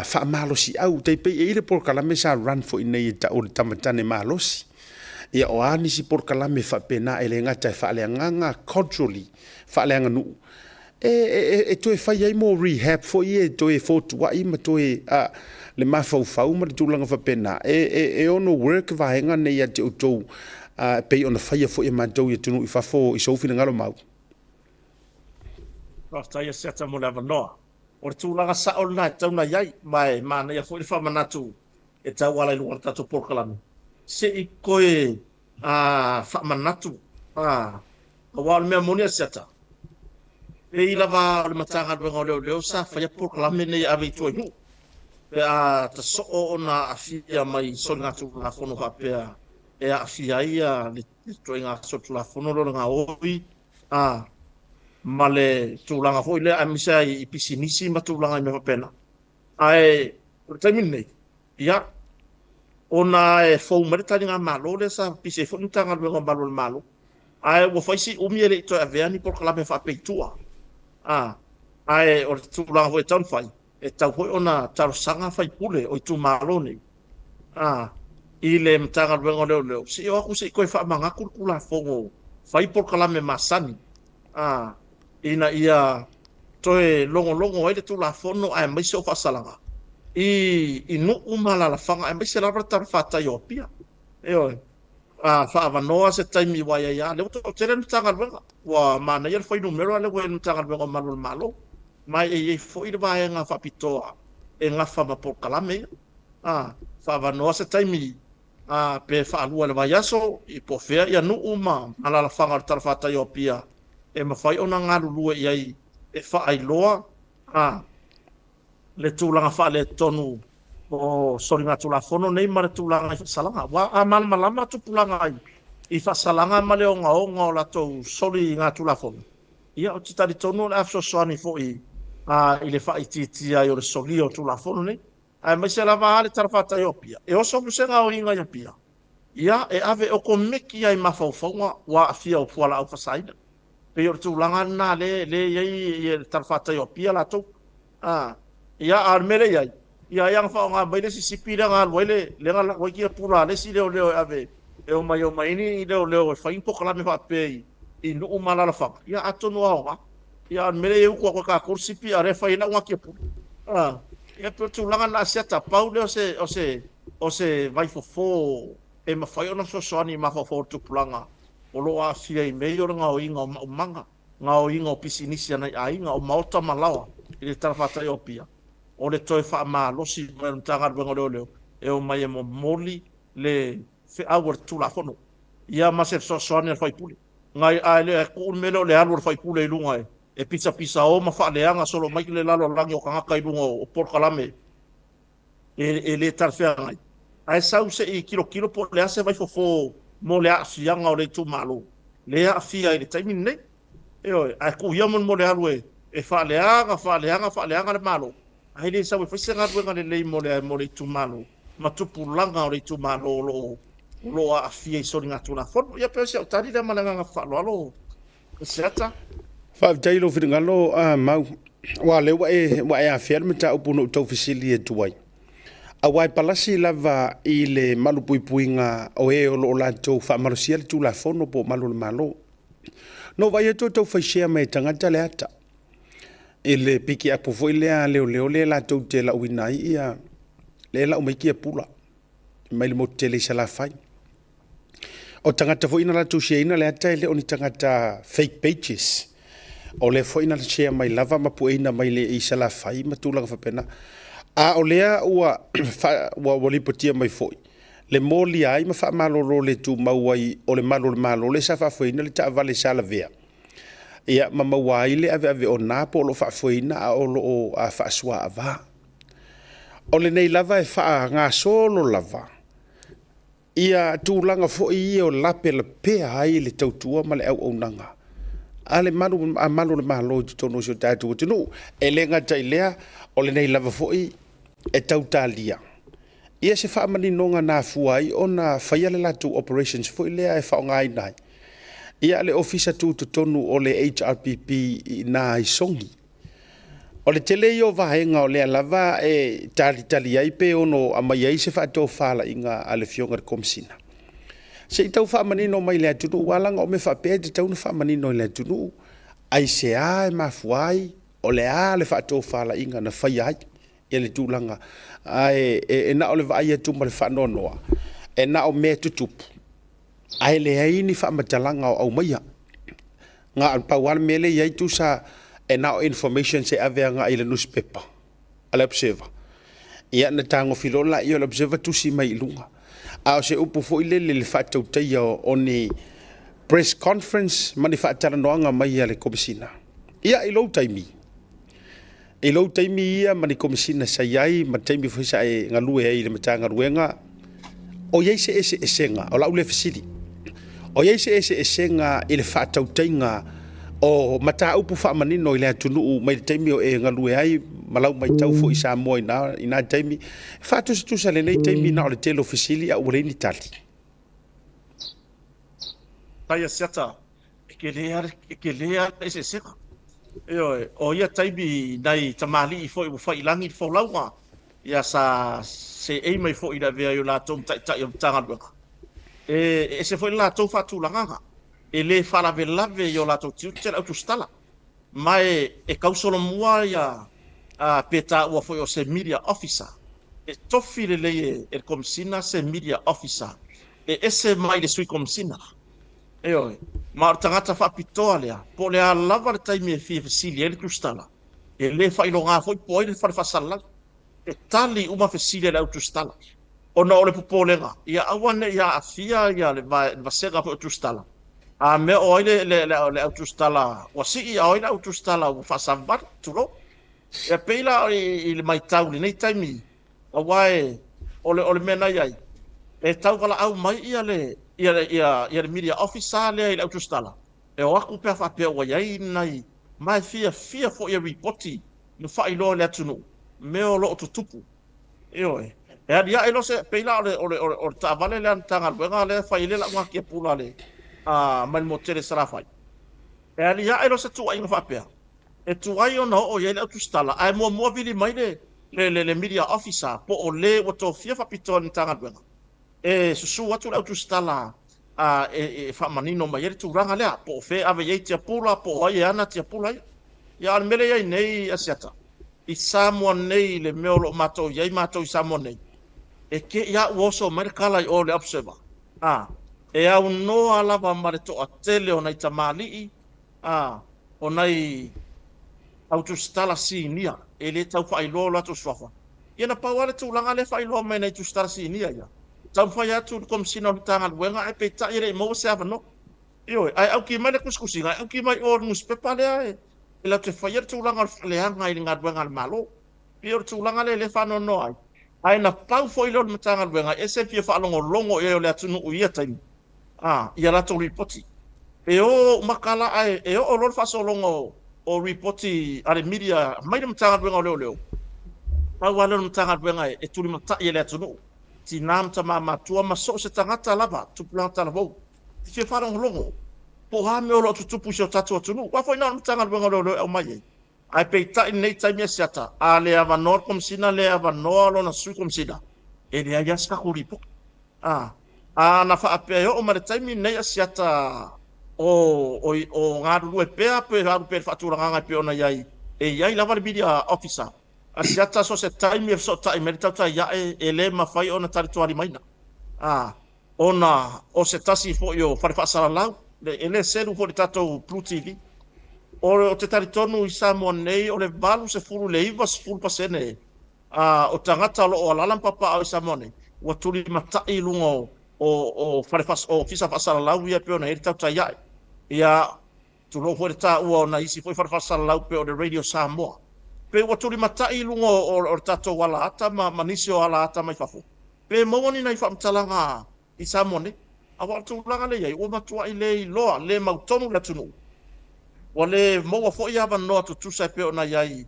faamalosiau. Tai pei e i ai le polokalame sa run foi nei e tau o le Tama Tane Malosi. Ia o a nisi polokalame faapena e le gata e faaleagaga culturally, faaleaganuu, e toe fai ai mo rehab foi ia e toe fotuai ma toe le mafaufau ma le tulaga faapena. E ono work vaega nei ia te outou e pei ona faia foi e matou i atunuu i fafo i sou finagalo mau. Faafetai Asiata mo le avanoa. O le tulaga sao lena e tatau ona i ai, ma e manaia foi le faamanatu e tauala i luga o le tatou polokalame, se i toe faamanatu Aua o le mea moni a Siata, pei lava o le Matagaluega o Leoleo sa faia polokalame nei e ave i tua i nuu, pe a tasoo ona aafia mai soligatulafono faapea e aafia ai le ituaiga solitulafono lea o le gaoi ma le tulaga foi lea aemaise ai i pisinisi ma tulaga i mea faapena. Ae o le taimi lenei, Ia, ona e fou mai le taligamalo lea sa pisi ai foi le Matagaluega o Malu o le Malo, ae ua fai si umi e le i toe avea ni polokalame faapea i tua. A, ae o le tulaga foi e tatau ona fai, e tatau foi ona talosaga faipule o itumalo nei, a, i le Matagaluega o Leoleo, se i o atu se i toe faamanatu le Tulafono, fai polokalame masani, a, ina ia toe logologo ai le Tulafono aemaise o faasalaga i i nuu ma alaalafaga aemaise lava le talafatai o Apia. Ioe. A faaavanoa se taimi ua i ai lava, lea ua toatele le Matagaluega, ua manaia le fuainumera lea ua i ai le Matagaluega o Malu o le Malo, ma e i ai foi le vaega faapitoa e gafa ma polokalame ia. A faaavanoa se taimi a pe faalua i le vaiaso, i po o fea ia nuu ma alaalafaga o le talafatai o Apia e mafai ona galulue i ai e faailoa a le tulaga faaletonu o soligatulafono nei ma le tulaga i faasalaga. Aua a malamalama tupulaga i faasalaga ma le ogaoga o latou soligatulafono, ia ou te talitonu o le a fesoasoani foi i le faaitiitia ai o le solia o Tulafono nei. Aemaise lava a le talafatai o Apia, e oso mo se gaoiga i Apia, ia, e ave okomeki ai mafaufauga ua aafia o fualaau fasaina. Pei o le tulaga lena lea e i ai le talafatai o Apia latou. A, ia, a o le mea lea e i ai, ia ai ana faaaoga mai le isi sipi lea na alu ai le, lea na lau ai kiapula a le isi leoleo e ave e omai e omai ai ni leoleo e fai ni polokalame faapea i, i nuu ma alaalafaga, ia atonu aoga. Ia, a o le mea lea e utu atu e tatou le sipi, a o lea e fai ai le auga kiapula. A, ia pei o le tulaga lena a Asiata, pau lea o se, o se, o se vaifofo e mafai ona fesoasoani i mafaufau o le tupulaga o lo o aafia i mea ia o le gaoiga o maumaga, gaoiga o pisinisi a nai aiga, o maota ma laoa i le talafatai o Apia, o le toe faamalosi mai o le Matagaluega o Leoleo e omai e momoli le feau a le Tulafono, ia ma se fesoasoani a le faipule. Nai, a e le tuu le mea lea o le alu o le faipule i luga e pisapisao ma faaleaga solo mai le lalolagi o tagata i luga o polokalame e le talafeagai, ae sau se i tilotilo po o le a se vaifofo mo le aafiaga o le itumalo lea e aafia i le taimi lenei. Ioe, ae tuu ia mo le alu e faaleaga, faaleaga, faaleaga le Malo, ae le sau e fai se galuega lelei mo le itumalo ma tupulaga o le itumalo o lo o aafia i soligatulafono. Ia pei o si au tali lea ma le agaga faaaloalo, Asiata. Faafetai i lou finagalo, Mau. Aua o lea ua e, ua e afea le mataupu na ou tau fesili atu ai. Aua e palasi lava i le malupuipuiga o e o lo o latou faamalosia le Tulafono po o malu o le Malo. Na ou vaai atu o tau fai share mai e tagata le ata i le pikiapu foi lea a leoleo lea latou te lauina ai ia, lea e lau mai kiapula mai le motu tele i Salafai. O tagata foi na latou share ina le ata e le o ni tagata fake pages. O lea foi na share mai lava ma pueina mai le i Salafai ma tulaga faapena. A o lea ua, ua lipotia mai foi le molia ai ma faamalolo le tumau ai o le malu o le Malo lea sa faafoeina le taavale sa lavea, ia ma maua ai le aveave ona po o lo o faafoeina a o lo o faasuaava. O lenei lava e faagasolo lava ia tulaga foi ia o lapelapea ai le tautua ma le auaunaga a le malu a malu o le Malo i totonu o si o tatou atunuu. E le gata i lea, o lenei lava foi e tau talia ia se faamaninoga na afua ai ona faia le latou operations foi lea e faaaogaina ai ia le ofisa tutotonu o le HRPP i ina i Sogi. O le tele ia o vaega o lea lava e talitali ai pe ono aumai ai se faatofalaiga a le Afioga i le Komesina. Se i tau faamanino mai i le atunuu, aua leaga o mea faapea e tatau ona faamanino i le atunuu, aisea e mafua ai, o le a le faatofalaiga na faia ai ia le tulaga, ae e na o le vaai atu ma le faanoanoa, e na o mea e tutupu, ae leai ni faamatalaga o aumaia. Na o le pau lava le mea lea e i ai tusa e na o informations e ave agai i le nusipepa a le Observer. Ia na tagofi loa laia o le Observer tusi mai i luga. A o se upu foi lele i le faatautaia o ni press conference ma ni faatalanoaga mai a le Komesina. Ia i lou taimi, i lou taimi ia ma ni Komesina sa i ai ma le taimi foi sa e galue ai i le Matagaluega, o i ai se eseesega, o lau lea fesili, o i ai se eseesega i le faatautaiga o mataupu faamanino i le atunuu mai le taimi o e galue ai ma lau matau foi i Samoa i na, i na taimi, e faatusatusa lenei taimi na o le tele o fesili a ua leai ni tali. Tai Asiata, e tele lava e tele lava le eseesega. Ioe, o ia taimi i nai tamalii foi ua fai i lagi le folauga, ia sa seei mai foi i le avea ai o latou ma taitai o le Matagaluega. E ese foi le latou faatulagaga, e le faalavelave i o latou tiute le au tusitala. Ma e tau solomua ia pe taua foi o se media officer. E tofi lelei e le Komesina se media officer e ese mai le Sui Komesina. Ioe, ma o le tagata faapitoa lea, po o le a lava le taimi e fia fesili ai le tusitala, e le faailoga foi po o ai le fale faasalalau. E tali uma fesili a le au tusitala, ona o le popolega ia aua ne i aafia le vasega foi o tusitala, a mea o ai le au tusitala ua sii, a o ai le au tusitala ua faasavavali, tulou. E pei la i le matau i lenei taimi, aua e, o le, o le mea na i ai, e tau valaau mai ia le, ia le, ia, ia le media officer lea i le au tusitala, e o atu pe a faapea ua i ai nai, ma e fiafia foi e ripoti ma faailoa i le atunuu mea o lo o tutupu. Ioe. E aliae loa se, pei la o le, o le, o le taavale lea a le Matagaluega lea e fai ai le lauga tiapula a le, a, mai le motu tele i Salafai. E aliae loa se tuuaiga faapea, e tuai ona oo i ai le au tusitala, ae muamua vili mai le, le, le, le media officer po o le ua tofia faapitoa e le Matagaluega e susu atu le au tusitala a, e, e faamanino mai ai le tulaga lea, po o fea e ave i ai tiapula, po o ai e ana tiapula ia. Ia, a o le mea lea e i ai nei, Asiata, i Samoa nei i le mea o lo o matou i ai matou i Samoa nei, e te i a ua oso mai le tala i o i le Observer, a, e aunoa lava ma le toatele o nai tamalii, a, o nai autusitala sinia e le tau faailoa o latou suafa. Ia na pau lava le tulaga lea e faailoa mai e nai tusitala sinia ia, taumafai atu i le Komesina o le Matagaluega ae peitai e le i maua se avanoa. Ioe, ae auki mai le tusitusiga, e auki mai o i le nusipepa lea e latou te faia le tulaga o le faaleaga i le galuega a le Malo. E pei o le tulaga lea o lea e faanoanoa ai. Ae na pau foi lea o le Matagaluega e ese le fia faalogologo i ai o le atunuu i ia taimi, a, i a latou lipoti. E o uma la ae e oo loa le faasologa o lipoti a le media mai le Matagaluega o Leoleo, pau lava lea o le Matagaluega e tulimatai e le atunuu, tina ma tama matutua ma so o se tagata lava, tupulaga talavou, e fia faalogologo po o a mea o lo o tutupu i si o tatou atunuu. Aua foi na o le Matagaluega o Leoleo e aumai ai. Ae peitai i lenei taimi Asiata, a le avanoa le Komesina, le avanoa lona Sui Komesina, e leai lava se tatou lipoti. A, a na faapea e oo mai le taimi lenei Asiata o, o, o galulue pea pe alu pea i le faatulagaga e pei ona i ai, e i ai lava le media officer. Asiata so o se taimi e fesootai mai le tautai ae e le mafai ona talitoalimaina. A, ona o se tasi foi o fale faasalalau, e le selu foi i le tatou Blue TV. Ou te talitonu i Samoa nei o le 80 i le 90% o tagata o lo o alaala ma papaaao i Samoa nei, ua tulimatai i luga o fale ofisa faasalalau ia e pei ona i ai le tautai ae. Ia, tulou foi le taua o nai isi foi fale faasalalau e pei o le Radio Samoa. Pei ua tulimatai i luga o le tatou alaata ma nisi o alaata mai fafo, pe maua ni nai faamatalaga i Samoa nei. Aua o le tulaga lea e i ai, ua matuai le iloa, le mautonu le atunuu. Ua le maua foi avanoa tutusa e pei ona i ai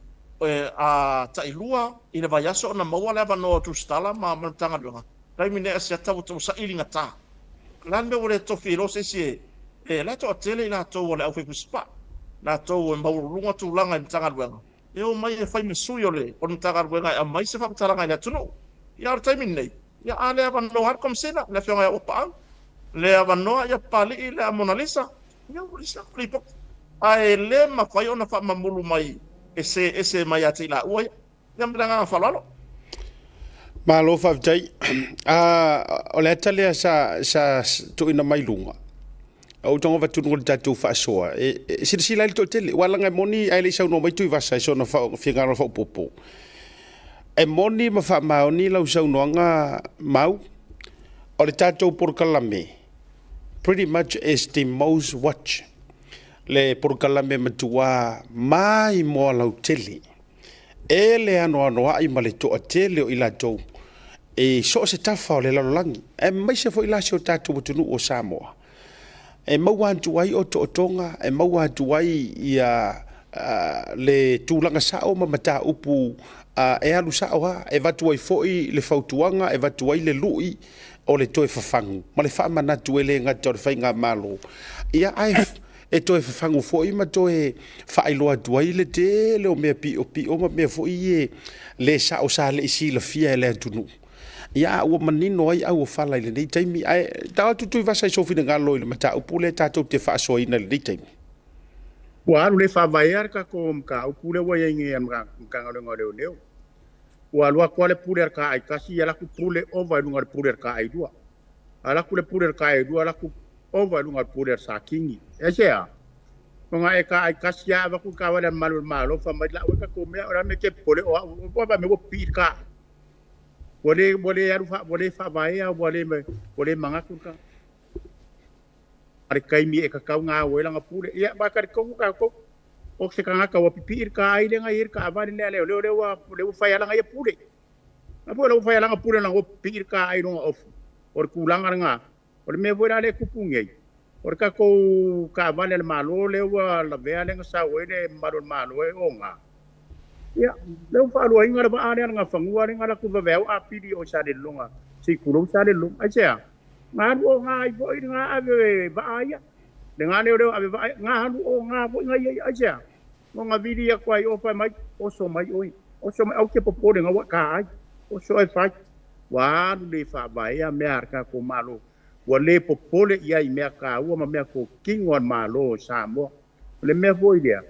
a tailua i le vaiaso ona maua le avanoa o Tusitala ma le Matagaluega. Taimi nei Asiata ua saili gata. O le a le mea ua le tofi ai loa se isi e la e toatele i latou o le aufaifusipaa, latou e maualuluga tulaga i Matagaluega, e omai e fai ma sui o le Matagaluega e aumai se faamatalaga i le atunuu. Ia a o le taimi lenei, ia a le avanoa lava le Komesina, le Afioga ia Uapaau, le avanoa ia Papalii le Monalisa, ia ua leai se lipoti. Ae le mafai ona faamamulu mai e se ese mai ia te i laua ia. Ia ma le agaga faaaloalo. Malo faafetai. O le ata lea sa, sa tuuina mai luga, ou te avatu luga o le tatou faasoa, e silasila ai le toatele, aua leaga e moni ae le i saunoa mai Tuivasa i sona finagalo faaopoopo. E moni ma faamaoni lau saunoaga Mau, o le tatou polokalame, pretty much is the most watched, le polokalame matua maimoa lautele. E le anoanoai ma le toatele o i latou i so o se tafa o le lalolagi, aemaise foi la si o tatou atunuu o Samoa, e maua atu ai otootoga, e maua atu ai ia le tulaga sao ma mataupu e alu sao lava, e avatu ai foi le fautuaga, e avatu ai le lui o le toe fafagu ma le faamanatu e le gata o le faigamalo, ia ae e toe fafagu foi ma toe faailoa atu ai le tele o mea piopio ma mea foi e le sao sa le i silafia e le atunuu. Ia, a ua manino ai auofala i lenei taimi. Ae tau atu Tuivasa i sou finagalo i le mataupu lea tatou te faasoaina i lenei taimi. Ua alu le faavaea le tatou mataupu lea ua i ai nei a le Matagaluega o Leoleo. Ua alu atu lava le pule a le taai tasi, ia alu atu pule ova i luga o le pule a le taai lua. Alu atu le pule a le taai lua, alu atu ova i luga o le pule a le Satini. Aisea? Ona e taai tasi lava avatu le taavale a le malu o le Malo fai mai lau e tatou mea, o le a le mea e te popole o au, ua fai mai ua pipii le taai. Ua le, ua le alu, ua le faavaea, ua le, ua le manatu le tagata. A le taimi e tatau ona au ai lana pule. Ia, ma talitonu tatou, o se tagata ua pipii le taai lea na i ai le taavale lea a leoleo lea ua, lea ua fai lava lana ia pule. A foi o lea ua fai lava lana pule leaga ua pipii le taai i lona ofu. O le tulaga lena. O le mea foi la lea e tupu nei, o le tatou taavale a le Malo lea ua lavea lea na sau ai le mamalu o le Malo e oga. Ia, lea ua faaluaina le vaa lea na gafanua lea na alu atu vaveao apili o Salelologa, se i tulou Salelologa. Aisea? Na alu oga ai foi lena ave vaa ia. Lena leoleo ave vaa ia, na alu oga foi na ia ia. Aisea? Na ona vili atu ai o fai mai, oso mai oe, oso mai, aua te popole na ua e ta ai, oso e fai. Ua alu le faavaea mea a le tatou Malo, ua le popole i ai i mea taua ma mea totino a le Malo o Samoa. O le mea foi lea,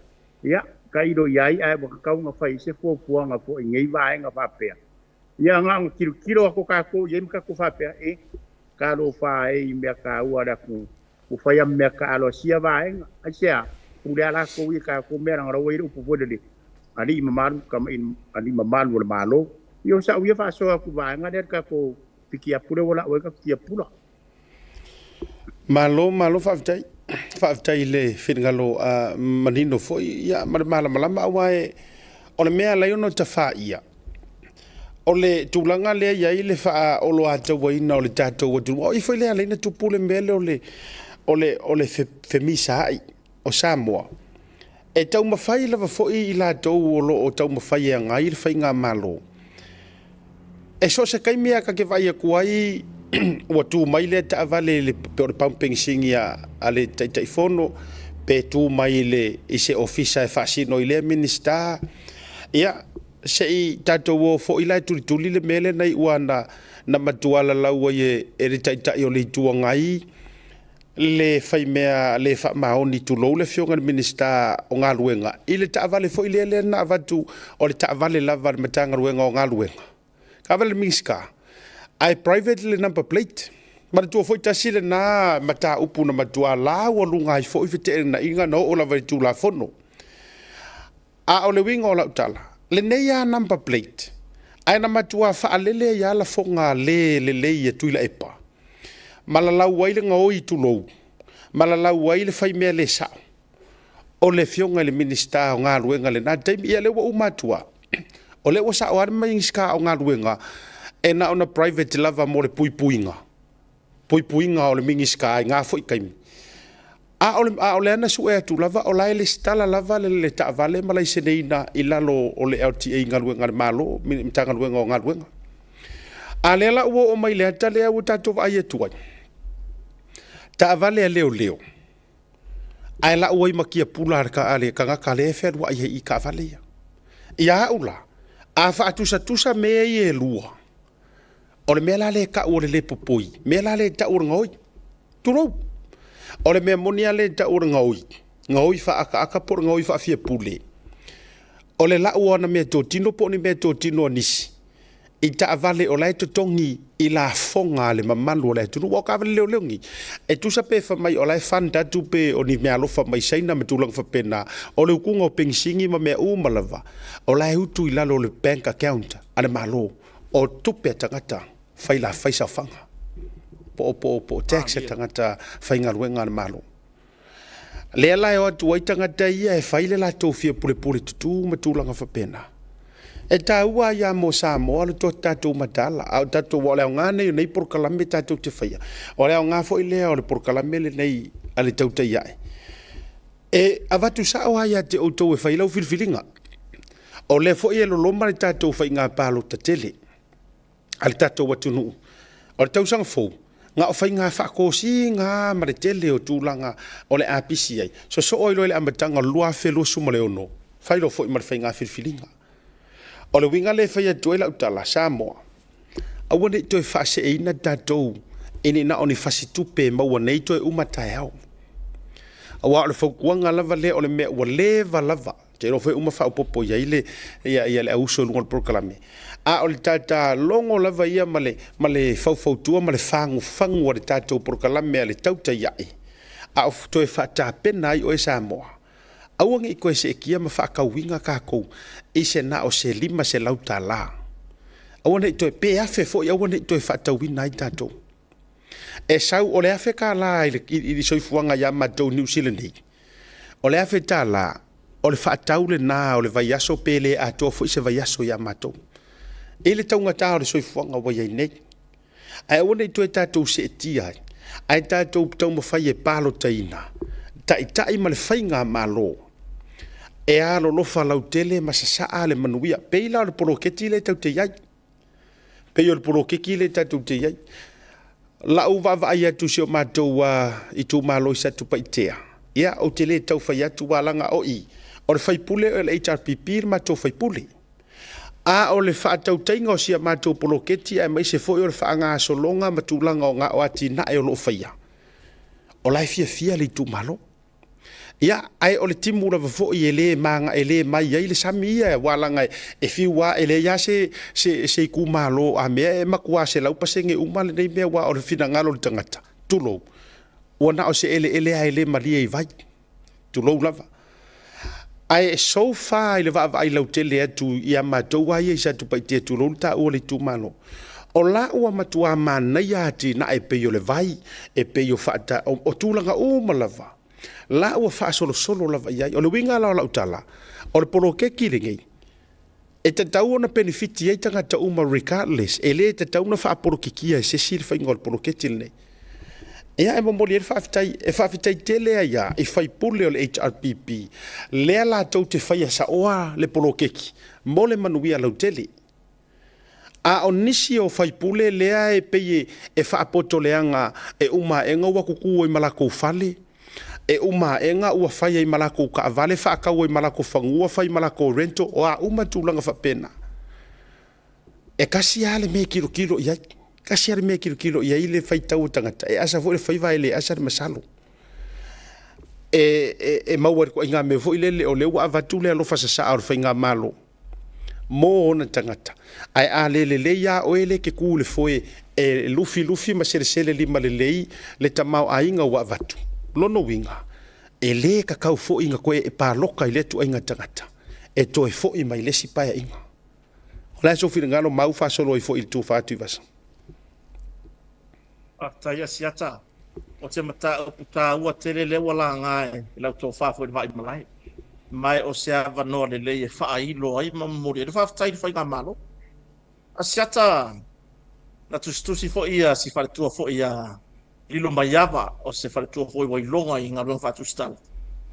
ia, tailo i ai ae ua tatau ona fai i se fuafuaga foi i nei vaega faapea. Ia, na ona tilotilo atu tatou i ai ma tatou faapea, e, talofa e i mea taua a le atunuu, ua fai lava ma mea taalo a sia vaega. Aisea? Pule lava latou ia i tatou mea leaga o la ua i ai le upu foi lele, alii mamalu, tama alii mamalu o le Malo. Ia o sau ia faasoa atu i vaega lea i le tatou pikiapu lea ua lau ai le tatou tiapula. Malo, malo faafetai. Faafetai i le finagalo manino foi ia, ma le malamalama aua e, o le mea e ala ai ona tafaia, o le tulaga lea e i ai le faaoloatauaina o le tatou atunuu. O i foi lea e ala ai ona tupu le mea lea o le femisaai o Samoa. E taumafai lava foi i latou o lo o taumafai e agai le faigamalo. E so o se taimi lava ta te vaai atu ai ua tu mai lea taavale i le, pe o le pamu penisini a le Taitaifono, pe tu mai i, le, i se ofisa e faasino i lea Minisita. Ia, se i tatou o foi la e tulituli le mea lea na iu lava na matua lalau ai e le Taitai o le Itu Agai le faimea le faamaoni, tulou le Afioga i le Minisita o Galuega, i le taavale foi lea lea na avatu, o le taavale lava a le Matagaluega o Galuega, taavale a le Minisita, ae private le number plate. Manatua foi tasi lena mataupu na matua laualuga ai foi feteenaiga na oo lava i le Tulafono. A o le uiga o lau tala, lenei lava number plate, ae na matua faalele ai lava lafoga le lelei a Tuilaepa, ma lalau ai le gaoi tulou, ma lalau ai le faimea le sao o le Afioga i le Minisita o Galuega i lena taimi. Ia lea ua uma atu lava, o lea ua sao lava le Minisita o Galuega, e na ona private lava mo le puipuiga, puipuiga o le Minisita i na foi taimi. A o le, a o lea na sue atu lava, o la e lesitala lava le, le taavale ma laiseneina i lalo o le LTA Galuega a le Malo, Matagaluega o Galuega. A lea la ua oo mai le ata lea ua tatou vaai atu ai, taavale a leoleo, ae lau ai ma tiapula a le tagata lea e fealuai ai i taavale ia. Ia au la, a faatusatusa mea ia e lua, O le mea la lea e tau o le le popoi, mea la lea e tau o le gaoi. Tulou. O le mea moni lava lea e tau o le gaoi, gaoi faaakaaka po o le gaoi faafiapule, o le lau o ana meatotino po o ni meatotino a nisi i taavale o la e totogi i lafoga a le mamalu o le atunuu. Aua o taavale leoleo nei, e tusa pe fai mai o la e fund atu pe o ni meaalofa mai Saina ma tulaga faapena, o le utuga o penisini ma mea uma lava, o la e utu i lalo o le bank account a le Malo. O tupe a tagata fai la fai saofaga po o po o po o tax a tagata faigaluega a le Malo. Lea la e o atu ai tagata ia e fai le latou fia pulepule tutu ma tulaga faapena. E taua ai lava mo Samoa le to tatou mataala, a o tatou aua o le aoga lenei o nei polokalame tatou te faia, o le aoga foi lea o le polokalame lenei a le Tautai Ae, e avatu sao lava ia te outou e fai lau filifiliga. O lea foi e loloma le tatou faiga palota tele a le tatou atunuu. O le tausaga fou, na o faiga faatosina lava ma le tele o tulaga o le a pisi ai. Sosoo ai loa i le amataga o le 2026, fai loa foi ma le faiga filifiliga. O le uiga lea e fai atu ai lau tala, Samoa, aua ne i toe faaseeina tatou i ni na o ni fasitupe e maua nei toe uma taeao. Aua o le fautuaga lava lea o le mea ua leva lava Ou te iloa foi uma faaopoopo i ai le, ia, ia le auuso i luga o le polokalame. A o le tatalogo lava ia ma le, ma le faufautua ma le fagufagu a le tatou polokalame a le tautai ae, a o toe faatapena ai oe Samoa, aua ne i toe seetia ma faatauina tatou i se na o se $500. Aua ne i toe, pe afe foi, aua ne i toe faatauina ai tatou. E sau, o le $1000 i le, i le soifuaga ia matou i Niu Sila nei, O le $1000, o le faatau lena o le vaiaso pe le atoa foi se vaiaso ia matou. I le taugata o le soifuaga ua i ai nei. Ae aua ne i toe tatou seetia ai, ae tatou taumafai e palotaina taitai ma le faigamalo. E alolofa lautele ma sasaa le manuia. Pei la o le poloketi lea tatou te i ai. Pei o le poloketi lea tatou te i ai. La'u vaavaai atu i si o matou itumalo i Satupaitea, ia, ou te le tau fai atu aua leaga o i, o le faipule o le HRPP le matou faipule. A o le faatautaiga o si a matou poloketi aemaise foi o le faagasologa ma tulaga o atinae o lo o faia, o la e fiafia le itumalo. Ia, ae o le timu lava foi e le maga, e le mai ai le sami ia, aua leaga e fiu lava, e leai lava se, se, se itumalo a mea e matua 100% uma lenei mea, aua o le finagalo o le tagata, tulou, ua na o se eleele lava e le malie i vai, tulou lava. Ae so far i le vaavaai lautele atu ia matou lava ia i Satupaitea, tulou le taua o le itumalo, o la ua matua manaia atinae e pei o le vai, e pei o faata, o tulaga uma lava, la ua faasolosolo lava i ai. O le uiga la o lau tala, o le poloketi lenei, e tatau ona penefiti ai tagata uma regardless, e le tatau ona faapolokikia e se isi le faiga o le poloketi lenei. Ia, e momoli ai le faafetai, e faafetai tele ai lava i faipule o le HRPP, lea latou te faia saoa le poloketi mo le manuia lautele. A o nisi o faipule lea e pei e faapoto leaga e uma aega ua tutu ai ma latou fale, e uma aega ua fai ai ma latou taavale, faatau ai ma latou fanua, fai ma latou rental, o a uma tulaga faapena. E tasi lava le mea e tilotilo i ai, tasi lava le mea e tilotilo i ai le faitau o tagata, e asa foi le faiva ae le asa le masalo. E maua i le ituaiga mea foi lele o lea ua avatu le alofa sasaa o le faigamalo mo ona tagata, ae a le lelei lava oe lea e te tu i le foe e lufilufi ma selesele limalelei le tamaoaiga ua avatu, lona uiga, e le tatau foi ona toe e paloka i lea ituaiga tagata e toe foi mai le isi paeaiga. O le a sou finagalo mau faasolo ai foi i le tufa atu i Vasa? Faafetai Asiata. O se mataupu taua tele lea ua laga e lau tofa foi i le Vaaimalae. Ma o se avanoa lelei e faailo ai ma momoli ai le faafetai i le faigamalo. Asiata, na tusitusi foi ia si faletua foi ia Lilomaiava, o se faletua foi ua iloga i galuega faatusitala,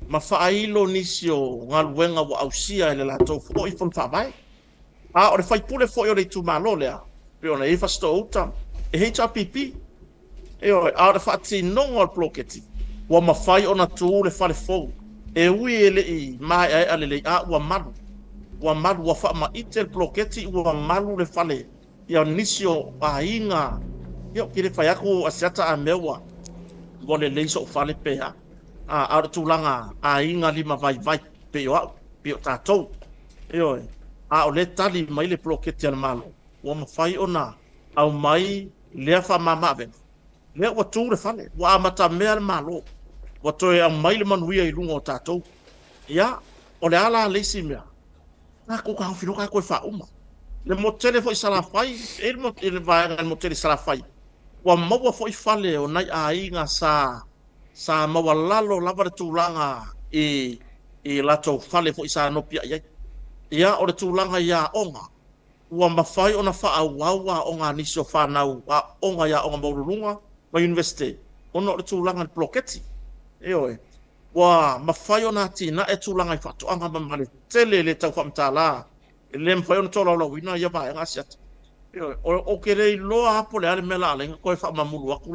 ma faailo nisi o galuega ua ausia e le latou foi fono faavae. A o le faipule foi o le itumalo lea, pei ona i ai Fasitoo-uta, e HRPP. Ioe, a o le faatinoga o le poloketi, ua mafai ona tu le fale fou, e ui e le i maeaea lelei, a ua malu. Ua malu, ua faamaite le poloketi, ua malu le fale ia nisi o aiga. Ia, ou te le fai atu Asiata a mea ua lelei sou fale pe a. A o le tulaga aiga lima vaivai, pei o au, pei o tatou. Ioe, a o lea e tali mai le poloketi a le Malo, ua mafai ona aumai lea faamama-avega, lea ua tu le fale, ua amatamea le Malo, ua toe aumai le manuia i luga o tatou. Ia, o le a la le isi mea? Tatou taofi loa tatou e faauma. Le motu tele foi i Salafai, e i ai le vaega i le motu tele i Salafai, ua maua foi fale o nai aiga sa sa maualalo lava le tulaga i i latou fale foi sa nopiai ai. Ia, o le tulaga i aoga, ua mafai ona faaauau aoga a nisi o fanau aoga i aoga maualuluga ma Iunivesite ona o le tulaga i le poloketi. Ioe. Ua mafai ona atinae tulaga i faatoaga ma male tele e le tau faamatala, e le mafai ona tolaulauina ia vaega Asiata. Ioe. Ou te le iloa lava po o le a le mea o le a ala ai ona toe faamamulu atu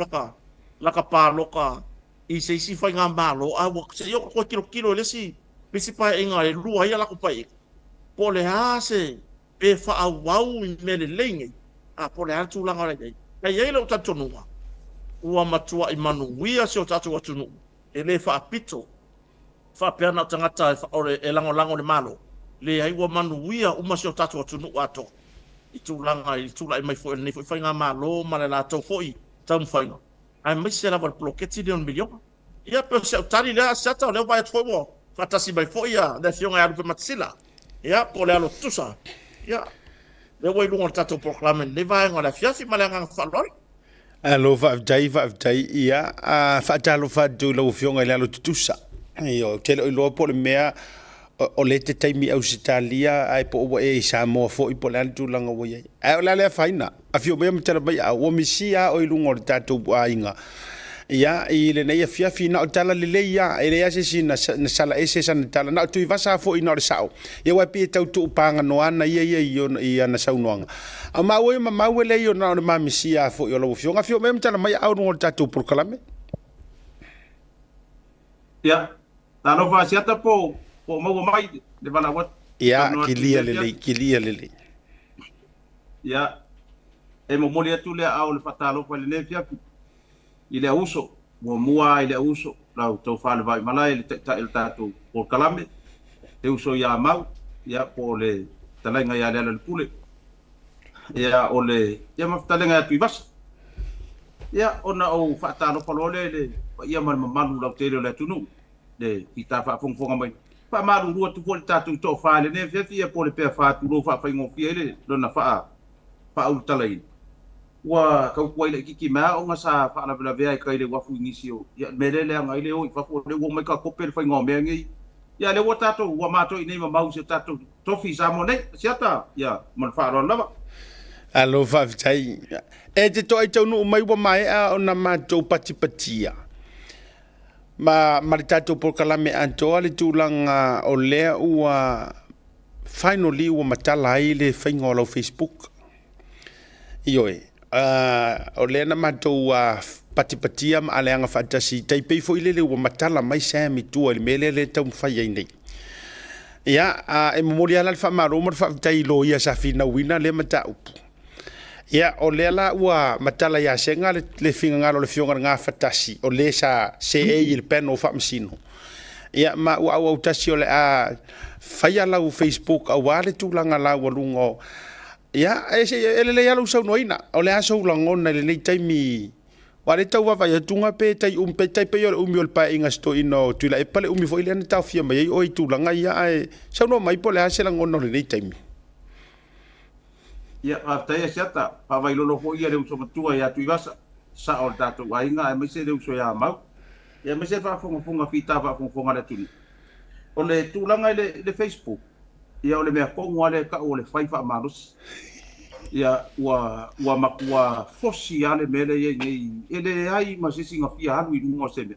laka paloka i se isi faigamalo, ae ua se i ou toe tilotilo i le isi paeaiga e lua ai a latou paeaiga, po o le a se, pe faaauau i mea lelei nei, a po o le a le tulaga o le a i ai. Ae i ai lou talitonuga, ua matuai manuia si o tatou atunuu, e le faapito faapea na o tagata e lagolago i le Malo, leai, ua manuia uma si o tatou atunuu atoa i tulaga i le tulai mai foi o lenei foi faigamalo ma le latou foi taumafaiga, aemaise lava le poloketi lea o le miliona. Ia, pei o si au tali lea, Asiata, o lea ua vaai atu foi ua faatasi mai foi le Afioga ia Lupematasila, ia, po o le alo tutusa, ia, lea ua i luga o le tatou polokalame i lenei vaega o le afiafi ma le agaga faaaloalo. Alo, faafetai, faafetai. Ia, a faatalofa atu i lau Afioga i le alo tutusa. Ia, ou te le o iloa po o le mea o lea e te taimi i Ausetalia ae po o ua e i Samoa foi po o le a le tulaga ua i ai. Ae o le a le afaina. Afio maia ma tala mai au, ua misia lava oe i luga o le tatou aiga. Ia, i lenei afiafi, na o tala lelei ia, e leai lava se isi na, na sala ese sana tala, na o Tuivasa foi na o le sao. Ia aua e pei e tau tuupaganoa ana ia ia i, ona, i ana saunoaga. A o maua ia mamau e leai ona o le mamisia foi o lau afioga. Afio mai ma tala mai aao i luga o le tatou polokalame. Ia, talofa Asiata po o maua mai le valaau atu. Ia, kilia lelei, kilia lelei. Ia, e momoli atu le aao o le faatalofa i lenei afiafi i le auuso, muamua i le auuso, lau tofa le Vaimalae, le taitai o le tatou polokalame, le uso ia Mau, ia, po o le fetalaiga ia Lealailepule, ia, o le, ia ma fetalaiga ia Tuivasa. Ia, ona ou faatalofa loa lea i le paia ma le mamalu lautele o le atunuu, le fita faafogafoga mai. Faamalulu atu foi i le tatou toafa i lenei afiafi, ia po o le pea fa tulou faafaigofie ai le lona faa, faaulutalaina. Ua tautua ai laitiiti mai lava ona sa faalavelavea i tai i le uafu i nisi o, ia, le mea lea e leaga ai le o i fafo, o lea ua omai takope le faiga o mea nei. Ia, lea ua tatou, ua matou i inei mamau i si o tatou tofi i Samoa nei. Asiata, ia, ma le faaaloalo lava. Alo, faafetai. E te toai taunuu mai ua maea ona matou patipatia ma, ma le tatou polokalame atoa le tulaga o lea ua finally ua matala ai le faiga o lau Facebook. Ioe, o lea na matou patipatia ma aleaga faatasi, tai pei foi lele ua matala mai Sam i tua i le mea lea lea e taumafai ai nei. Ia, e momoli lava la le faamalo ma le faafetai i loia sa finauina lea mataupu. Ia, o lea la ua matala ia Sega le, le finagalo o le Afioga i le Gafatasi, o le sa seei i le panel faamasino. Ia, ma ua auautasi o le a faia lau Facebook aua le tulaga laualuga o... Ia, e, e lelei lava lou saunoaina, o le a sou lagona i lenei taimi, aua o lea e tau vaavaai atu ga pe tai umi, pe tai pei o le umi o le paeaiga a si toeaina o Tuilaepa le umi foi lea na taofia mai ai oe i tulaga ia, ae saunoa mai po o le a se lagona o lenei taimi. Ia, faafetai Asiata, faavailolo foi ia le uso matua ia Tuivasa, sao o le tatou aiga aemaise le uso ia Mau, ia aemaise le faafogafoga fita faafogafoga a le atunuu. O le tulaga i le, i le Facebook, ia o le mea tonu lava lea e tau o le fai faamalosi. Ia, ua, ua matua fosi lava le mea lea e i ai nei, e leai ma se isi na fia alu i luga o se mea.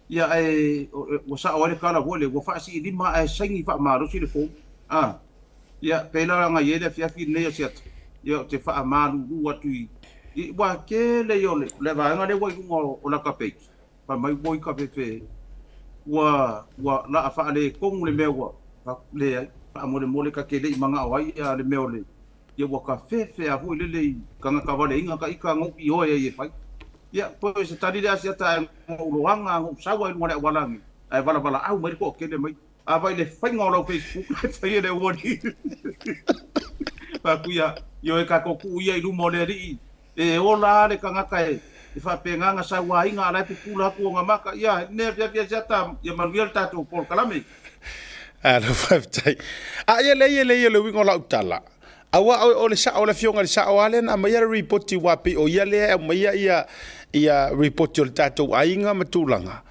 Ia, ae ua sao ai le tala foi lea, ua faasiilima ae saini faamalosi le form. A, ia, pei la na i ai le afiafi lenei o Siata, ia, ou te faamalulu atu i, i, ua tele ia o le, le vaega lea ua i luga o, o lata page, fai mai ua i ka fefe, ua, ua laa faaletonu le mea ua, leai, faamolemole ta te le i manao ai ia le mea o le, ia ua ta fefe a foi lele i tagata valeina ta ita no i oe ai e fai. Ia, po se tali le Asiata ae no ou loaga no ou sau ai luga le auala ni, ae valavala au mai le toatele mai. A vai le faiga o lau Facebook e fai e le uali. Fai atu ia, ioe tatou tuu ia i luma o le alii, e ola a le tagata e e faapena na sauaina a la e pupula atu ona maka. Ia, lenei afiafi Asiata, ia manuia le tatou polokalame. Alo, faafetai. A ia leai e leai o le uiga o lau tala. Aua o le sao o le afioga i le sao lava lea na aumaia le ripoti aua pei o ia lea e aumaia ia ia ripoti o le tatou aiga ma tulaga.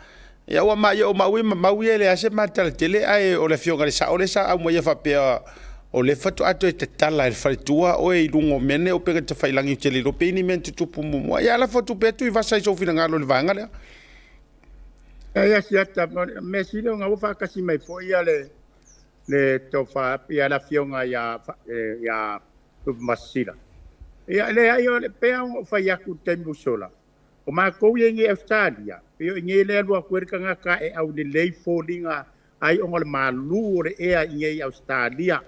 Ia ua ma ia o maua ma mau ia e leai se matala tele ae o le afioga i le sao lea sa aumaia faapea o lea faatoa toe tatala e le faletua oe i luga o mea nei o upega tafailagi ou te le iloa pe i ni mea na tutupu muamua. Ia lafo atu pea Tuivasa i sou finagalo i le vaega lea. Ia siata, mea sili ona ua faatasi mai foi ia le le tofa ia le afioga ia ia Tupumasisila. Ia leai o le pea ona ou fai atu i le taimi ua sola, o matou ia i nei Ausetalia, pei o i nei lea e alu atu ai le tagata e aulelei foliga ai ona o le malu o le ea i nei Ausetalia.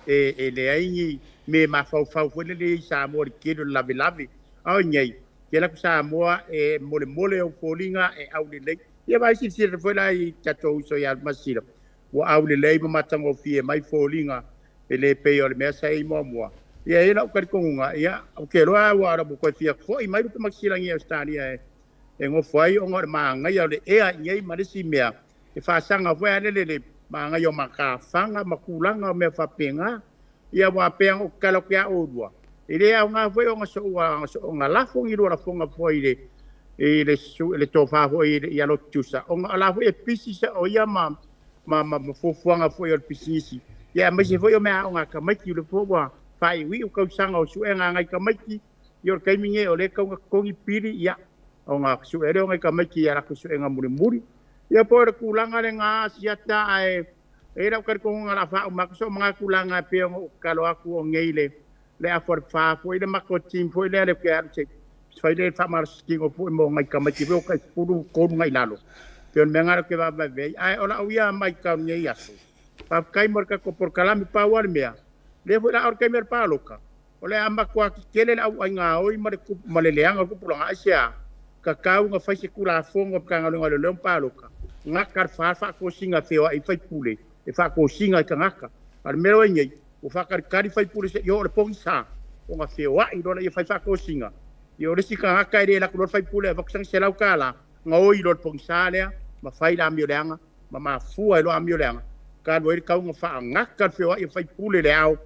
E, e leai ni me mafaufau foi lele i Samoa i le tele o le lavelave. A o i nei, te alu atu Samoa e molemole ou foliga e aulelei. Ia vaai silasila foi la i tatou uso ia Masisila, ua aulelei ma matagofie mai foliga e le pei o le mea sa i ai muamua. Ia e i ai la'u talitonuga, ia, ou te iloa ua ua toe fia fo'i mai le Masisila i Ausetalia e, e nofo ai ona o le magaia o le ea i nei ma le isi mea e faasaga foi a lele le magaia o matafaga ma tulaga o mea faapena. Ia aua pei ona ou tatalo atu ia oulua, e le aoga foi ona soona lafo ni lua lafoga foi i le i le le tofa foi ia Lotutusa, ona o la foi e pisi sao ia ma ma ma fuafuaga foi o le pisinisi, ia aemaise foi o meaaoga a tamaiti, o lea foi ua faaiuiu tausaga o suega a nai tamaiti, ia o le taimi lenei o lea e tau na totogi pili, ia. Ona sue lea o ngai tamaiti i a latou suega mulimuli. Ia po o le tulaga lena Asiata ae e i ai lau talitonuga o le a faauma atu sou manatu leaga e pei ona ou tatalo atu o nei le le afa o le fa foi le matou team foi lea le te alu se i fai le faamalositino foi mo nai tamaiti foi o tai 13 agai i lalo. Pei o le mea lena ou te vaavaai ai. Ae o lau ia matau i lenei aso, faafetai mo le tatou polokalame. Pau lava le mea, lea foi la a oo i le taimi o le palota, O le a matua tetele le auai gaoi ma le ma le leaga o le tupulaga. Aisea? Tatau ona fai se Tulafono a Matagaluega o Leoleo ma Palota, gata le fa faatosina e feoai ai faipule e faatosina i tagata. A o le mea lea ua i ai nei, ua faatalitali faipule se i oo i le pogisa ona feoai loa lea e fai faatosina. Ia o le isi tagata e le alu atu loa le faipule e avatu sana $100, gaoi loa i le pogisa lea ma fai le amio leaga ma mafua ai loa amio leaga, talu ai le tau ona faagata le feoai o faipule i le ao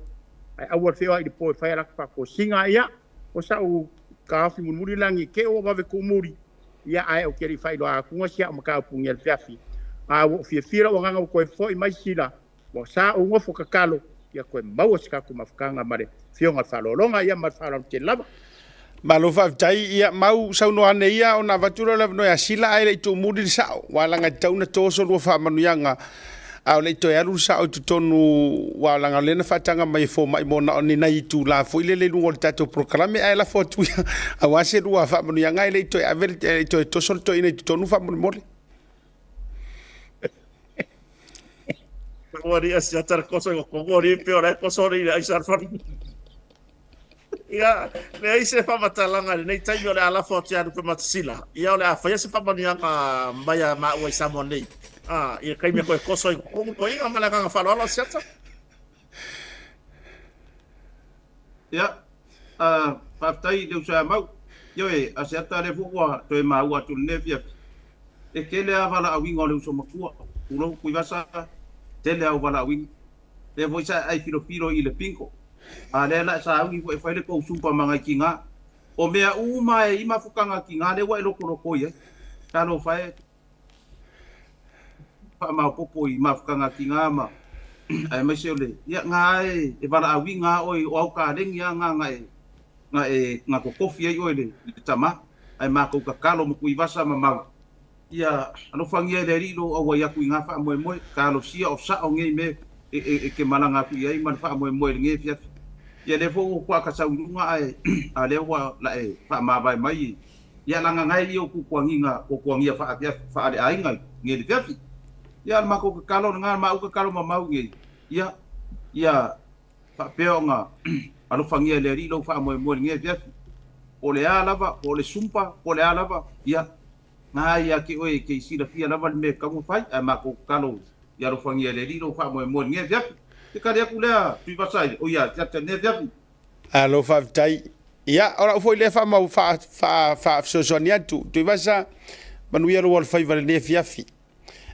ae aua le feoai i le po e fai a latou faatosina. Ia, o sa'u taofi mulimuli lagi te i ua vave tuumuli, ia ae ou te le i faailoa atuga si a'u mataupu i le afiafi. A ua ou fiafia lou agaga ua toe fo'i mai Sila, ua sa ou nofo tatalo ia toe maua se tatou mafutaga ma le Afioga i le Faaaloaloga. Ia ma le faaaloalo tele lava. Malo faafetai, ia mau saunoa ane ia ona avatu lea o le avanoa ia Sila ae le i tuumuli le sao, aua leaga e tatau ona toso lua faamanuiaga a o le i toe alu le sao i totonu, aua leaga o lea na faataga mai e fomai mo na o ni nai itula foi lele i luga o le tatou polokalame, ae lafo atu ia aua se lua faamanuiaga ae le i toe ave le i toe toso le toeaina i totonu faamolemole. Ua ni asiata le koso i kogo ni pe ora e koso ni le aisa alfani. Ia, leai se faamatalaga i lenei taimi o le a lafo atu ia Lupe Matasila. Ia, o le a faia se faamanuiaga mai a maua i Samoa nei. Ah, i le taimi e toe koso ai totonu toeaina ma le agaga faaaloalo Asiata. Ia, faafetai i le uso ia Mau. Ioe, Asiata lea foi ua toe maua atu i lenei afiafi. E tele lava valaauina o le uso matua. Tulou Tuivasa, tele au valaauina. Lea foi sa e ai filofilo i le bingo. A lea la e sauni foi e fai le tou sumpa ma nai tiga. O mea uma e i mafutaga tiga lea ua e lotolotoi ai. Talofa e faamaopopo i mafutaga tiga ma aemaise o le ia ga e e valaauina a oe o au kaleni a ga na e na e na totofi ai oe le le tama ae matou tatalo ma Tuivasa ma Mau Ia alofagia e le Alii lou auai atu i nga faamoemoe, talosia o sao nei mea e te malaga atu i ai ma le faamoemoe i lenei afiafi. Ia lea foi ua kuakasau i luga ae a lea ua lae faamavae mai ia lagaga e ia o tuatuagiga tuatuagia faafiafi faale-aiga i nei le fiafi. Ia o le matou tatalo lena, ma au tatalo mamau i nei, ia ia faapea ona alofagia e le Alii lou faamoemoe i lenei afiafi. Po o le a lava, po o le sumpa, po o le a lava, ia Na ia te oe ke i silafia lava le mea e tatau ona fai, ae matou tatalo ia alofagia e le Alii lou faamoemoe i lenei afiafi. Te tali atu lea Tuivasa i, oi ia Siata i lenei afiafi. Malo faafetai. Ia, o lau foi lea faamau faa, faa, faafesoasoani atu. Tuivasa, manuia lou alofaiva i lenei afiafi.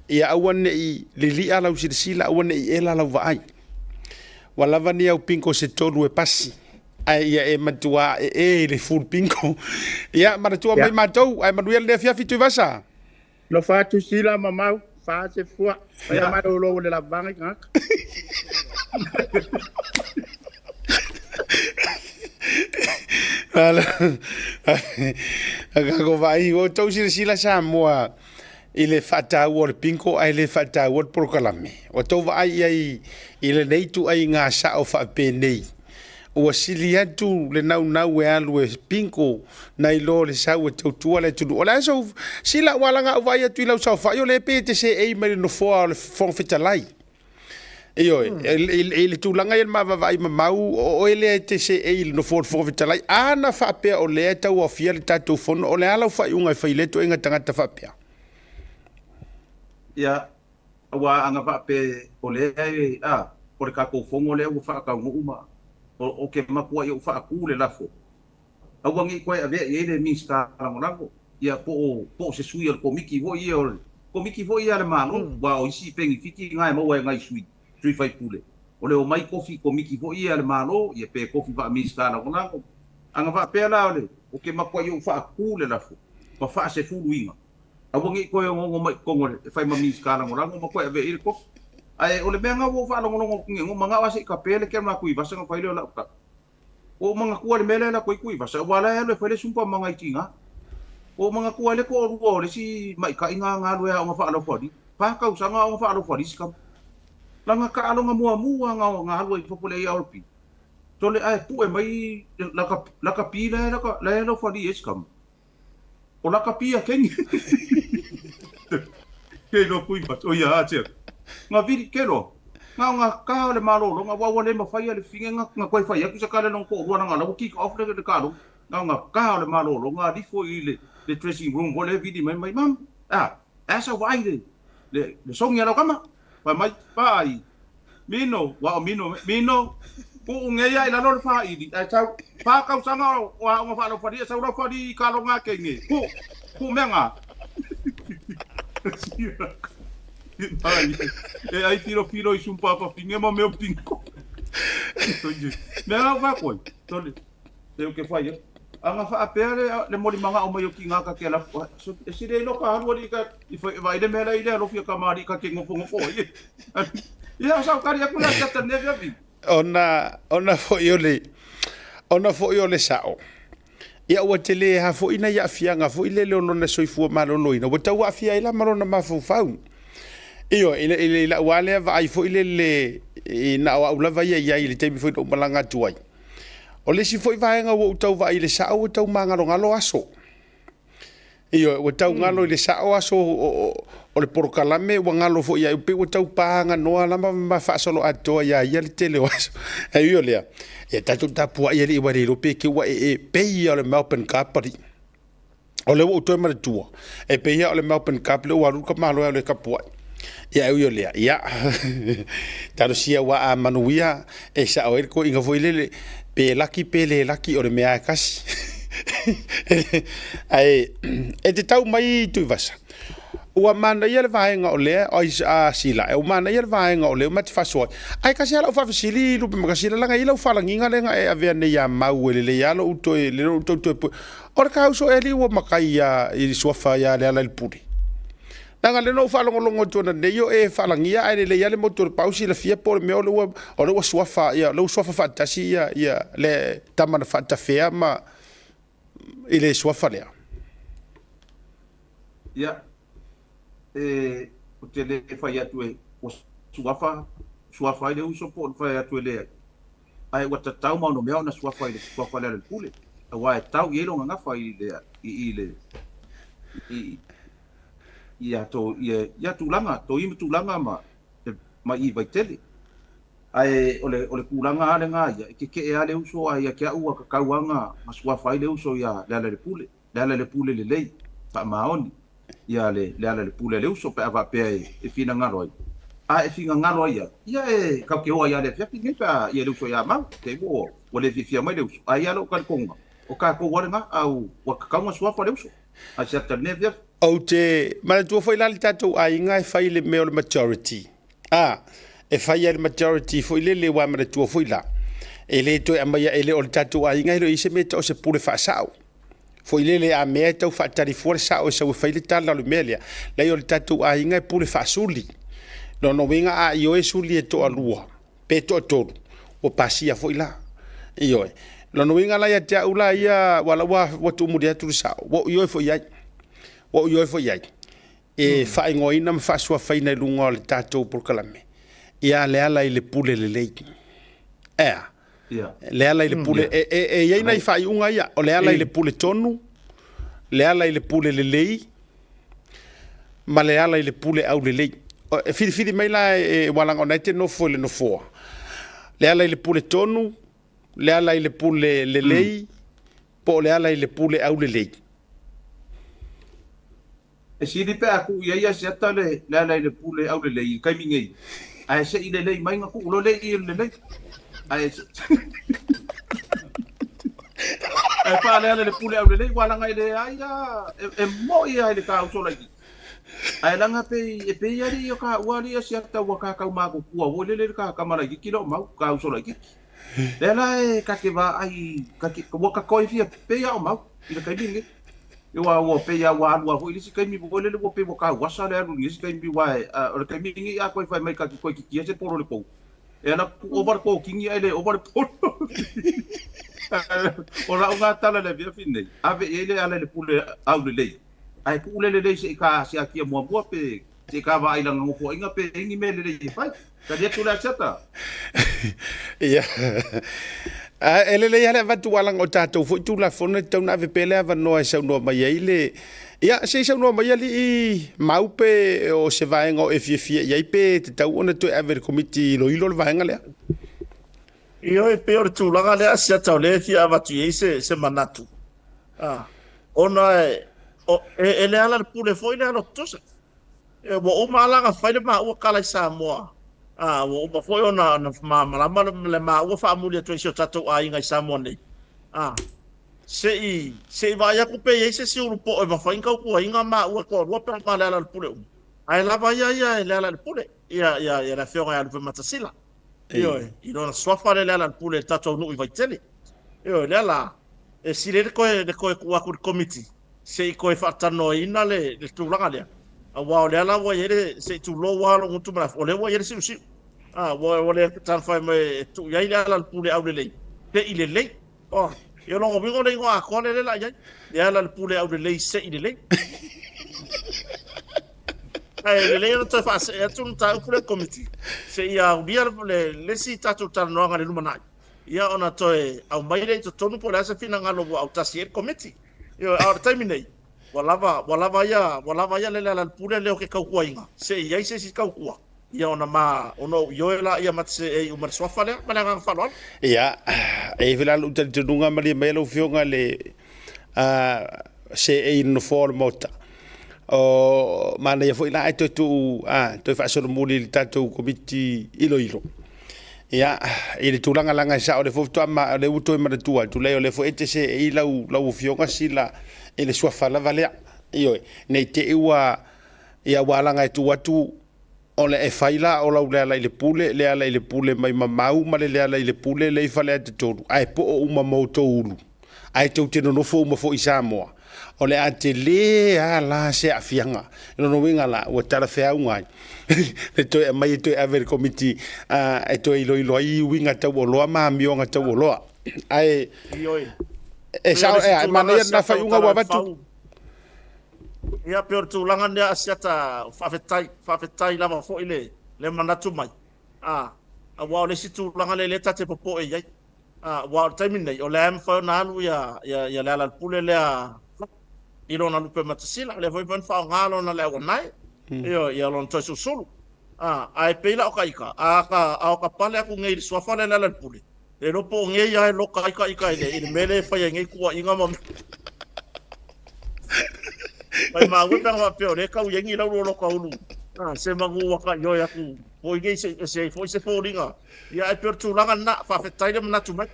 Ia aua ne i lilia lau silasila, aua ne i ela lau vaai. Ua lava ni au pingo se tolu e pasi, ae ia e matua e e i le full pingo. Ia, manatua mai matou, ae manuia lenei afiafi Tuivasa. Alofa atu Sila ma Mau, fa se fua, fai a malolo ua le lavaga i tagata. Kako vaai, ua outou silasila Samoa i le faataua o le bingo ae le faataua le polokalame. Ua tou vaai i ai i lenei ituaiga sao faapenei, ua sili atu le naunau e alu e bingo nai lo le sau e tautua le atunuu. O le a sou sila ua laga au vaai atu i lau saofai o lea pei e te seei mai le nofoa o le Fofoga Fetalai. Ioe, i le tulaga ia i le ma vaavaai mamau, o oe lea e te seei i le nofoa o le Fofoga Fetalai, a na faapea o lea e tauaofia le tatou fono, o le a lau faaiuga e fai i lea ituaiga tagata faapea? Ia, aua a na faapea o lea e, a, o le tatou fono lea ua faataunuu ma, o ke matuai ou faatu le lafo, aua ne i toe avea i ai le Minisita Lagolago, ia po o, po o se sui o le Komiti foi ia o le Komiti foi ia a le Malo, aua o isi penefiti na e maua e nai sui, sui faipule, o le omai tofi Komiti foi ia a le Malo, ia pe tofi faa-Minisita Lagolago. A na faapea la o le, o ke matuai ou faatu le lafo ma faasefuluina, aua ne i toe onoono mai i totonu o le, e fai ma Minisita Lagolago ma toe avea i ai le tofi. Ae o le mea na ua ou faalogologo atu nei, na ou manao lava se i tape le kema a Tuivasa ona fai lea o lau tala. Ua ou manatua le mea lea e alu atu ai Tuivasa, aua o la e alu e fai le sumpa ma nai tiga. Ua ou manatua ai le toalua o le isi maita'i na galue aoga faalaufali, fa tausaga aoga faalaufali isi tama. Lana taaloga muamua na na alu ai i fafo i le ARP. Sole ae pue mai laka lakapi la e laka la e laufali ai isi tama. O lakapi a keni. Ke iloa kui ma o ia a tia. Nga vili ke loa. Nga o nga ka o le malologa aua ua le mafai a le fine nga nga koe fai atu se kale lona toalua lana la ua kick off le le taaloga. Na ona ka o le malologa alifo i le le dressing room foi lea vili mai mai mam a e asa vaai le le le songi a lau tama fai mai vaai Mino ua o Mino Mino tuu nei a i lalo le faili ae sau fa tausaga o aoga faalaufali e sau laufali i kaloga a kenge tuu tuu mea nga e ai filofilo i sumpapa finge ma mea pingo mea nga fa koe tole Te ke whai e. Anga whaapea le, le moli manga o mai o ki ngā ka ke la, e sire ilo ka haru ali ka, i whai, vai le mea i le alofia ka maari ka ke ngofo ngofo ai. Ia, sa ukari aku la tata neve avi. Ona, ona foi o le, ona foi o le sa'o. Ia ua tele ha foi nai aafiaga foi lele o lona soifua maloloina, ua tau aafia ai la ma lona mafaufau. Ioe, i, i, i la'u lava lea vaai foi lele, i na o a'u lava ia i ai i le taimi foi na ou malaga atu ai. O le isi foi vaega ua ou tau vaai i le sa'o ua tau magalogalo aso. Ioe, ua tau galo i le sa'o aso o le polokalame, ua galo foi ia pei ua tau paganoa lava ma faasoloatoa iā ia le tele o aso. Ae ui o lea, ia tatou tapuai alii ua le iloa pe te ua ee pei ia o le Melbourne Cup alii. O lea ua ou toe manatua, e pei lava o le Melbourne Cup lea ua alu le tamaloa e alu e tapuai. Ia e ui o lea, ia, talosia ua a manuia e sao ai le toeaina foi lele, pe laki pe le laki o le mea lava e tasi. Ae e te tau mai Tuivasa, ua manaia le vaega o lea, oi a Sila, ua manaia le vaega o lea ma te faasoa ai. Ae tasi lava lau faafesili Lupemakasila, leaga e i ai lau faalagiga lea na e avea nei ia Mau e lelei lava lou toe, lou toe pue. O le kauso ea alii ua makai ia i le suafa ia Lealailepule? Leaga lea na ou faalogologo atu ananei o e faalagia ae lelei lava le motu o le pau silafia po o le mea o lea ua o lea ua suafa ia o lea ua suafa faatasi ia ia le tama na faatafea ma i le suafa lea. Ia, e, ou te le fai atu e ua suafa, suafa ai le uso po o le fai atu e leai. Ae ua tatau ma ono mea ona suafa i le suafa o Lealailepule, aua e tau i ai lona gafa i le i i le i ia to ia ia tulaga to i tulaga ma ma i Vaitele. Ae o le o le tulaga lava lena ia, e keke'e lava le uso ae ia te a'u ua tatau lava ona na suafa ai le uso ia Lealailepule, Lealailepule lelei, faamaoni ia le Lealailepule a le uso pe a faapea e finagalo ai. A e finagalo ai ia, ia e kau ke oa ia le afiafi nei pe a ia le uso ia mau, te ua ua le fiafia mai le uso. Ae ia lou talitonuga, o tatou lava lena, a ua tatau ona suafa le uso. Ae se ata i lenei afiafi. Ou te manatua foi la le tatou aiga e fai i le mea o le majority. A, e fai lava i le majority foi lele aua e manatua foi la, e le toe aumaia, e le o le tatou aiga e le o i ai se mea e tau o se pule faasao. Foi lele a mea e tau faatali fua le sao e sau e fai le tala o le mea lea. Leai o le tatou aiga e pule faasuli. Lona uiga a ioe suli e toalua pe toatolu, ua pasia foi la. Ioe. Lona uiga la ia te au la ia, ua la ua, ua tuumuli atu le sao, ua ou ioe foi i ai. Ua ou ioe foi i ai. E faaigoaina ma faasuafaina i luga o le tatou polokalame, ia Lealailepule lelei. Ea. Lealailepule, e i ai nai faaiuga ia, o Lealailepule tonu, Lealailepule lelei, ma Lealailepule aulelei. E filifili mai la e aua leaga o lena e te nofo i le nofoa, Lealailepule tonu, Lealailepule lelei, po o Lealailepule aulelei. E sili pe a tuu i ai Asiata le Lealailepule aulelei i le taimi nei, ae se i lelei mai ona tuu loa lea i i le lelei. Ae ae faalealailepule aulelei ua laga e leai a e moi lava i le ta uso laitiiti. Ae laga pei e pei alii o taua alii Asiata ua ta tau matutua foi lele le ta tama laitiiti lea o Mau, ta uso laitiiti. Lea la e ta te vaai ta te ua ta toe fia pei lava o Mau i le taimi lenei. Ua ua pei lava ua alu lava foi i le isi taimi foi lele ua pei ua tauasa le alu i le isi taimi aua e o le taimi lenei a toe fai mai ta te toe titia se polo i le tou, e alu atu ova le tokini ae le ova le polo. O lau lena tala i le afiafi lenei, ave i ai le Lealailepule aulelei, ae tuu le lelei se i ka siakia muamua pe se i ka vaai i lana nofoaiga pe i ai ni mea lelei e fai. Tali atu le Asiata. Ia. A e lelei lava le avatu aua leaga o tatou foi Tulafono e tatau ona ave pea le avanoa e saunoa mai ai le Ia, se i saunoa mai alii Mau pe o se vaega o e fiafia i ai pe tatau ona toe ave i le Komiti Iloilo le vaega lea. Ioe, e pei o le tulaga lea Asiata o lea e fia avatu i ai se, se manatu. Ah, ona e, o, e, e le ala le pule foi le alo tutusa. E, ua uma ala ona fai le maua kala i Samoa. Ah, ua uma foi ona, ona malamalama le, le maua faamuli atu ai si o tatou aiga i Samoa nei. Ah, se i, se i vaai atu pe i ai se isi ulu po'o e mafai ona tautuaina maua toalua pe a ma Lealailepule uma. Ae lava ia ia e Lealailepule, ia, ia, ia le afioga ia Lupematasila. Ioe, i lona suafa lea Lealailepule i le tatou nuu i Vaitele. Ioe, lea la, e sili ai le toe, le toe tuu atu i le Komiti se i toe faatalanoaina le, le tulaga lea, aua o lea la ua i ai le, se i tulou lava lou gutu ma le afu, o lea ua i ai le siusiu. A, ua, ua le taumafai mai e tuu i ai Lealailepule aulelei, se i lelei. Oh, ia o lona uiga o le igoa atoa lea la i ai. Lealailepule aulelei se'i lelei. Ae lelei ona toe faasee atu le mataupu lea i le Komiti seia aulia le le isi tatou talanoaga i le lumanai, ia ona toe aumai lea i totonu po o le a se finagalo ua autasi ai le Komiti. Ioe, a o le taimi nei, ua lava, ua lava ia, ua lava ia le Lealailepule lea o ke tautuaina, se i ai se isi tautua. Ia ona ma, ona ou ioe laia ma te seei uma i le suafa lea. Ma le agaga faaaloalo. Ia, e i ai foi la lou talitonuga malie mai lau Afioga le seei i le nofoa o le Maota. O manaia foi la ae toe tuu, toe faasolomuli i le tatou Komiti Iloilo. Ia, i le tulaga leaga e sao o lea foi faatoa ma, o lea ua toe manatua atu, leai o lea foi e te seei lau, lau Afioga Sila i le suafa lava lea. Ioe, ne i te i ua, ia aua leaga e tuu atu O le e fai la o lau Lealailepule, Lealailepule mai mamau ma le Lealailepule le i Faleata 3, ae po'o uma ma outou ulu, ae tou te nonofo uma foi i Samoa, o le a telē a la se aafiaga. O lona uiga la, ua talafeauga ai le toe aumai e toe ave i le Komiti e toe iloilo ai uiga taualoa ma amioga taualoa. Ae e sao, e manaia lena faaiuga ua avatu. Ia, pei o le tulaga lea Asiata, faafetai, faafetai lava foi le, le manatu mai. A, aua o le isi tulaga lea lea ta te popoe i ai. A, aua o le taimi lenei, o lea e mafai ona alu ia, ia, ia Lealailepule lea i lona lupematasila, o lea foi e mafai ona faaaoga lona leauanae, mm. ia lona toe susulu. A, ae pei la o ka ika, a ka, a o ka pale aku nei i le suafa lea Lealailepule, Le iloa po o nei lava e loka ai ka ika i le, i le mea lea e fai ai nei tuuaiga ma mea. Mai maua pe ana faapea o lea e tau i ai ni lau loka ulu. Ah, se manu ua ka ioe atu foi nei se, ese ai foi se foliga. Ia ae pei o le tulaga lena, faafetai le manatu mai.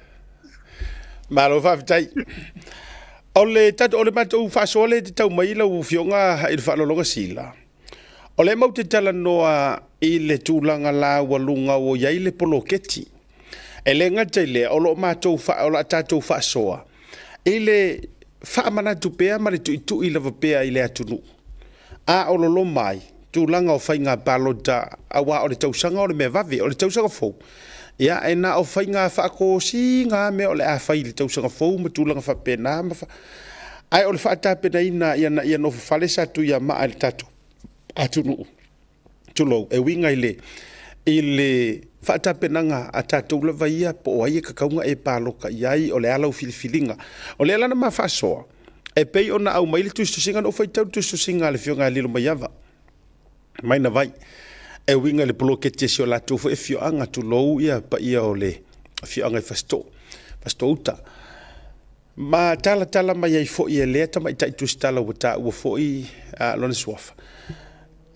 Malo faafetai. O le tatou, o le matou faasoa lea e te tau mai lau Afioga i le faaaloaloga Sila. O lea matou te talanoa i le tulaga laualuga ua i ai le poloketi. E le gata i lea, o lo o matou o la tatou faasoa i le faamanatu pea ma le tuitui lava pea i le atunuu. A o loloma ai tulaga o faiga palota aua o le tausaga o le mea vave, o le tausaga fou. Ia, e na o faiga faatosina lava mea o le a fai i le tausaga fou ma tulaga faapena ma fa... Ae o le faatapenaina ina ia nofo fale sa Tuiamaa i le tatou atunuu, tulou, e uiga i le, i le faatapenaga a tatou lava ia po o ai e tatau ona e palota i ai, o le a lau filifiliga. O lea la na ma faasoa, e pei ona aumai le tusitusiga, na ou faitau i le tusitusiga a le Afioga ia Lilomaiava mai Navai, e uiga i le poloketi a si o latou foi afioaga, tulou ia paia o le afioaga i Fasitoo, Fasitoo uta. Ma talatala mai ai foi e lea tamaitai tusitala ua taua foi lona suafa.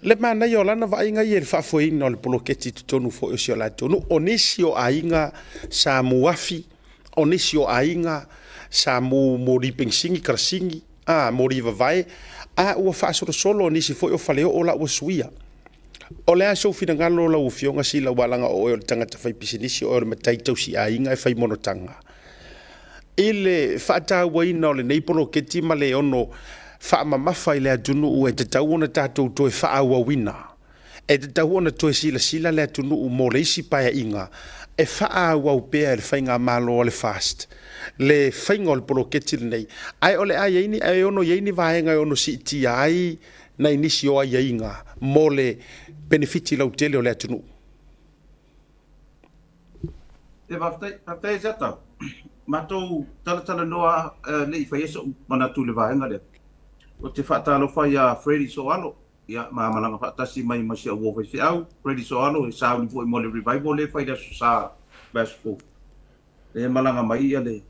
Le manaia o lana vaaiga ia i le faafoeina o le poloketi i totonu foi o si o latou nuu. O nisi o aiga sa muafi, o nisi o aiga sa mu moli penisini, karasini, a, moli vavae, a ua faasolosolo o nisi foi o faleoo la ua suia. O le a sou finagalo lau Afioga Sila aua leaga o oe o le tagata faipisinisi, o oe o le matai tausiaiga e fai monotaga. I le faatauaina o lenei poloketi ma le ono faamamafa i le atunuu e tatau ona tatou toe faaauauina. E tatau ona toe silasila le atunuu mo le isi paeaiga e faaauau pea e le Faigamalo a le FAST le faiga o le poloketi lenei, ae o le a i ai ni, e ono i ai ni vaega e ono siitia ai nai nisi o aiaiga mo le penefiti lautele o le atunuu. Ia faafetai, faafetai Asiata. Matou talatalanoa le i faia so'u manatu i le vaega lea. Ou te faatalofa iā Freddie Soalo, ia ma malaga faatasi mai ma si au uo faifeau, Freddie Soalo e sauni foi mo le revival lea e fai i le Aso Sa, vaiaso fou. Lea e malaga mai ia le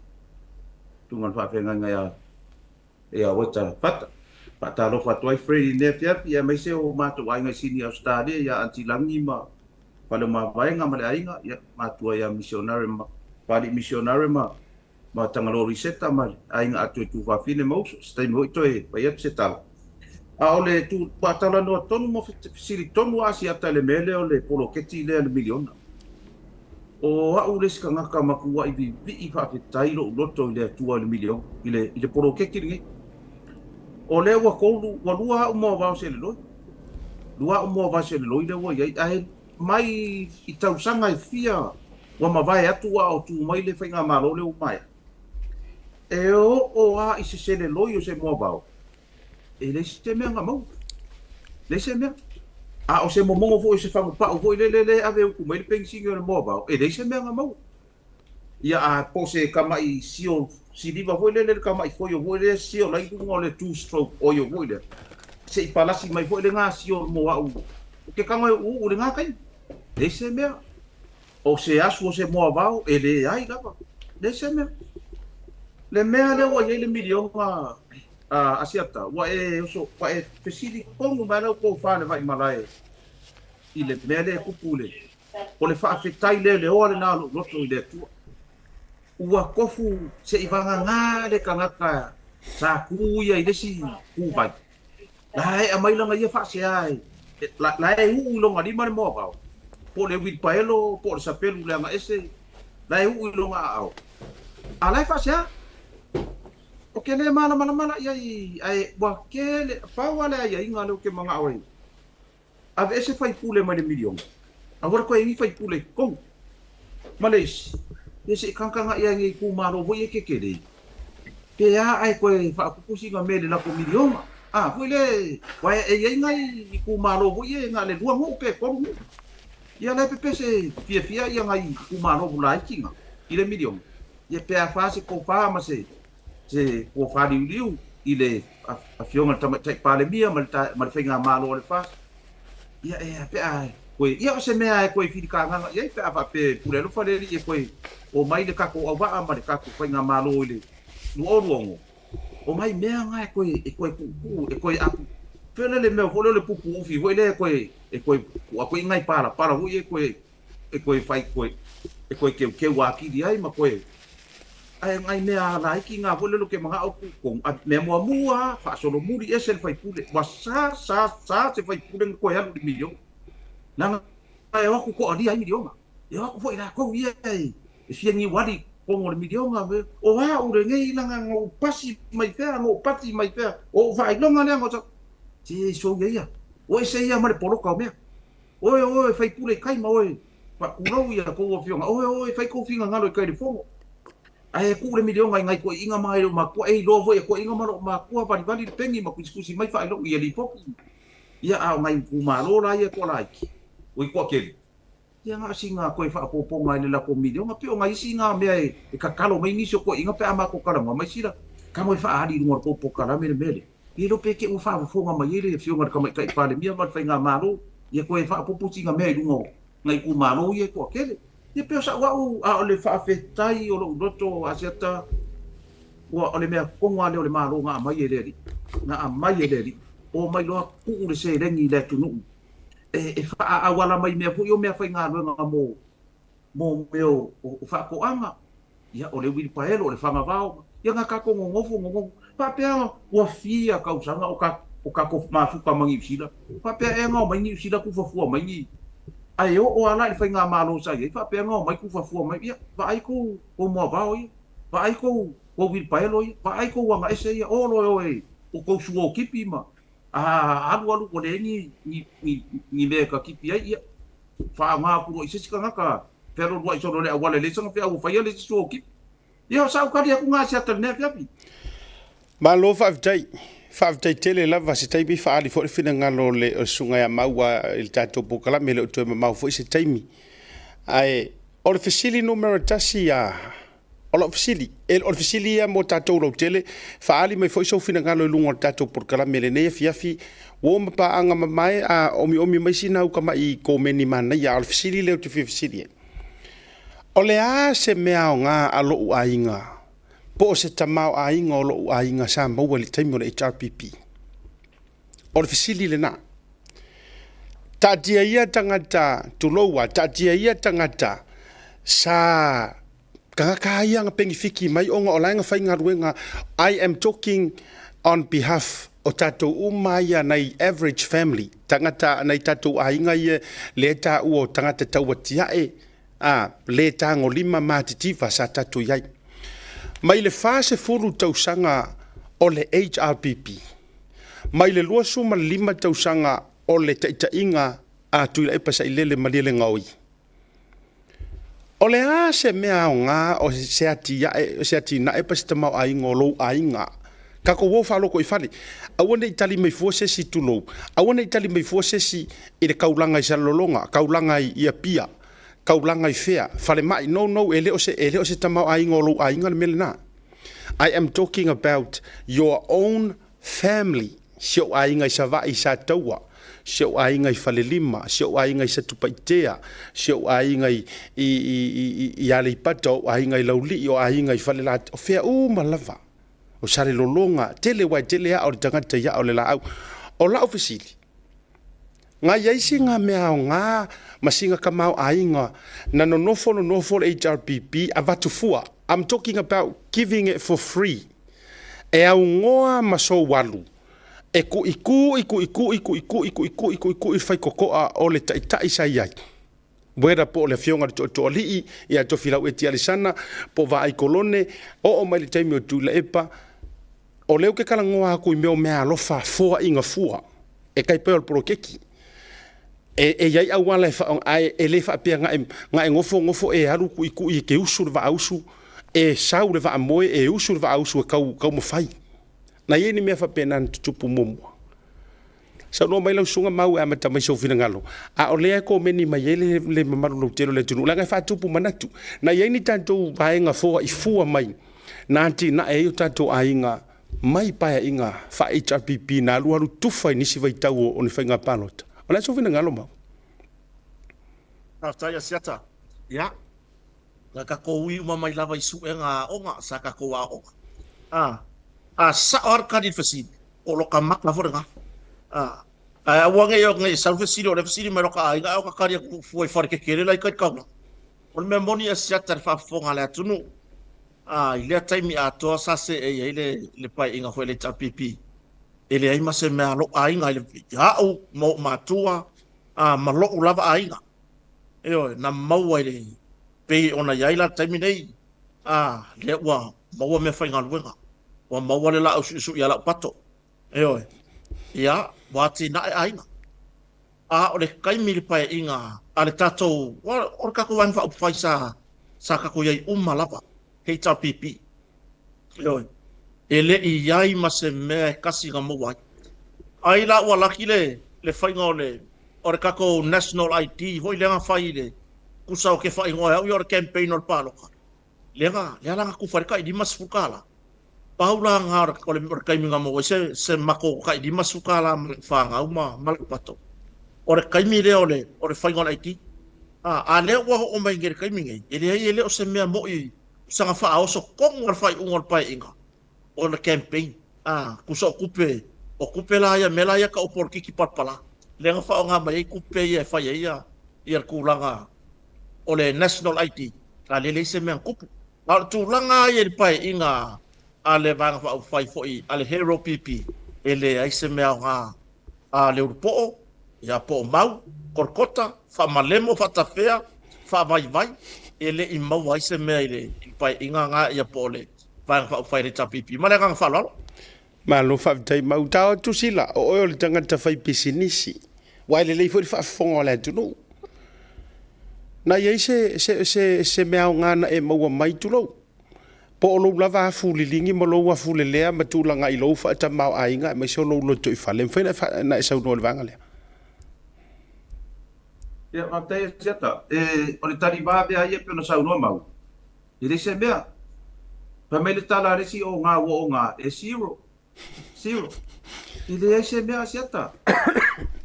susuga i le faafeagaiga ia ia Weta Fata. Faatalofa atu ai Freddie i lenei afiafi aemaise o matou aiga i Sini Ausetalia ia Aunty Lagi ma Faleomavaega ma le aiga, ia matua ia Misionare ma Papalii Misionare ma ma Tagaloa Riseta ma le aiga atu e Tuafafine ma uso. Se taimi foi toe fai atu se tala. A o le tu faatalanoa tonu ma fesili tonu a Asiata i le mea lea o le poloketi lea i le miliona. O a'u le isi tagata matua'i viivii faafetai lo'u loto i le Atua i le miliona, i le, i le poloketi lenei. O lea ua tolu, ua lua a'u moavao seleloi, lua a'u moavao seleloi lea ua i ai, ae mai i tausaga e fia ua mavae atu a o tu mai le faigamalo lea ua maea, e oo a i se seleloi o se moavao, E leai se mea na maua. Leai se mea. A o se momono foi o se fagupau foi lele lea e ave e utu mai le penisini o le moavao, e leai se mea na maua. Ia a po o se tama'i sio siliva foi lele le tama'i foio foi lea sio la i luga o le two stroke oil foi lea, se i palasi mai foi lena sio mo a'u ou te tago e uuuu i lena taimi. Leai se mea. O se asu o se moavao, e leai lava. Leai se mea. Le mea lea ua i ai le miliona a Asiata, ua e oso, ua e fesili tonu mai lau tofa le Vaimalae i le mea lea e tupu i le, o le faafetai lea, le oa lena o lou loto i le Atua. Ua tofu seivagana le tagata sa tu ia i le isi tuvai. La e aumai lana ia faasea e, la, la e uu i lona lima le moavao, po o le uilipaelo, po o le sapelu leaga ese, la e uu i lona aao. A la e faasea. Ou te le malamalama la i ai, ae ua tele, pau lava le aiaiga lea ou te manao ai, aveese faipule mai le miliona, aua le toe i ai ni faipule i totonu. Ma le isi, ia se i tagatagai ai i itumalo foi ia tetele, pe a ae toe faaopoopo sina mea i le latou miliona. A foi lea, aua e i ai nai itumalo foi ia na o le lua nuu pe tolu nuu. Ia la e pepese fiafia ia nai itumalo laiti na i le miliona. Ia pe a fa se tofa ma se se tofa liuliu i le Afioga i le Tamaitai Palemia ma le ma le Faigamalo a le FAST, ia e a pe a toe, ia o se mea e toe filitagaga i ai pe a faapea e pule alofa le Alii e toe omai le tatou auvaa ma le tatou Faigamalo i le 2026, o nai mea na e toe e toe tuutuu, e toe apu, foi lea le mea foi lea o le pupu ufi foi lea e toe e toe tuu atu ai nai palapala foi ia e toe e toe fai toe e toe teuteu atili ai ma toe ae nai mea laiti na foi lele ou te manao tu tonu a mea muamua faasolomuli ese le faipule ua sa sa sa se faipule na toe alu i le miliona leaga e o atu toalia ai miliona e o atu foi latou ia e fia niuali i totonu o le miliona o au lenei leaga na ou pasi mai fea na ou pati mai fea o ou faailoga lea na se soia ia o ese ia ma le poloka o mea Oe, oe, faipule i kai ma oe, faatulou ia tou afioga, oe, oe, fai kou finagalo i kai le fono. Ae tuu le miliona i nai toeaiina ma nai lou matua, e iloa foi e toeaiina ma lou matua valivali le peni ma tusitusi mai faailoga ia lipoti. Ia a o nai itumalo la ia e toalaiti, oi toatele, ia na o sina toe faaopoopoga i le latou miliona, pei o nai isi na mea e tatalo mai nisi o toeaiina pe a matou talanoa mai sila, tago e faaali i luga o le tou polokalame le mea lea. E iloa pe te i ua faafofoga mai ai le Afioga i le Tamaitai Palemia ma le Faigamalo, ia toe faaopoopo sina mea i luga o nai itumalo ia e toatele. Ia pei o sa'u a'u, a o le faafetai o lo'u loto Asiata, ua o le mea tonu lava lea o le Malo na aumai e le Alii, na aumai e le Alii, omai loa tuu le seleni i le atunuu e faaauala mai mea foi o meafaigaluega mo mo mea o faatoaga, ia o le uilipaelo, o le fagavao, ia na tatou nonofo nonofo, faapea ua fia tausaga o o tatou mafuta ma Niu Sila, faapea ea na omai Niu Sila tufafua mai ni, ae oo lava la i le faigamalo sa i ai, faapea na omai tufafua mai, ia vaai tou tou moavao ia, vaai tou tou uilipaelo ia, vaai tou agaese ia, olo e o e o tou suotipi ma. A alualu ua leai ni, ni, ni, ni mea e takipi ai, ia, faaaoga atu loa i se isi tagata, fealualuai solo i le auala e leai sana feau e faia le isi sua o kipi. Ia, o sau tali atu na Asiata i lenei afiafi. Malo faafetai. Faafetai tele lava se taimi faaali foi le finagalo o le susuga ia Maua i le tatou polokalame e le o toe mamao foi se taimi. Ae o le fesili numera 1 ia o lau fesili, e, o le fesili ia mo tatou lautele, faaali mai foi sou finagalo i luga o le tatou polokalame i lenei afiafi, uo ma paaga mamae a omiomi mai sina au tama'i komeni manaia, a o le fesili lea ou te fia fesili ai. O le a se mea aoga a lo'u aiga po o se tamaoaiga o lo'u aiga sa maua i le taimi o le HRPP? O le fesili lena. Taatia ia tagata, tulou a, taatia ia tagata sa tagata ia na penefiti mai ona o la e na faigaluega. I am talking on behalf o tatou uma ia nai average family, tagata nai tatou aiga ia lea e taua o tagata tauatiae, a le tagolima matitiva sa tatou i ai. Mai le 40 tausaga o le HRPP, mai le 25 tausaga o le taitaiga a Tuilaepa Sailele Malielegaoi, o le a se mea aoga o se atiae, se atinae pa se tamaoaiga o lou aiga? Tatou o faalotoifale, aua ne i tali mai fua se isi, tulou, aua ne i tali mai fua se isi i le taulaga i Salelologa, taulaga i Apia, taulaga i fea, falemai. No, no, e le o se, e le o se tamaoaiga o lou aiga le mea lena. I am talking about your own family. Si ou aiga i Savaii i Sataua, si ou aiga i Falelima, si ou aiga i Satupaitea, si ou aiga i, i, i, i, i Aleipata, o aiga i Laulii, o aiga i Falelata, o fea uma lava. O Salelologa, tele uae tele aa o le tagata i aa o le laau. O lau fesili, na i ai sina mea aoga ma sina tamaoaiga na nonofo nonofo le HRPP avatu fua? I'm talking about giving it for free. E augoa ma sou alu e kuʻikuʻi kuʻikuʻi kuʻikuʻi kuʻikuʻi kuʻikuʻi le faitotoa o le taitai sa i ai. Whether po o le afioga i le Toatoalii ia Tofilau Eti Alesana, po o Vaai Kolone, oo mai le taimi o Tuilaepa, o lea ou te talanoa atu i mea o meaalofa foaiga fua e tai pei o le poloketi. E, e i ai auala e faaaoga, ae e le faapea na e, na e nofo nofo e alu kuʻikuʻi e te usu le vaausu, e sau le vaamoe, e usu le vaausu e tau, taumafai. Na i ai ni mea faapena na tutupu muamua? Saunoa mai lau susuga Mau e amata mai sou finagalo, a o lea e komeni mai ai le, le mamalu lautele o le atunuu, leaga e faatupu manatu. Na i ai ni tatou vaega foai fua mai na atinae ai o tatou aiga mai paeaiga faa-HRPP na alualu tufa i nisi vaitau o ni faiga palota. O le a sou finagalo Mau? Faafetai Asiata. Ia, na tatou ui uma mai lava i suega aoga sa tatou aooga. A, a sao lava le tali i le fesili, o loka maka foi lena. A, ae aua ne i ne i sau le fesili o lea e fesili mai loka aiga ae o ta tali atu fua i fale tetele la i tai taulaga. O le mea moni e siata i le faafofoga a le atunuu, a, i lea taimi atoa sa seei ai le, le paeaiga foi a le HRPP, e leai ma se mea a lou aiga i le, ia au ma ou matua, a, ma lou lava aiga. Ioe, na maua i le, pei ona i ai la le taimi nei, a, lea ua maua meafaigaluega, ua maua le laau suisui a laupato. Ioe, ia, ua atinae aiga. A o le taimi i le paeaiga a le tatou, o le tatou Vaega Faaupufai sa, sa tatou i ai uma lava, HRPP. Ioe, e le i i ai ma se mea e tasi na maua ai. Ai la ua laki le, le faiga o le, o le tatou National ID foi lea na fai i le, tusa ou te faaigoa e au ia o le campaign o le palota, lea na, lea la na tufa ai le tai $50. Pau la na o le, o le, o le taimi na maua ai se, se matou tai $50 ma lau fanau ma, ma lau pato. O le taimi lea o le, o le faiga o le ID. A, a lea ua oo mai nei i le taimi nei, e leai e le o se mea moi saga faaoso tonu a le faaiuga o le paeaiga o le campaign. A, tusa o tupe, o tupe la ia, mea la ia tau polokiki palapala, lea na faaaoga mai ai tupe ia e fai ai ia, ia le tulaga o le National ID, a lea e leai se mea na tupu. A o le tulaga lava ia i le paeaiga a le Vaega Faaupufai foi a le Hero PP, e leai se mea aoga a le Ulupoo, ia Poomau, Kolokota, Faamalemo, Faatafea, Faavaivai, e le i maua ai se mea i le paeaiga na ia po o le Vaega Faaupufai a le HRPP. Ma le agaga faaaloalo. Malo faafetai mau. Tao atu Sila, o oe o le tagata fai pisinisi. Ua e lelei foi le faafofoga o le atunuu. Na i ai se, se, se, se mea aoga na e maua mai, tulou, po o lou lava afu liligi ma lou afu lelea ma tulaga i lou faatamaoaiga aemaise o lou lotoifale. E mafai ona e, ona e saunoa i le vaega lea? Ia, faafetai Asiata. E, o le tali vave lava ia e pei ona saunoa Mau, e leai se mea. Fai mai le tala a le isi o ga ua o ga, e zero. Zero. E leai se mea Asiata.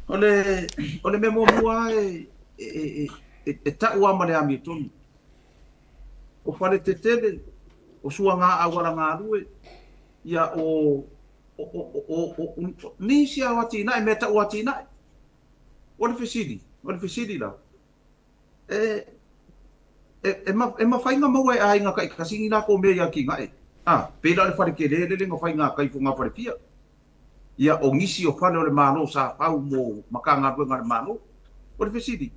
O le, o le mea muamua lava e, e, e, e, e tau lava ma le amiotonu. O fale tetele, o suaga auala galue, ia o, o, o, o, o, o nisi lava o atinae, mea tau atinae. O le fesili, o le fesili la, e, e, e, ma, e mafai na maua e aiga taitasi ni latou mea i atinae? A, pei la o le fale tele lele na fai gata i Fogafalefia. Ia, o nisi o fale o le Malo sa fau mo Matagaluega a le Malo. O le fesili,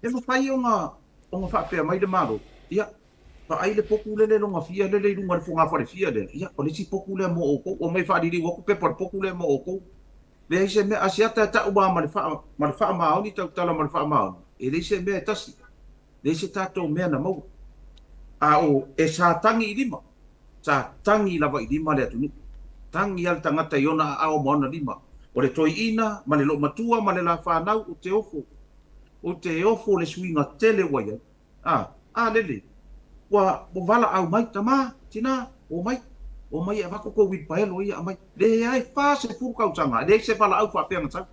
e mafai ona, ona faapea mai le Malo, ia, vaai le potu lele lona fia lele i luga o le Fogafalefia lea, ia, o le isi potu lea mo outou, omai faaliliu atu pepa o le potu lea mo outou. Leai se mea, Asiata e tau lava ma le faa, ma le faamaoni, tautala ma le faamaoni, e leai se mea e tasi, leai se tatou mea na maua. A o, e sa tagi i lima, sa tagi lava i lima le atunuu. Tagi lava le tagata i ona aao ma ona lima. O le toeaina ma le loomatua ma le lafanau ou te ofo, ou te ofo le suiga tele ua i ai. A, a lele, ua, ua valaau mai, Tama, tina, omai, omai e avatu kou uilipaelo ia aumai. Leai, 40 tausaga, e leai se valaau faapea na sau.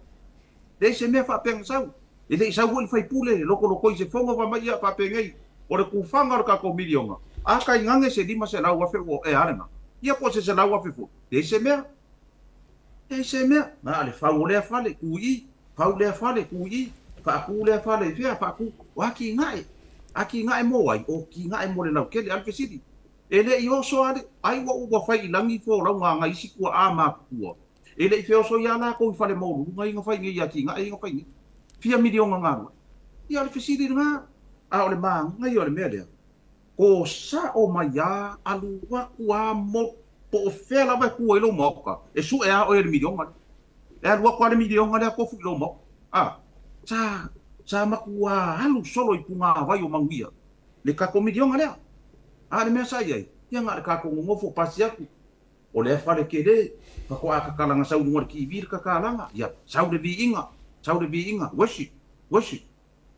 Leai se mea faapea na sau. E le i sau foi le faipule, lokoloko i se fono fai mai, ia, faapenei, o le tufaga o le tatou miliona, a tainane se 500,000 ua e a lena? Ia po o se 100,000 foi. Leai se mea. Leai se mea. Na o le fau o lea fale, tu i i. Fau lea fale, tu i i. Faatu lea fale i fea, faatu. O atinae. Atinae mo ai? O atinae mo le lautele. A o le fesili, e le i oso a le, ai ua ua fai i lagi folauga a nai isi tuaa matutua. E le i feoso ia latou i fale maualuluga ia na fai nei i atinae ia na fai nei. Fia miliona galue. Ia o le fesili lena. A o le manaia o le mea lea, Ko sao mai a, alu aku a mo, po o fea lava e ku ai lou maoka, e sue a oe e le miliona lea. E alu aku a le miliona lea tofu i lou maoka. A, sa, sa matua alu solo i pugāwai o Manuia le tatou miliona lea. A o le mea sa i ai, ia na o le tatou nonofo pasi atu, o lea fale tele, faatoa tatalaga sau i luga o le TV le tatalaga, ia sau le viiga, sau le viiga, worship, worship.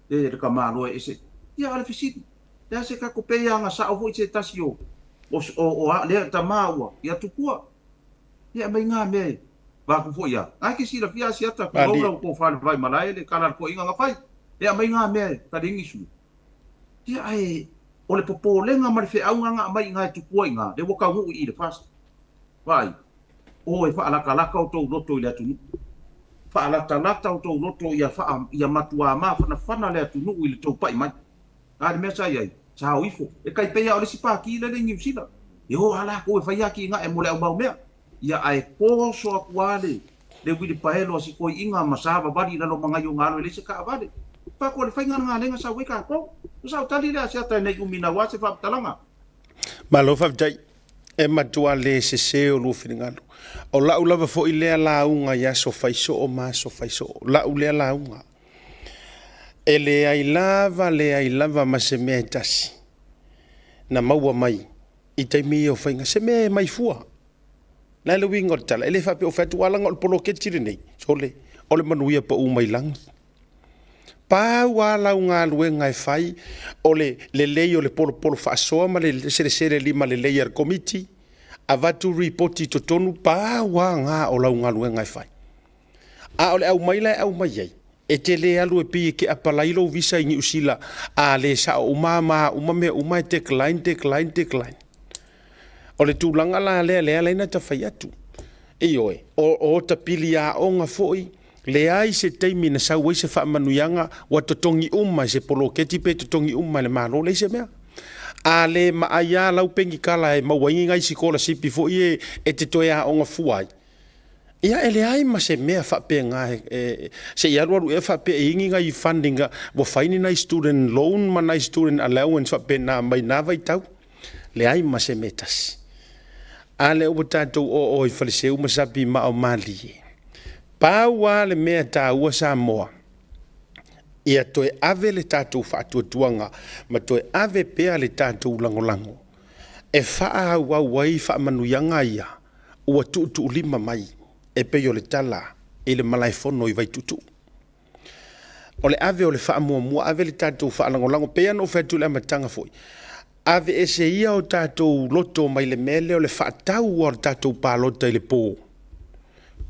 E le tamaloa e ese. Ia, a o le fesili, le a se tatou pei a na sao foi se tasi o, o, o, o a, lea tama ua, ia tupua. Ia aumai nga mea e vaku foi a. Ai ke silafia Asiata tulou lau tofa le vai malae le kala le toeaina na fai. E aumai nga mea e talingi sui. Ia ae o le popolega ma le feauga na aumai i nga e tupua i nga, le ua taunuu i i le FAST. Vaai, o e faalatalata outou loto i le atunuu. Faalatalata outou loto ia faa, ia matuā mafanafana le atunuu i le tou pai mai. A le mea sa i ai, sa o ifo. E tai pei lava o le isi pākī lele i Niu Sila. E o lava latou e fai atinae mo le au mau mea. Ia ae toso atu lava le, le uilipaelo a si toeaina ma savavali i lalo ma nai ona alo e leai se taavale. Faatoa le faiga lena lea na sau ai tatou. O sau tali lea a Asiata nei umi naua se faamatalaga. Malo faafetai. E matua le sese o lua finagalo. O la'u lava foi lea lauga i aso fai soo ma aso fai soo. La'u lea lauga. E leai lava, leai lava ma se mea e tasi na maua mai i taimi ia o faiga, se mea e mai fua. Na e le uiga o le tala, e le faapea o fai atu, ala o le poloketi lenei, sole, o le manuia pau mai lagi. Pau lava lau galuega e fai o le lelei o le polopolo faasoa ma le selesele lima lelei a le Komiti, avatu ripoti i totonu, pau lava na o lau galuega e fai. A o le aumai la e aumai ai, e te le alu e pei e te apalai lou visa i Niu Sila a le sao uma ma uma mea uma e decline, decline, decline. O le tulaga la lea lea ala ai ona ta fai atu. Ioe, o ota pili aoga foi, leai se taimi na sau ai se faamanuiaga ua totogi uma e se poloketi pe totogi uma e le Malo, leai se mea. A le maai lava lau penitala e maua ai ni nai sikolasipi foi e, e te toe aoga fua ai, ia e leai ma se mea faapena e, se i alualu ea faapea e i ai ni nai funding ua fai ni nai student loan ma nai student allowance faapena mai na vaitau. Leai ma se mea e tasi. A lea ua tatou oo i Faleseu ma Sapi ma o Malie. Pau lava le mea taua Samoa, ia toe ave le tatou faatuatuaga ma toe ave pea le tatou lagolago e faaauau ai faamanuiaga ia ua tuutuulima mai e pei o le tala i le malaefono i Vaituutuu. O le ave o le faamuamua, ave le tatou faalagolago, pei lava ona ou fai atu i le amataga foi, aveese ia o tatou loto mai le mea lea o le faatau o le tatou palota i le po.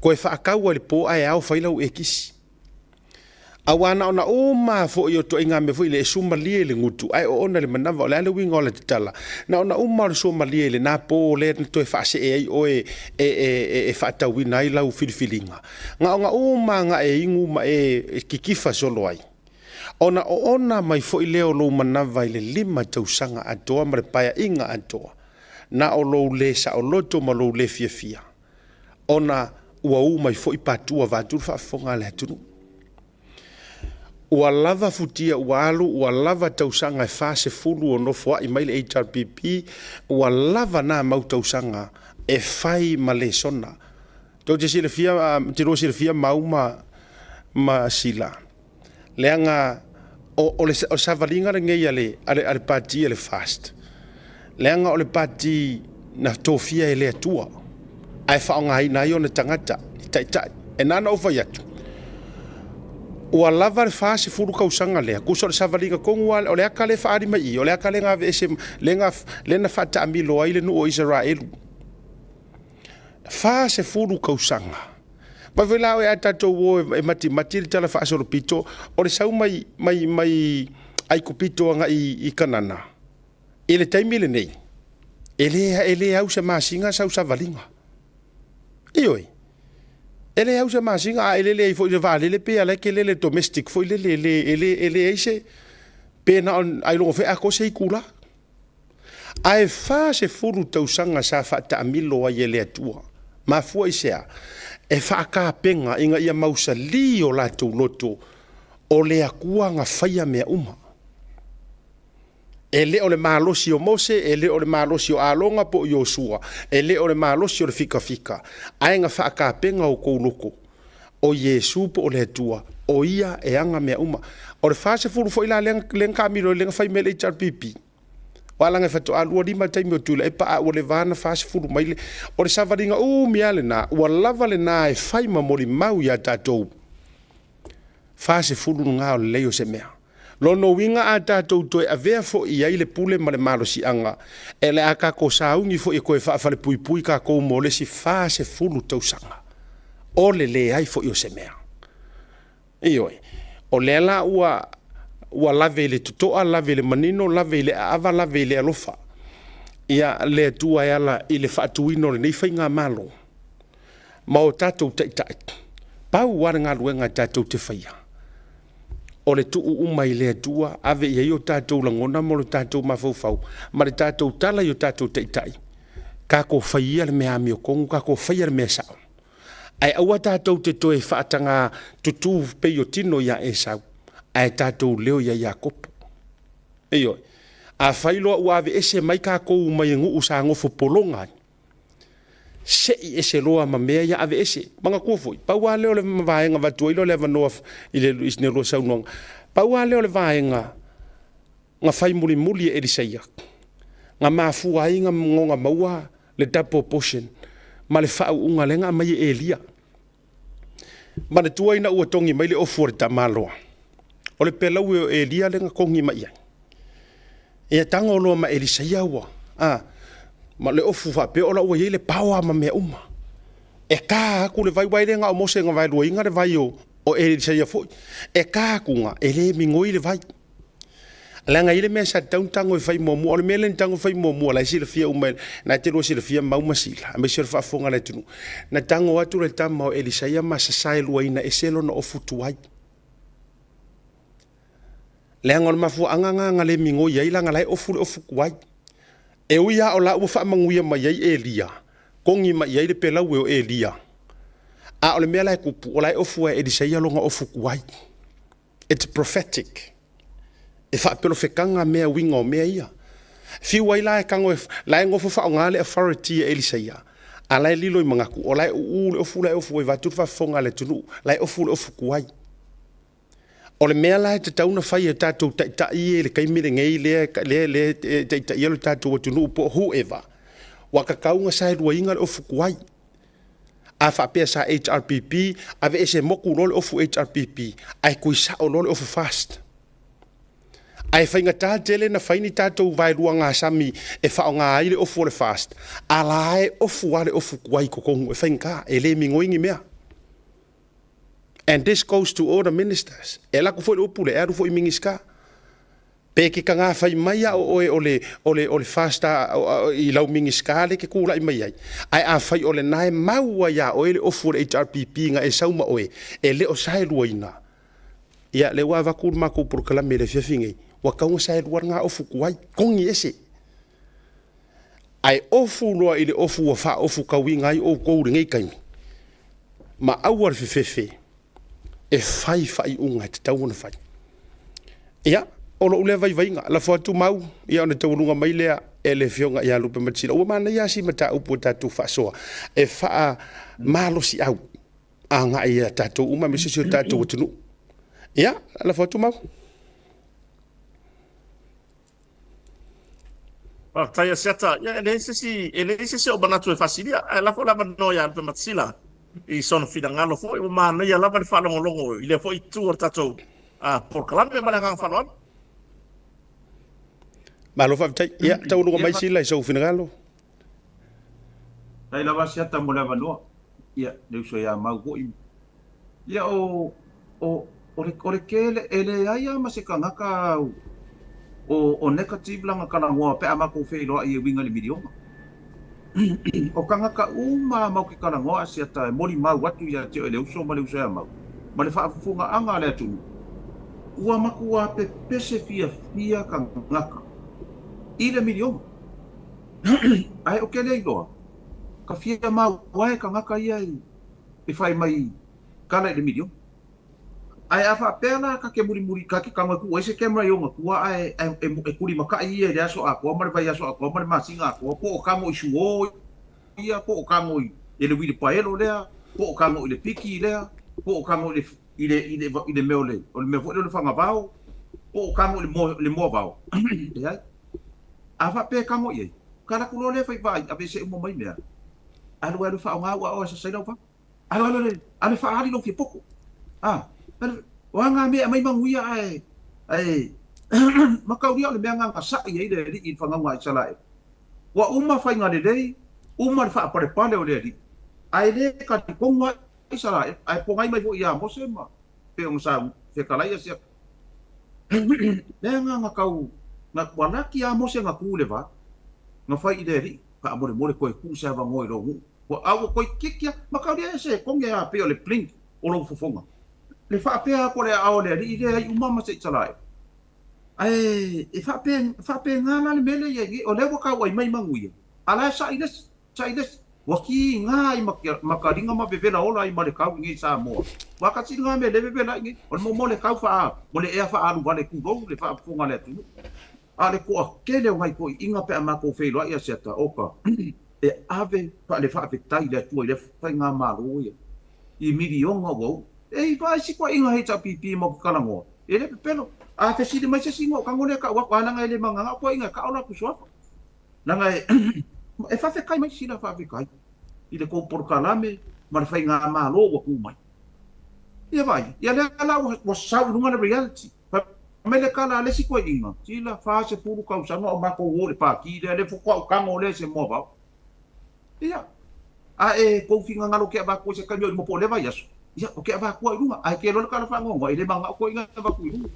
Toe faatau lava i le po ae ao fai lau ekisi. Aua na ona uma lava foi o ituaiga mea foi lea e suamalie i le gutu ae oona i le manava. O le a le uiga o le tatala? Na ona uma lava o le suamalie i lena po lea na toe faasee ai oe e faatauina ai lau filifiliga. Na ona uma lava na e inu ma e kitifa solo ai, ona oona mai foi lea o lou manava i le 5 tausaga atoa ma le paeaiga atoa, na o lou le saoloto ma lou le fiafia, ona ua u mai foi patua vaeatu le faafofoga a le atunuu. Ua lava futia ua alu, ua lava tausaga e 40 o nofoai mai le HRPP, ua lava na mau tausaga e fai ma lesona. Tou te silafia, te lua silafia Mau ma Sila, leaga o le savaliga lenei a le pati a le FAST, leaga o le pati na tofia e le Atua ae faaaogaina ai ona tagata i taitai. E na ona ou fai atu, ua lava le 40 tausaga lea, tusa o le savaliga tonu lava, o le ata lea e faaali mai i i, o le ata lea na aveese, lea na faataamilo ai le nuu o Isaraelu. 40 tausaga. Vaai foi la oe a tatou o e matimati le tala faasolopito, o le sau mai, mai, mai Aikupito agai i Kanana, i le taimi lenei, e le, e le au se masina sau savaliga. Ioe. E le au se masina, a e lele ai foi i le vaalele pe ala e te lele domestic foi lele, e le, e le, e leai se, pe na o, ailoga foi e atoa se itula. Ae 40 tausaga sa faataamilo ai e le Atua. Mafua i se a? E faatapena ina ia mausali o latou loto o le Atua na faia mea uma. E le o le malosi o Mose, e le o le malosi o Alona po o Iosua, e le o le malosi o le fikafika, ae na faatapena outou loto o Iesu po o le Atua, o Ia e ana mea uma. O le 40 foi la lea na taamilo ai, lea na fai mai e le HRPP, aua leaga e faatoa 25 le taimi o Tuilaepa, a ua leva lava na 40 mai le... O le savaliga umi lava lena, ua lava lena e fai ma molimau ia tatou, 40 lena o le lelei o se mea. Lona uiga a tatou toe avea foi i ai le pule ma le malosiaga, e le a tatou sauni foi e toe faafalepuipui tatou mo le isi 40 tausaga, o le leai foi o se mea. Ioe, o lea la ua ua lave i le totoa, lave i le manino, lave i le aava, lave i le alofa ia le Atua e ala i le faatuina o lenei faigamalo ma o tatou taitai. Pau lava le galuega tatou te faia, o le tuu uma i le Atua, ave i ai o tatou lagona ma lo tatou mafaufau ma le tatou tala i o tatou taitai, tatou fai ia le mea amiotonu, tatou faia le mea sao. Ae aua tatou te toe faataga tutu pei o tino ia Esau, ae tatou leo ia Iakopo. Ioe. Afai loa ua aveese mai tatou mai nuu sa nofo pologa ai, sei ese loa ma mea ia aveese. Manatua foi, pau lava lea o le vaega avatu ai lea o le avanoa i le i sina lua saunoaga. Pau lava lea o le vaega na fai mulimuli e Elisaia, na mafua ai na ona maua le double portion ma le faauuga lea na aumai e Elia. Manatua ina ua togi mai le ofu a le tamaloa, o le pelaue o Elia lea na togi mai ai. Ia tago loa ma Elisaia ua, a, ma le ofu faapea o la ua i ai le paoa ma mea uma. E ta atu le vai, aua e le na o Mose na vaeluaina le vai o Elisaia foi. E ta atu ga, e le migoi le vai. Leaga e i ai le mea sa tatau ona tago e fai muamua. O le mea lea na tago e fai muamua, la e silafia uma, na e te lua silafia Mau ma Sila, aemaise o le faafofoga a le atunuu. Na tago atu le tama o Elisaia ma sasaeluaina ese lona ofu tuai. Leaga o le mafuaaga lena na le migoi ai, leaga la e ofu le ofu tuai. E ui lava o la ua faamanuia mai ai Elia, togi mai i ai le pelaue o Elia, a o le mea la e tupu, o la e ofu lava e Elisaia lona ofu tuai. It's prophetic. E faapelofetaga mea uiga o mea ia. Fiu ai la e tago e la e nofo faaaoga le authority e Elisaia, a la e lilo i manatu o la e uu le ofu la e ofu ai vaeatu le faafofoga a le atunuu, la e ofu le ofu tuai. O le mea la e tatau ona fai e tatou taitai ia i le taimi lenei lea lea lea e taitaia lo tatou atunuu po o whoever, ua tatau ona saeluaina le ofu tuai. A faapea sa HRPP, aveese motu loa le ofu HRPP ae tui sao loa le ofu FAST. Ae faigata tele na fai ni tatou vaelua gasami e faaaoga ai le ofu o le FAST, a la e ofu lava le ofu tuai i totonu, e faigata, e le migoi ni mea. And this goes to all the ministers. E alu atu foi le upu lea, e alu foi i Minisita. Pe ke taga fai mai a o oe o le, o le, o le FAST i lau Minisita le ke tulai mai ai. Ae afai o lena e mau ai ia oe le ofu o le HRPP na e sau ma oe, e le o saeluaina. Ia, lea ua avatu le matou polokalame i le afiafi nei, ua tatau ona saelua lena ofu tuai, togi ese. Ae ofu loa i le ofu ua faaofu tauiga ai outou i lenei taimi, ma aua le fefefe e fai faaiuga e tatau ona fai. Ia, o lou lea vaivaiga, lafo atu mau, ia ona taualuga mai lea e le Afioga ia Lupe Matisila. Ua manaia lava si mataupu ua tatou faasoa e faamalosiau agai ia tatou uma aemaise si o tatou atunuu. Ia, lafo atu mau. Faafetai Asiata. Ia, e leai se isi, e leai se isi o manatu e faasilia, ae lafo le avanoa ia Lupe Matisila i sona finagalo foi. Ua manaia lava le faalogologo i lea foi itu o le tatou polokalame ma le agaga faaaloalo. Malo faafetai. Ia, taualuga mai Sila i sou finagalo. Faafetai lava Asiata mo le avanoa. Ia, le uso ia Mau foi. Ia, o, o, o le, o le kele, e leai lava ma se tagata o, o negative lana talanoa pe a matou feiloai e uiga i le miliona. O tagata uma lava matou te talanoa Asiata e molimau atu ia te oe le uso ma le uso ia Mau, ma le faafofogaaga a le atunuu, ua matua pepese fiafia tagata i le miliona. Ae ou te le iloa, ka fia mauae tagata ia e fai mai kala i le miliona. Ae a faapea la ka te mulimuli, ka te tago e tuu ai se camera i ona tua ae e tulimatai ia i le aso atoa ma le vaiaso atoa ma le masina atoa, po o tago i suo ia, po o tago i le uilipaelo lea, po o tago i le piki lea, po o tago i le i le i le i le mea o le o le mea foi lea o le fagavao, po o tago i le moa le moavao. Leai. A faapea e tago i ai, ka alu atu loa lea fai vaai, aveese uma mai mea, alu alu faaaoga ua oe sasai lau vaa. Alu alu alu alu faaali lou fiapoto. A, alu, o a ngā mea e aumai manuia ae, ae mataulia o le mea ngā na sa'i ai le Alii i le fanauga a Isaraelu. Ua uma faiga lelei, uma le faapalepale o le Alii, ae le talitonu a Isaraelu, ae pogai mai foi ia Mose ma pei ona sa fetalai a sia. Mea ngā na tau, na, ua laki a Mose na tu i le va, na fai i le Alii, faamolemole toe tuu se avanoa i lou nuu. Ua a ua toeitiiti a mataulia e se toge a pei o le blink o lou fofoga. Le faapea atu o le aao o le Alii lea ai uma ma se Isaraelu. Ae e faapena faapena la le mea lea i ai nei, o lea ua tauai mai manuia, a la e sa'i le isi, sa'i le isi. Ua kiga ai ma kaliga ma vevela ola ai ma le kau i nei Samoa. Ua kasi lena mea lea e vevela ai nei, o le momo o le kau faa, o le ea faaalu vale tulou le faafofoga a le atunuu. A o le toatele o nai toeaiina pe a matou feiloai ia Siata, oka, e ave le faafetai i le Atua i lea faigamalo ia, i miliona ua uu. E i vaai si toeaiina HRPP matou te talanoa, e le pepelo. A fesili mai se isi na ou tago lea tau atu, a leaga e le magaga o toeaiina e kao latou suafa. Leaga e, e faafetai mai sila faafetai i le tou polokalame ma le faigamalo ua tu mai. Ia vaai, ia lea la ua sau i luga le reality. Fai mai le tala a le isi toeaina, Sila, 40 tausaga o matou o i le pati lea, lea faatoa ou tago lea i se moavao. Ia, a e tou finagalo ou te avatu ai se taimi o i luma po o lea vaiaso, ia, ou te avatua i luga. Ae te iloa le tala faanoanoa, e le manao toeaina e avatu i luga.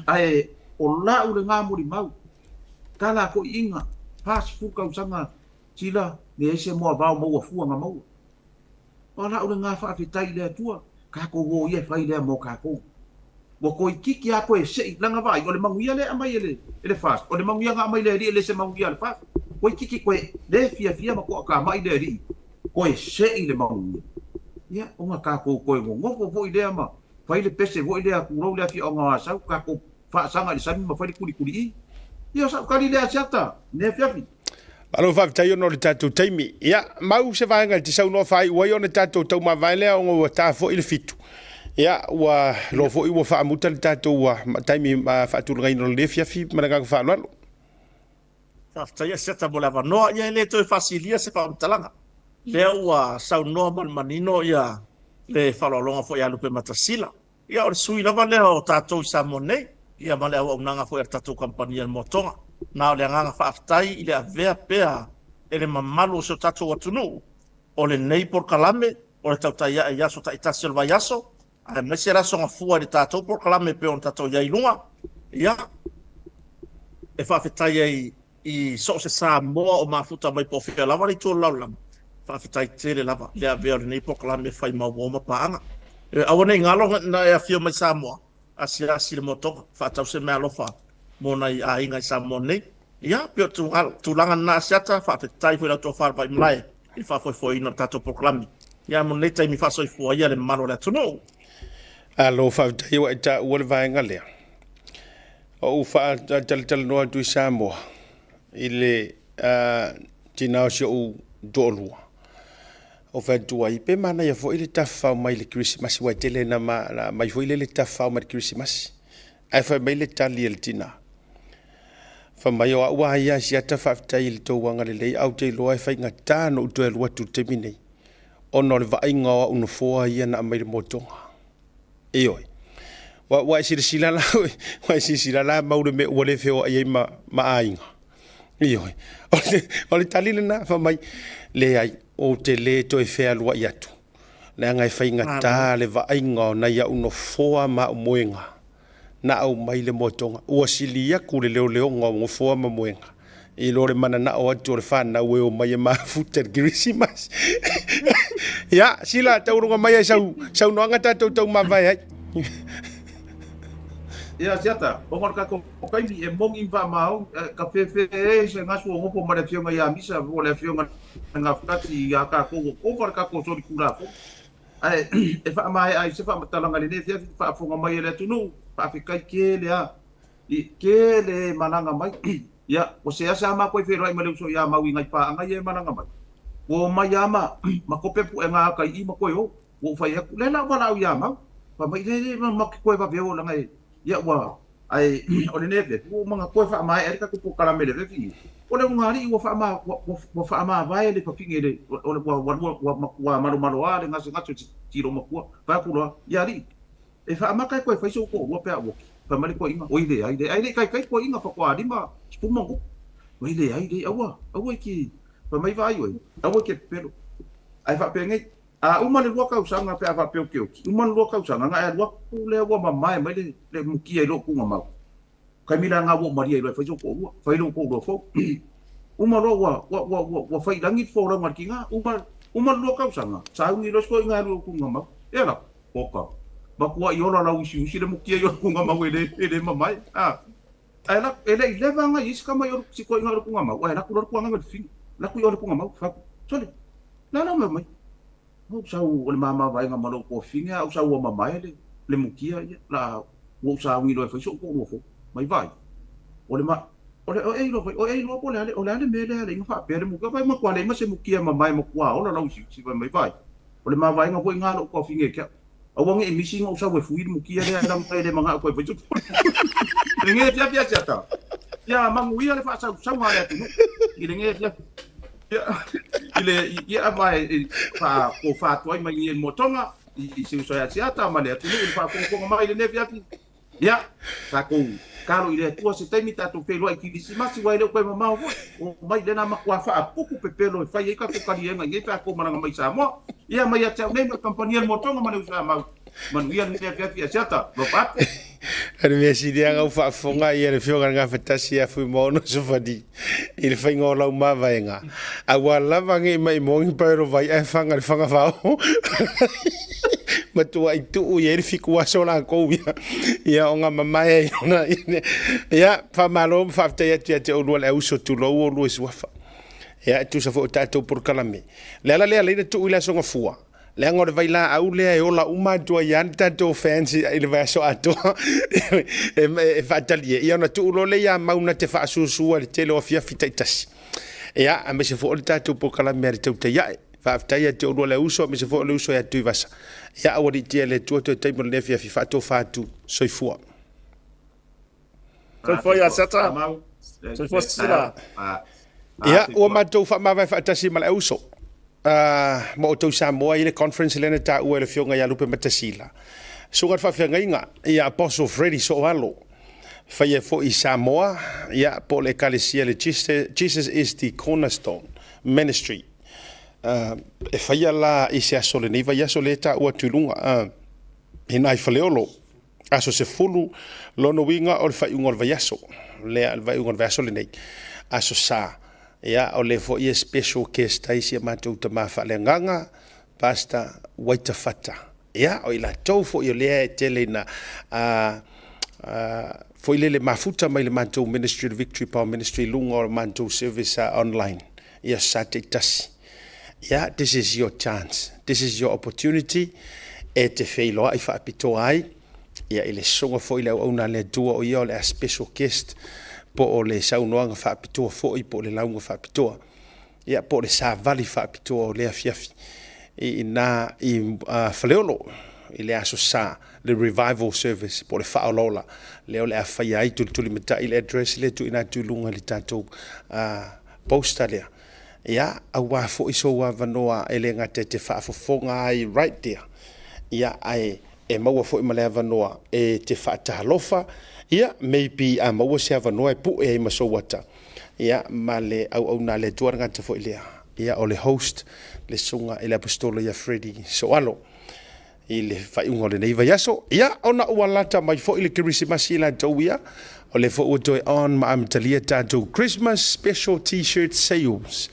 Ae o lau lena molimau, tala a toeaiina, 40 tausaga, Sila, leai se moavao maua fua na maua. O lau lena faafetai i le Atua, tatou o ia e fai lea mo tatou. Ua toeitiiti lava toe sei, leaga vaai, o le manuia lea e aumai e le, e le FAST, o le manuia na aumai e le Alii e le se manuia a le FAST. Toeitiiti toe le fiafia ma toatamai le Alii, toe sei le manuia. Ia, ona tatou toe nonofo foi lea ma fai le pese foi lea, tulou le afioaga o Asau, tatou faasaga i le sami ma fai le kulikulii. Ia, o sa'u tali lea Asiata, i lenei afiafi. Malo faafetai ona o le tatou taimi. Ia, mau se vaega e te saunoa faaiu ai ona tatou taumavae lea ona ua ta foi le fitu. Ia, ua loa foi ua faamuta le tatou taimi faatulagaina o lenei afiafi ma le agaga faaaloalo. Faafetai Asiata mo le avanoa. Ia e le toe faasilia se faamatalaga. Lea ua saunoa ma le manino ia le faaaloaloga foi a Lupematasila. Ia o le sui lava lea o tatou i Samoa nei, ia ma le auaunaga foi a le tatou kamupani a le Moatoga. Na o le agaga faafetai i le avea pea e le mamalu o si o tatou atunuu o lenei polokalame o le tautai ae i aso taitasi o le vaiaso, aemaise le aso Gafua i le tatou polokalame e pei ona tatou i ai i luga. Ia, e faafetai ai i so o se Samoa o mafuta mai po o fea lava le itu o le lalolagi, faafetai tele lava le avea o lenei polokalame e fai maumau ma paaga. Aua ne i galo na e afio mai Samoa, asiasi i le motoga, faatau se meaalofa mo nai aiga i Samoa nei. Ia, pei o tulaga lena Asiata, faafetai foi i lau tofa le Vaimalae i le faafoefoeina o le tatou polokalame. Ia, mo lenei taimi faasoifua ia le mamalu o le atunuu. Alo, faafetai ua e taua le vaega lea. Ou faatalatalanoa atu i Samoa i le tina o si ou toalua. Ou fai atu ai, pe manaia foi le tafafao mai i le Kerisimasi, aua e tele ina aumai foi lele tafafao mai i le Kerisimasi. Ae fai mai le tali a le tina, fai mai, o au lava ia Asiata faafetai i le tou agalelei, ae ou te iloa e faigata ona ou toe alu atu i le taimi nei, ona o le vaaiga o au nofoa ia na aumai i le motoga. Ioe. Ua, ua e silasila la, ua e silasila la mau le mea ua le feoai ai ma, ma aiga. Ioe. O le, o le tali lena, fai mai, leai, ou te le toe fealuai atu. Leaga e faigata le vaaiga o nai au nofoa ma au moega na aumai le moetoga. Ua sili atu le leoleoga o nofoa ma moega i lo le mananao atu o le fanau e omai e mafuta i le Kerisimasi. Ia, Sila, taualoga mai ai sau saunoaga tatou taumavae ai. Ia, Siata, ona o le tatou taimi e moni ma faamau, ka fefe e se gasu o nofo ma le afioga ia Misa po o le afioga i le Gafatasi ia tatou ua ova le tatou solitulafono. Ae e faamaea ai se faamatalaga i lenei afiafi faafofoga mai a le atunuu, faafetai tele lava i tele e malaga mai. Ia, ua seasea matou e feiloai ma le uso ia Mau i nai paaga ia e malaga mai. Ua omai lava ma ma kope puega ata i i ma toe o. Ua ou fai atu, lea la ua valaau ia Mau. Fai mai, le, le, ma te toe vave o leaga e, ia ua, ae o lenei afiafi ua uma ona toe faamaea ai le tatou polokalame i le afiafi nei. O le ulugalii ua faama, ua, ua, ua faamavae le fafine i le, o le, ua, ua, ua, ua matua malomaloa le gasegase o le tilo matua. Fai atu loa, ia alii, E faamata e toe fai sou toalua pe a ua oki. Fai mai le toeaina, Oi leai, leai, ae le i taitai le toeaina faatoa 50 ma ona tupu. Oi leai, leai, aua, aua e te, fai mai vaai oe, aua e te pepelo. Ae faapenei, a uma le lua tausaga pe a faapea ou te oki, uma le lua tausaga ona e alu atu lea ua mamae mai le, le mukia i lou tuugamau. Taimi la lena ua ou malie ai loa e fai sou toalua, fai lou toalua fou. Uma loa ua, ua, ua, ua, ua fai i lagi le folauga a le tina, uma, uma le lua tausaga, sauni loa si toeaina e alu i lou tuugamau. Ea la, Oka. Matuai ola lau usiusi le mukia i o le mau e le, e le mamae. A. Ae la, e le i leva ngai isi kama i o si koinga o le kunga mau. Ae laku loa le kuanga me le fini. Laku i o le kunga mau. Faku. Sole. La la mea mai. Ua ou sau o le mama vaega ma lou tuafafine a ou sau ua mamae le, le mukia ia. La, ua ou sauni loa e fai so'u toalua fou. Mai vaai. O le ma, o le, o e iloa foi, o e iloa po o le a le, o le a le mea lea le inga faapea le mukia. Vai matua leai ma se mukia e mamae matua ola lau usiusi. Fai mai vaai. O le mavaega foi lena a lou tuafafine ia te au. Aua ne i misi ona ou sau e fui le mukia lea leaga e le manao toe fai se I lenei afiafi Asiata, ia manuia le faasausauga a le atunuu i lenei afiafi. Ia, i le, ia ma e faatofa atu ai mai i le Motoga, i si uso ia Asiata ma le atunuu i le faafogafoga mai i lenei afiafi. Ia, tatou talo i le Atua se taimi tatou feiloai i Kirisimasi aua e le o toe mamao foi. Omai lea na matua faapupu pepelo e fai ai tatou kaliega i nei pe a tou malaga mai i Samoa. Ia, mai ia te au nei ma le kamupani a le Motoga ma le uso ia Mau. Manuia lenei afiafi Asiata. Alofa atu. O le mea sili lava na ou faafofoga ai le Afioga i le Gafatasi ia Fuimaono Sofani i le faiga o lau mavaega, aua lava ne i maimoa ni paelo vai ae faga i le faga fao. Matuai tuu i ai le fitu aso latou ia, ia ona mamae ai ona. Ia, faamalo ma faafetai atu ia te oulua le auso, tulou oulua i suafa. Ia, e tusa foi o tatou polokalame. Le ala lea lea na tuu i le aso Gafua. Leaga o le vailaau lea e ola uma atu ai lava le tatou fans i le vaiaso atoa e faatali ai, ia ona tuu loa lea ia Mau na te faasusua i le tele o afiafi taitasi. Ia, aemaise foi o le tatou polokalame a le tautai ae. Faafetai ia te oulua le uso, aemaise foi o le uso ia Tuivasa. Ia, aualiitia e le Atua toe taimi o lenei afiafi, faatofa atu, soifua. Soifua ia Asiata. Soifua Sila. Ia, ua matou faamavae faatasi ma le auso. Ma outou Samoa i le conference lea na taua e le Afioga ia Lupe Matasila. Susuga i le Faafeagaiga ia Apostle Freddie Soalo, faia foi i Samoa, ia, po o le Ekalesia le Jesus is the Cornerstone Ministry. E faia la i se aso o lenei vaiaso lea e taua atu i luga, i ina i Faleolo. Aso 10, lona uiga o le faaiuga o le vaiaso, lea le faaiuga o le vaiaso lenei, aso Sa. Ia, o lea foi e special guest ai si a matou tama faaleagaga, Pastor Waita Fata. Ia, o i latou foi o lea e tele ina foi lele mafuta mai le matou ministry, le Victory Power Ministry, i luga o le matou service online, i aso Sa taitasi. Ia, this is your chance, this is your opportunity e te feiloai faapitoa ai ia i le soga foi le auauna a le Atua o ia o le a special guest po o le saunoaga faapitoa foi po o le lauga faapitoa ia po o le savali faapitoa o lea afiafi i ina i Faleolo i le aso Sa le revival service po o le faaolaola lea o le a faia ai tulitulimatai le address lea tuuina atu i luga i le tatou poster lea. Ia, aua foi sou avanoa e le gata e te faafofoga ai right there, ia, ae e maua foi ma le avanoa e te faatalofa, ia, maybe a maua se avanoa e pue ai ma sou ata, ia, ma le auauna a le Atua le gata foi lea, ia, o le host, le Susuga i le Aposetolo ia Freddie Soalo. I le faaiuga o lenei vaiaso. Ia, ona ua lata mai foi le Kerisimasi i latou ia, o lea foi ua toe on ma amatalia tatou Christmas Special T-shirt Sales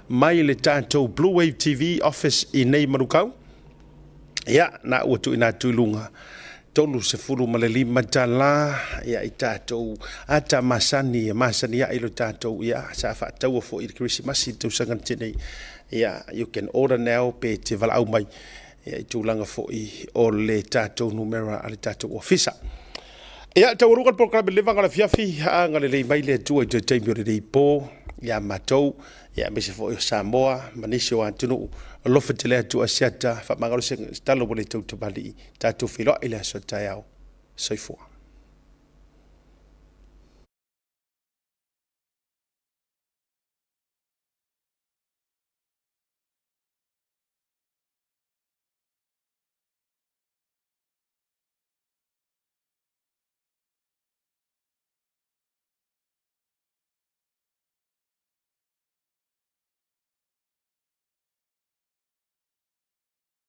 mai le tatou Blue Wave TV Office i nei Manukau. Ia, na ua tuuina atu i luga $35 ia i tatou ata masani e masani ai lo tatou ia sa faataua foi i le Kerisimasi i le tausaga na tea nei. Ia, you can order now pe te valaau mai ia, i tulaga foi o le tatou numera a le tatou ofisa. Ia, taualuga le polokalame le levaga o le afiafi, agalelei mai le Atua i toe taimi o lenei po ia matou, ia aemaise foi o Samoa ma nisi o atunuu. Alofa tele atu Asiata, faamagalo se talo ua le tautamalii, tatou feiloai i le aso a taeao. Soifua.